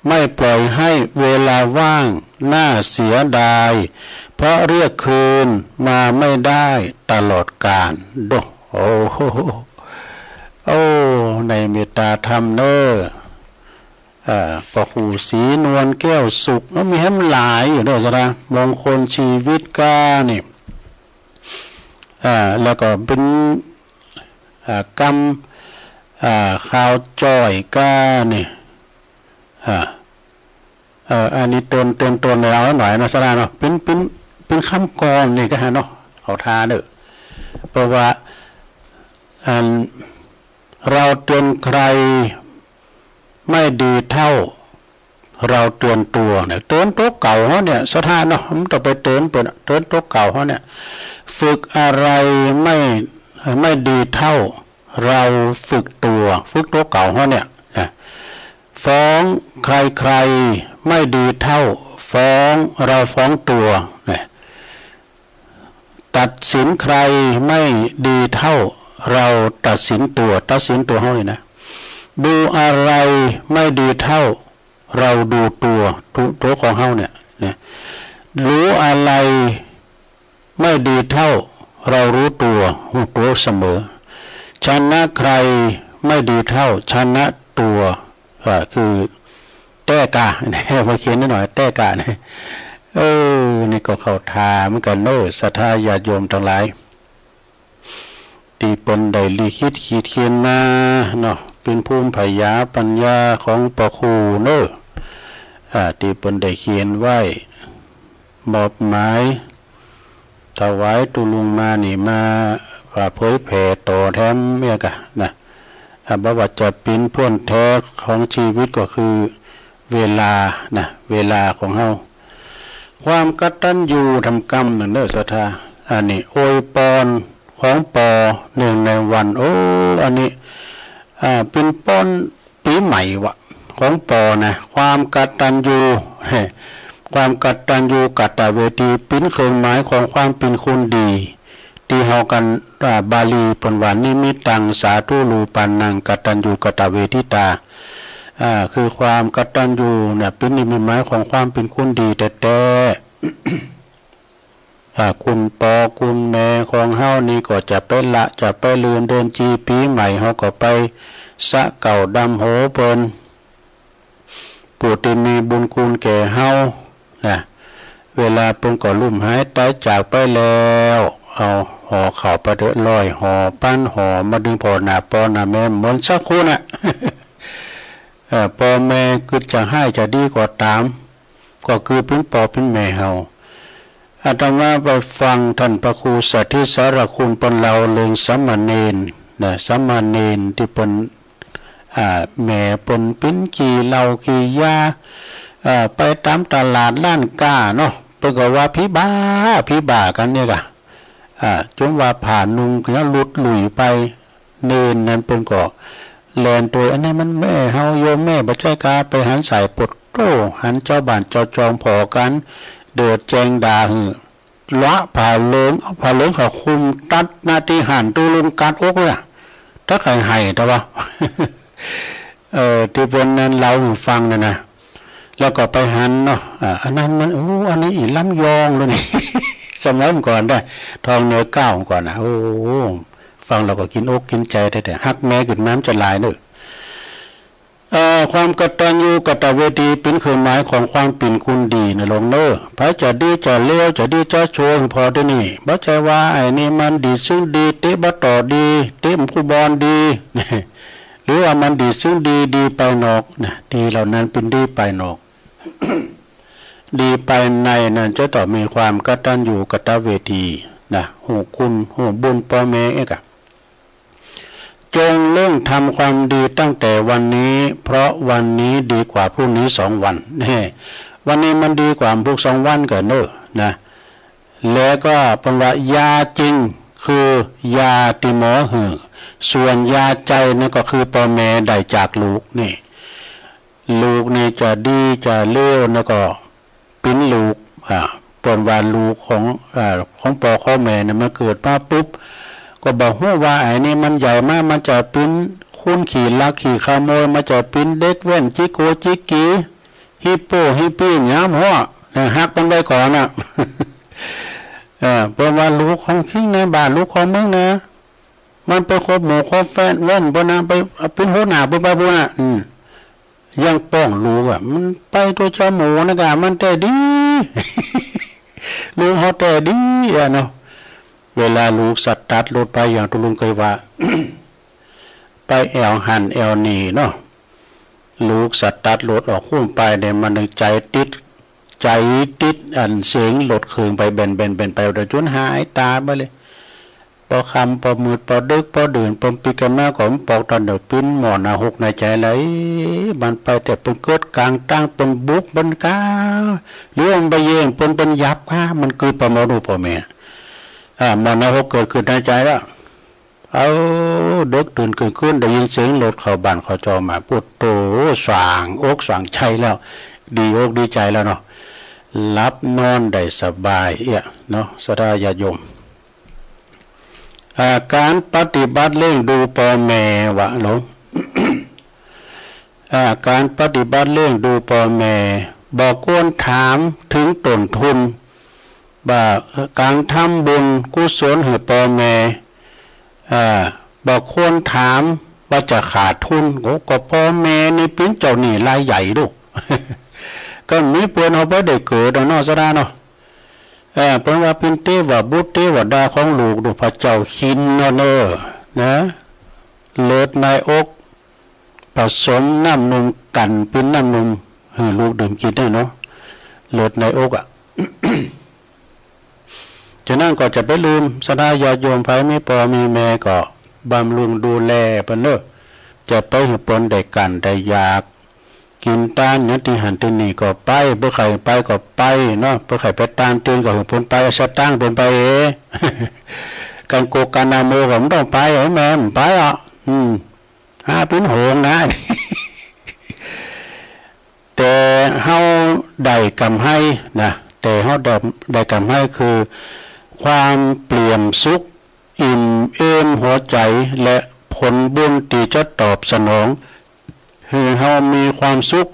ไม่ปล่อยให้เวลาว่างน่าเสียดาย เพราะเรียกคืนมาไม่ได้ตลอดกาล โด โอ้โห โอ้ ในเมตตาธรรมเน่อ อ่า พระครูศรีนวลแก้วสุข แล้วมีแหมหลายอยู่เน่อ สาระมงคลชีวิตก้านี่ อ่า แล้วก็เป๋น อ่า กำ อ่า ข่าวจ้อยก้านี่ อ่า เอ่อ อันนี้เตือน เตือนตนเอาหน่อยเนาะ สาระเนาะ เป๋น เป๋น เป๋นกำกลอนนี่ก้าเนาะ เขาท้าเน่อ เพราะว่า อัน เราเตือนใครไม่ดีเท่าเราเตือนตั๋วเนี่ย เตือนตั๋วเก่าเฮาเนี่ย สาระเนาะ บ่ต้องไปเตือนเปิ้น เตือนตั๋วเก่าเฮาเนี่ย ฝึกอะไรไม่ ไม่ดีเท่าเราฝึกตั๋ว ฝึกตั๋วเก่าเฮาเนี่ยนะ ฟ้องใครๆ ไม่ดีเท่าฟ้องเราฟ้องตั๋วนะ ตัดสินใครไม่ดีเท่าเราตัดสินตั๋ว ตัดสินตั๋วเฮานี่นะ ดูอะไรไม่ดีเท่าเราดูตั๋ว ตั๋ว ตั๋วของเฮาเนี่ยนะ รู้อะไรไม่ดีเท่าเรารู้ตั๋ว ฮู้ตั๋วเสมอ ชนะใครไม่ดีเท่าชนะตั๋ว อ่า คือ แต๊ก้า ว่าเขียนหน่อย แต๊ก้าเนี่ย เออ นี่ก็เข้าท่าเหมือนกั๋นเน่อ ศรัทธาญาติโยมตังหลาย ตี้เปิ้นได้ลิขิตขีดเขียนมาเนาะ เป๋นภูมิปัญญาปัญญาของพระครูเน่อ อ่า ตี้เปิ้นได้เขียนไว้ มอบหมาย ถวายตุ๊ลุงมานี่ มา อ่า เผยแผ่ต่อแถมเนี่ยก้านะ อ่า บ่ว่าจะเป๋นผลแท้ของชีวิตก็คือเวลานะ เวลาของเฮา ความกตัญญูธรรมกำนึ่งเน่อ ศรัทธา อันนี้อวยปอนของปอเนื่องในวัน โอ้ อันนี้ อ่า เป๋นปอนปี๋ใหม่วะ ของปอนะ ความกตัญญู ความกตัญญูกตเวที เป๋นเครื่องหมายของความเป๋นคนดี ตี้เฮากั๋น อ่า บาลีเปิ้นว่า นิมิตตัง สาธุรูปันนัง กตัญญูกตเวทิตา อ่า คือความกตัญญูเนี่ย เป๋นนิมิตหมายของความเป๋นคนดีแต๊ๆ อ่า คุณปอคุณแม่ของเฮานี่ก็จะไปละ จะไปลืม เดือนจีปี๋ใหม่ เฮาก็ไปสะเก้าดำหัวเปิ้น ผู้ตี้มีบุญคุณแก่เฮานะ เวลาเปิ้นก็ลุ่มหายต๋ายจากไปแล้ว เอาห่อข้าวไปเต๊อะ ร้อยห่อ ปันห่อ มาเถิงพ่อหน้าปอหน้าแม่ เหมือนสักคนน่ะ เอ่อ ปอแม่กึ๊ดจะฮ้ายจะดีก็ต๋าม ก็คือเป๋นปอเป๋นแม่เฮา อาตมาไปฟังต้านพระครูสถิตสารคุณเปิ้นเล่าเรื่องสามเณรนะ สามเณรตี้เปิ้น อ่า แม่เปิ้นเป๋นขี้เหล้าขี้ยา อ่า ไปต๋ามตลาดร้านก๊าเนาะ เปิ้นก็ว่าผีบ้า ผีบ้ากั๋นเนี่ยก้า อ่า จ๋นว่าผ้านุ่งก็หลุดลุ่ยไป เณรนั้นเปิ้นก็แล่นตวย อันนี้มันแม่เฮาโยมแม่บ่ใจ้ก๊า ไปหันสายปดโต้ หันจาวบ้านจาวจองผ่อกั๋น เดิดแจงด่าหื้อ ละผ้าเหลือง เอาผ้าเหลืองเข้าคลุม ตัดหน้าตี้หั้น ตุ๊ลุงกัดอกเลยอะ ตั๊กไข่ไห้ แต่ว่า เอ่อ ตี้เปิ้นนั้นเล่าหื้อฟังนั่นนะ แล้วก็ไปหันเนาะ อ่า อันนั้นมัน โอ้ อันนี้อีลำยองเลยนี่ สมัยก่อนได้ ทองเหนือเกล้าก่อนนะ โอ้ ฟังแล้วก็กิ๋นอกกิ๋นใจ๋แต๊ๆ ฮักแม่กึ๊ดมาจะหลายเน่อ เอ่อ ความกตัญญูกตเวทีเป๋นเครื่องหมายของความเป๋นคนดีนะโยมเน่อ ใผจะดีจะเลว จะดีจะชั่ว ปอตี้นี่ บ่ใจ้ว่าไอ้นี่มันดีดซึ่งดี เตะบ่าต่อดี เตะคู่บอลดี หรือว่ามันดีดซึ่งดี ดีภายนอกนะ ดีเหล่านั้นเป๋นดีภายนอก ดีภายในนั้นจะต้องมีความกตัญญูกตเวทีนะ ฮู้คุณฮู้บุญปอแม่เอกอะ จงเริ่มทำความดีตั้งแต่วันนี้ เพราะวันนี้ดีกว่าพรุ่งนี้สองวัน แน่ วันนี้มันดีกว่าพุ้นสองวันก่อเน่อนะ แล้วก็เปิ้นว่ายาจริงคือยาตี้หมอหื้อ ส่วนยาใจ๋นั้นก็คือปอแม่ได้จากลูกนี่ ลูกนี่จะดีจะเลวนั้นก็เป๋นลูก อ่า เปิ้นว่าลูกของ อ่า ของปอของแม่เนี่ย มันเกิดมาปุ๊บ ก็บ่ฮู้ว่าไอ้นี่มันใหญ่มา มันจะเป๋นค คนขี้ลักขี้ขโมย บ่ใจ้เป๋นเด็กแว่น จิโกจิกี ฮิปโป้ฮิปปี้ หยามหัว นะ หักมันไปก่อนน่ะ เออ เปิ้นว่าลูกของคิงนะ บ่าลูกของมึงนะ มันไปคบหมู่คบแฟนแว่นปู้นนะ ไปเป๋นหัวหน้าปู้นไปปู้นน่ะ อืม ยังป้องลูกอะ มันไปโตเจ้าหมู่นะก่า มันแต๊ดี ลูกเฮาแต๊ดีอะเนาะ เวลาลูกสตาร์ทรถไป อย่างตุ๊ลุงเกยว่า ไปแอ่วหั้นแอ่วนี่เนาะ ลูกสตาร์ทรถออก คุ้มไปเนี่ย มันใจ๋ติด ใจ๋ติดอันเสียงรถเคืองไป แบนๆๆ ไป โดยจ๋นหายต๋าไปเลย ปอค่ำปอมืดปอดึกปอดื่น เปิ้นปิ๊กกั๋นมาก็บ่ปอก ต๋อนเดียวปิ้นหม้อหน้าหกในใจ๋เลย มันไปแต๊เปิ้นเกิดก๋างตาง เปิ้นบุกเปิ้นก้า หรือมันไปแย่งเปิ้น เปิ้นหยับก้า มันกึ๊ดไปหมด โอ้ ป้อแม่ อ่า หม้อหน้าหกเกิดขึ้นในใจ๋แล้ว เอ้า เดิกตื่นเกินคืน ได้ยินเสียงรถเข้าบ้านเข้าจองมา ปุ๊ดโธ่ สว่างอกสว่างใจ๋แล้ว ดีอกดีใจ๋แล้วเนาะ หลับนอนได้สบายเอี้ยเนาะ ศรัทธาญาติโยม อ่า ก๋านปฏิบัติเลี้ยงดูป้อแม่วะหลวง อ่า ก๋านปฏิบัติเลี้ยงดูป้อแม่ บ่ควรถามเถิงต้นทุน ว่าก๋านทำบุญกุศลหื้อป้อแม่ อ่า บ่ควรถามว่าจะขาดทุน โอ้ ก็ป้อแม่นี่เป๋นเจ้าหนี้รายใหญ่ลูก ก็มีเปิ้นเฮาบ่ได้เกิดอะเนาะ ศรัทธาเนาะ เออ เปิ้นว่าเป๋นเตวบุตรเตวดาของลูก ดูพระเจ้าคินเนาะเน่อ นะ เลือดในอก ผสมน้ำนมกั๋นเป๋นน้ำนมหื้อลูกดื่มกิ๋นเน่อเนาะ เลือดในอกอะ ฉะนั้นก็จะไปลืม ศรัทธาญาติโยม ใผมีป้อมีแม่ก็บำรุงดูแลเปิ้นเน่อ จะไปหื้อเปิ้นได้กั๋นได้อยาก กิ๋นตานหยังตี้หั้นตี้นี่ก็ไป บ่ใค่ไปก็ไปเนาะ บ่ใค่ไปตานเตียนก็หื้อเปิ้นไป เอาสตางค์เปิ้นไปเอง กั๋นโกกกั๋นนาโมก็บ่ต้องไป เอ้ย แม่บ่ไปอ่ะ อืม หาเป๋นโหงนะ แต่เฮาได้กำไรนะ แต่เฮาได้ ได้กำไรคือความเปี่ยมสุข อิ่มเอมหัวใจ๋ และผลบุญตี้จะตอบสนอง หื้อเฮามีความสุข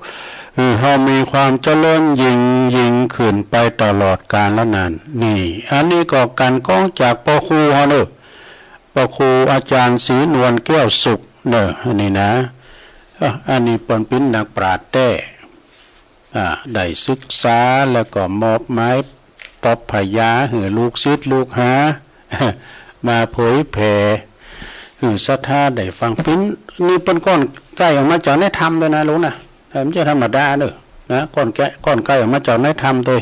หื้อเฮามีความเจริญยิ่งยิ่งขึ้นไปตลอดกาลนาน นี่ อันนี้ก็กลั่นกรองจากป้อครูเฮาเน่อ ป้อครูอาจ๋ารย์ศรีนวลแก้วสุขเน่อ อันนี้นะ อ่ะ อันนี้เปิ้นเป๋นนักปราชญ์แต๊ อ่า ได้ศึกษาแล้วก็มอบหมายปอบพญาหื้อลูกศิษย์ลูกหา มาเผยแผ่หื้อศรัทธาได้ฟัง เป๋น นี่เปิ้นก้อนไก๋ออกมาจากในธรรมตวยนะลูกนะ เออ บ่ใจ้ธรรมดาเน่อ นะ ก้อนแกะ ก้อนไก๋ออกมาจากในธรรมตวย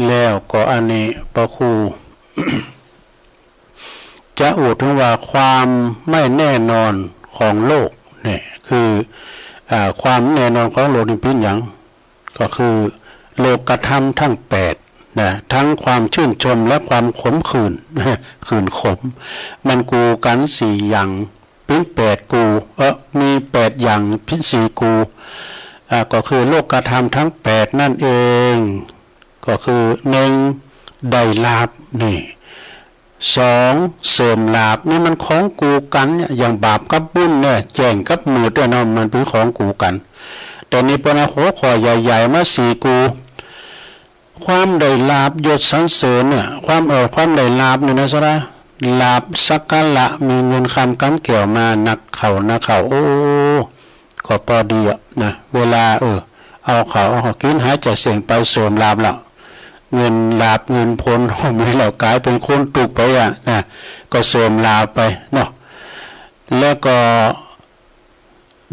แล้วก็อันนี้ป้อครู จะอู้เถิงว่าความไม่แน่นอนของโลกเนี่ย คือ อ่า ความแน่นอนของโลกนี่เป๋นหยัง ก็คือโลกธรรมทั้งแปดนะ ทั้งความชื่นชมและความขมขื่น ขื่นขม มันกู่กั๋นสี่อย่าง เป๋นแปดกู่ เออ มีแปดอย่าง เป๋นสี่กู่ อ่า ก็คือโลกธรรมทั้งแปดนั่นเอง ก็คือ หนึ่ง ได้ลาภ นี่ สอง เสริมลาภ นี่มันของกู่กั๋นเนี่ย อย่างบาปกับบุญเนี่ย แจ้งกับมืดเนี่ยเนาะ มันเป๋นของกู่กั๋น แต่นี่เปิ้นเอาหัวข้อใหญ่ๆ มาสี่กู่ ความได้ลาภยศสรรเสริญเนี่ย ความ เอ่อ ความได้ลาภเนี่ยนะ ศรัทธา ลาภสักการะ มีเงินคำกำแก้วมานักเข้านักเข้า โอ้ ก็ปอดีอะนะ เวลา เออ เอาเข้าเอาของกิ๋นหายใจ๋เสี้ยงไป เสริมลาภแล้ว เงินลาภเงินผลของมันแล้ว ก๋ายเป๋นคนตุ๊กข์ไปอะนะ ก็เสริมลาภไปเนาะ แล้วก็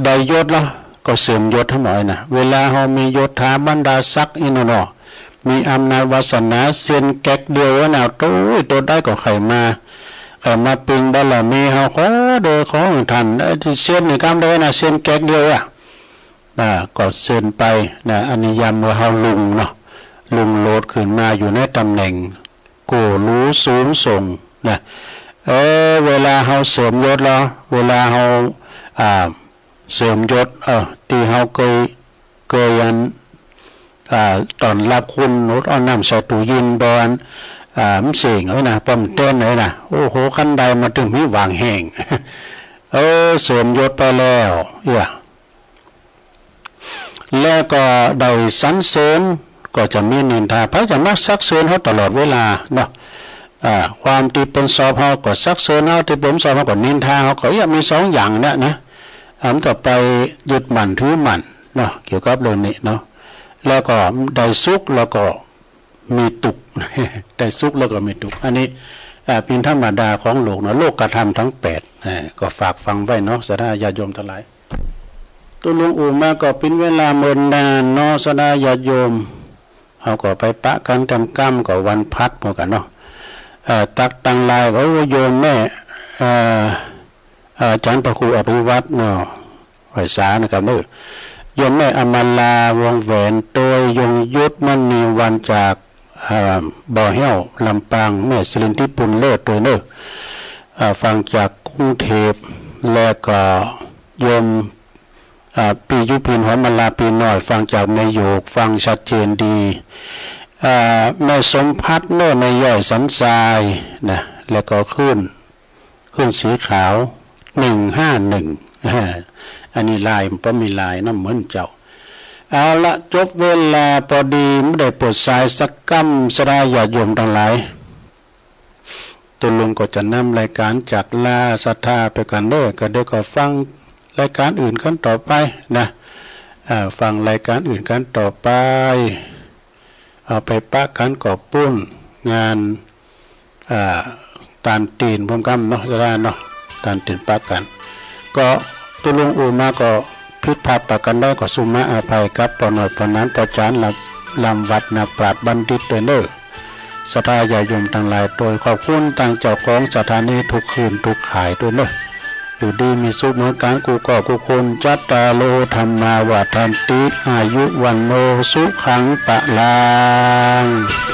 ได้ยศแล้ว ก็เสริมยศหื้อหมอยนะ เวลาเฮามียศถาบรรดาศักดิ์อี้เนาะ มีอำนาจวาสนา เซ็นแก๊กเดียวนะ โต้ย โตได้ก็ใค่มา ใค่มาเปิงบารมีเฮา ขอเด้อ ขอหื้อต้าน เอ้ย ตี้เซ็นนี่กำเด้อนะ เซ็นแก๊กเดียวอะ อ่า ก็เซ็นไปนะ อันนี้ยามเมื่อเฮาลุงเนาะ ลุงโลดขึ้นมาอยู่ในต๋ำแหน่ง โก้หรูสูงส่งนะ เออ เวลาเฮาเสริมยศแล้ว เวลาเฮา อ่า เสริมยศ เออ ตี้เฮาเกย เกยอัน อ่า ต้อนฮับคน โนดเอาน้ำใส่ตู้เย็น บ่อัน อ่า มันเส้งเอ้ยนะ ป้อมเต้นเอ้ยนะ โอ้โห คันใดมาเถิงมีหว่างแห้ง เออ เสริมยศไปแล้ว เอี้ย แล้วก็ได้สรรเสริญ ก็จะมีนินทา ใผจะมาซักเซิญเฮาตลอดเวลาเนาะ อ่า ความตี้เปิ้นชอบเฮาก็ซักเซิญเฮา ตี้เปิ้นบ่ชอบเฮาก็นินทาเฮา ก็เอี้ย มีสองอย่างเนี่ยนะ อ่า มันต้องไปยึดมั่นถือมั่นเนาะ เกี่ยวกับเรื่องนี้เนาะ แล้วก็ได้สุขแล้วก็ มีตุ๊กข์ ได้สุขแล้วก็มีตุ๊กข์ อันนี้ อ่า เป๋นธรรมดาของโลกเนาะ โลกธรรมทั้งแปด อ่า ก็ฝากฟังไว้เนาะ ศรัทธาญาติโยมตังหลาย ตุ๊ลุงอู้มาก็เป๋นเวลาเมินนานเนาะ ศรัทธาญาติโยม เฮาก็ไปปะกั๋นแตมกำก็วันพฤหัสเหมือนกั๋นเนาะ เอ่อ ตั๊กตังไลน์ก็ โอ้ โยมแม่ เอ่อ อาจ๋ารย์พระครูอภิวัฒน์เนาะ ไหว้สานะครับเนาะ โยมแม่อมรา วงแหวน โดยยงยุทธ มณีวรรณ จาก อ่า บ่อแฮ้ว ลำปาง แม่สิรินทิพย์ บุญเลิศ โดยเนาะ อ่า ฟังจากกรุงเทพฯ และก็โยม อ่า ปี้ยุพิน หอมมาลา ปี้น้อย ฟังจากแม่โยก ฟังชัดเจนดี อ่า แม่สมภัทรเนาะ แม่ย้อยสันทรายนะ แล้วก็คลื่น คลื่นสีขาว หนึ่งห้าหนึ่ง อันนี้ไลน์ บ่มีไลน์เนาะ เหมือนเจ้า เอาละ จบเวลาปอดี บ่ได้เปิดสายสักกำ ศรัทธาญาติโยมตังหลาย ตุ๊ลุงก็จะนำรายก๋านจากลาศรัทธาไปกั๋นเนาะ ก็เดี๋ยวก็ฟังรายก๋านอื่นกั๋นต่อไปนะ อ่า ฟังรายก๋านอื่นกั๋นต่อไป เอาไปปะกั๋นก่อปุ้นงาน อ่า ตานตี๋นพร้อมกั๋นเนาะ ศรัทธาเนาะ ตานตี๋นปะกั๋น ก็ตุ๊ลุงอู้มาก็ผิดพลาดประก๋านใดก็สุมาอภัยกับป้อน้อยป้อหนานป้อจ๋ารย์ ลำ ลำวัดนาปราชญ์บัณฑิตด้วยเนาะ ศรัทธาญาติโยมตังหลาย โดยขอบคุณตางเจ้าของสถานีทุกคืนทุกค่ายด้วยเนาะ อยู่ดีมีสุขเหมือนกั๋นกู้ก้อกู้คน จัตตาโร ธัมมา วัฑฒันติ อายุ วัณโณ สุขัง พลัง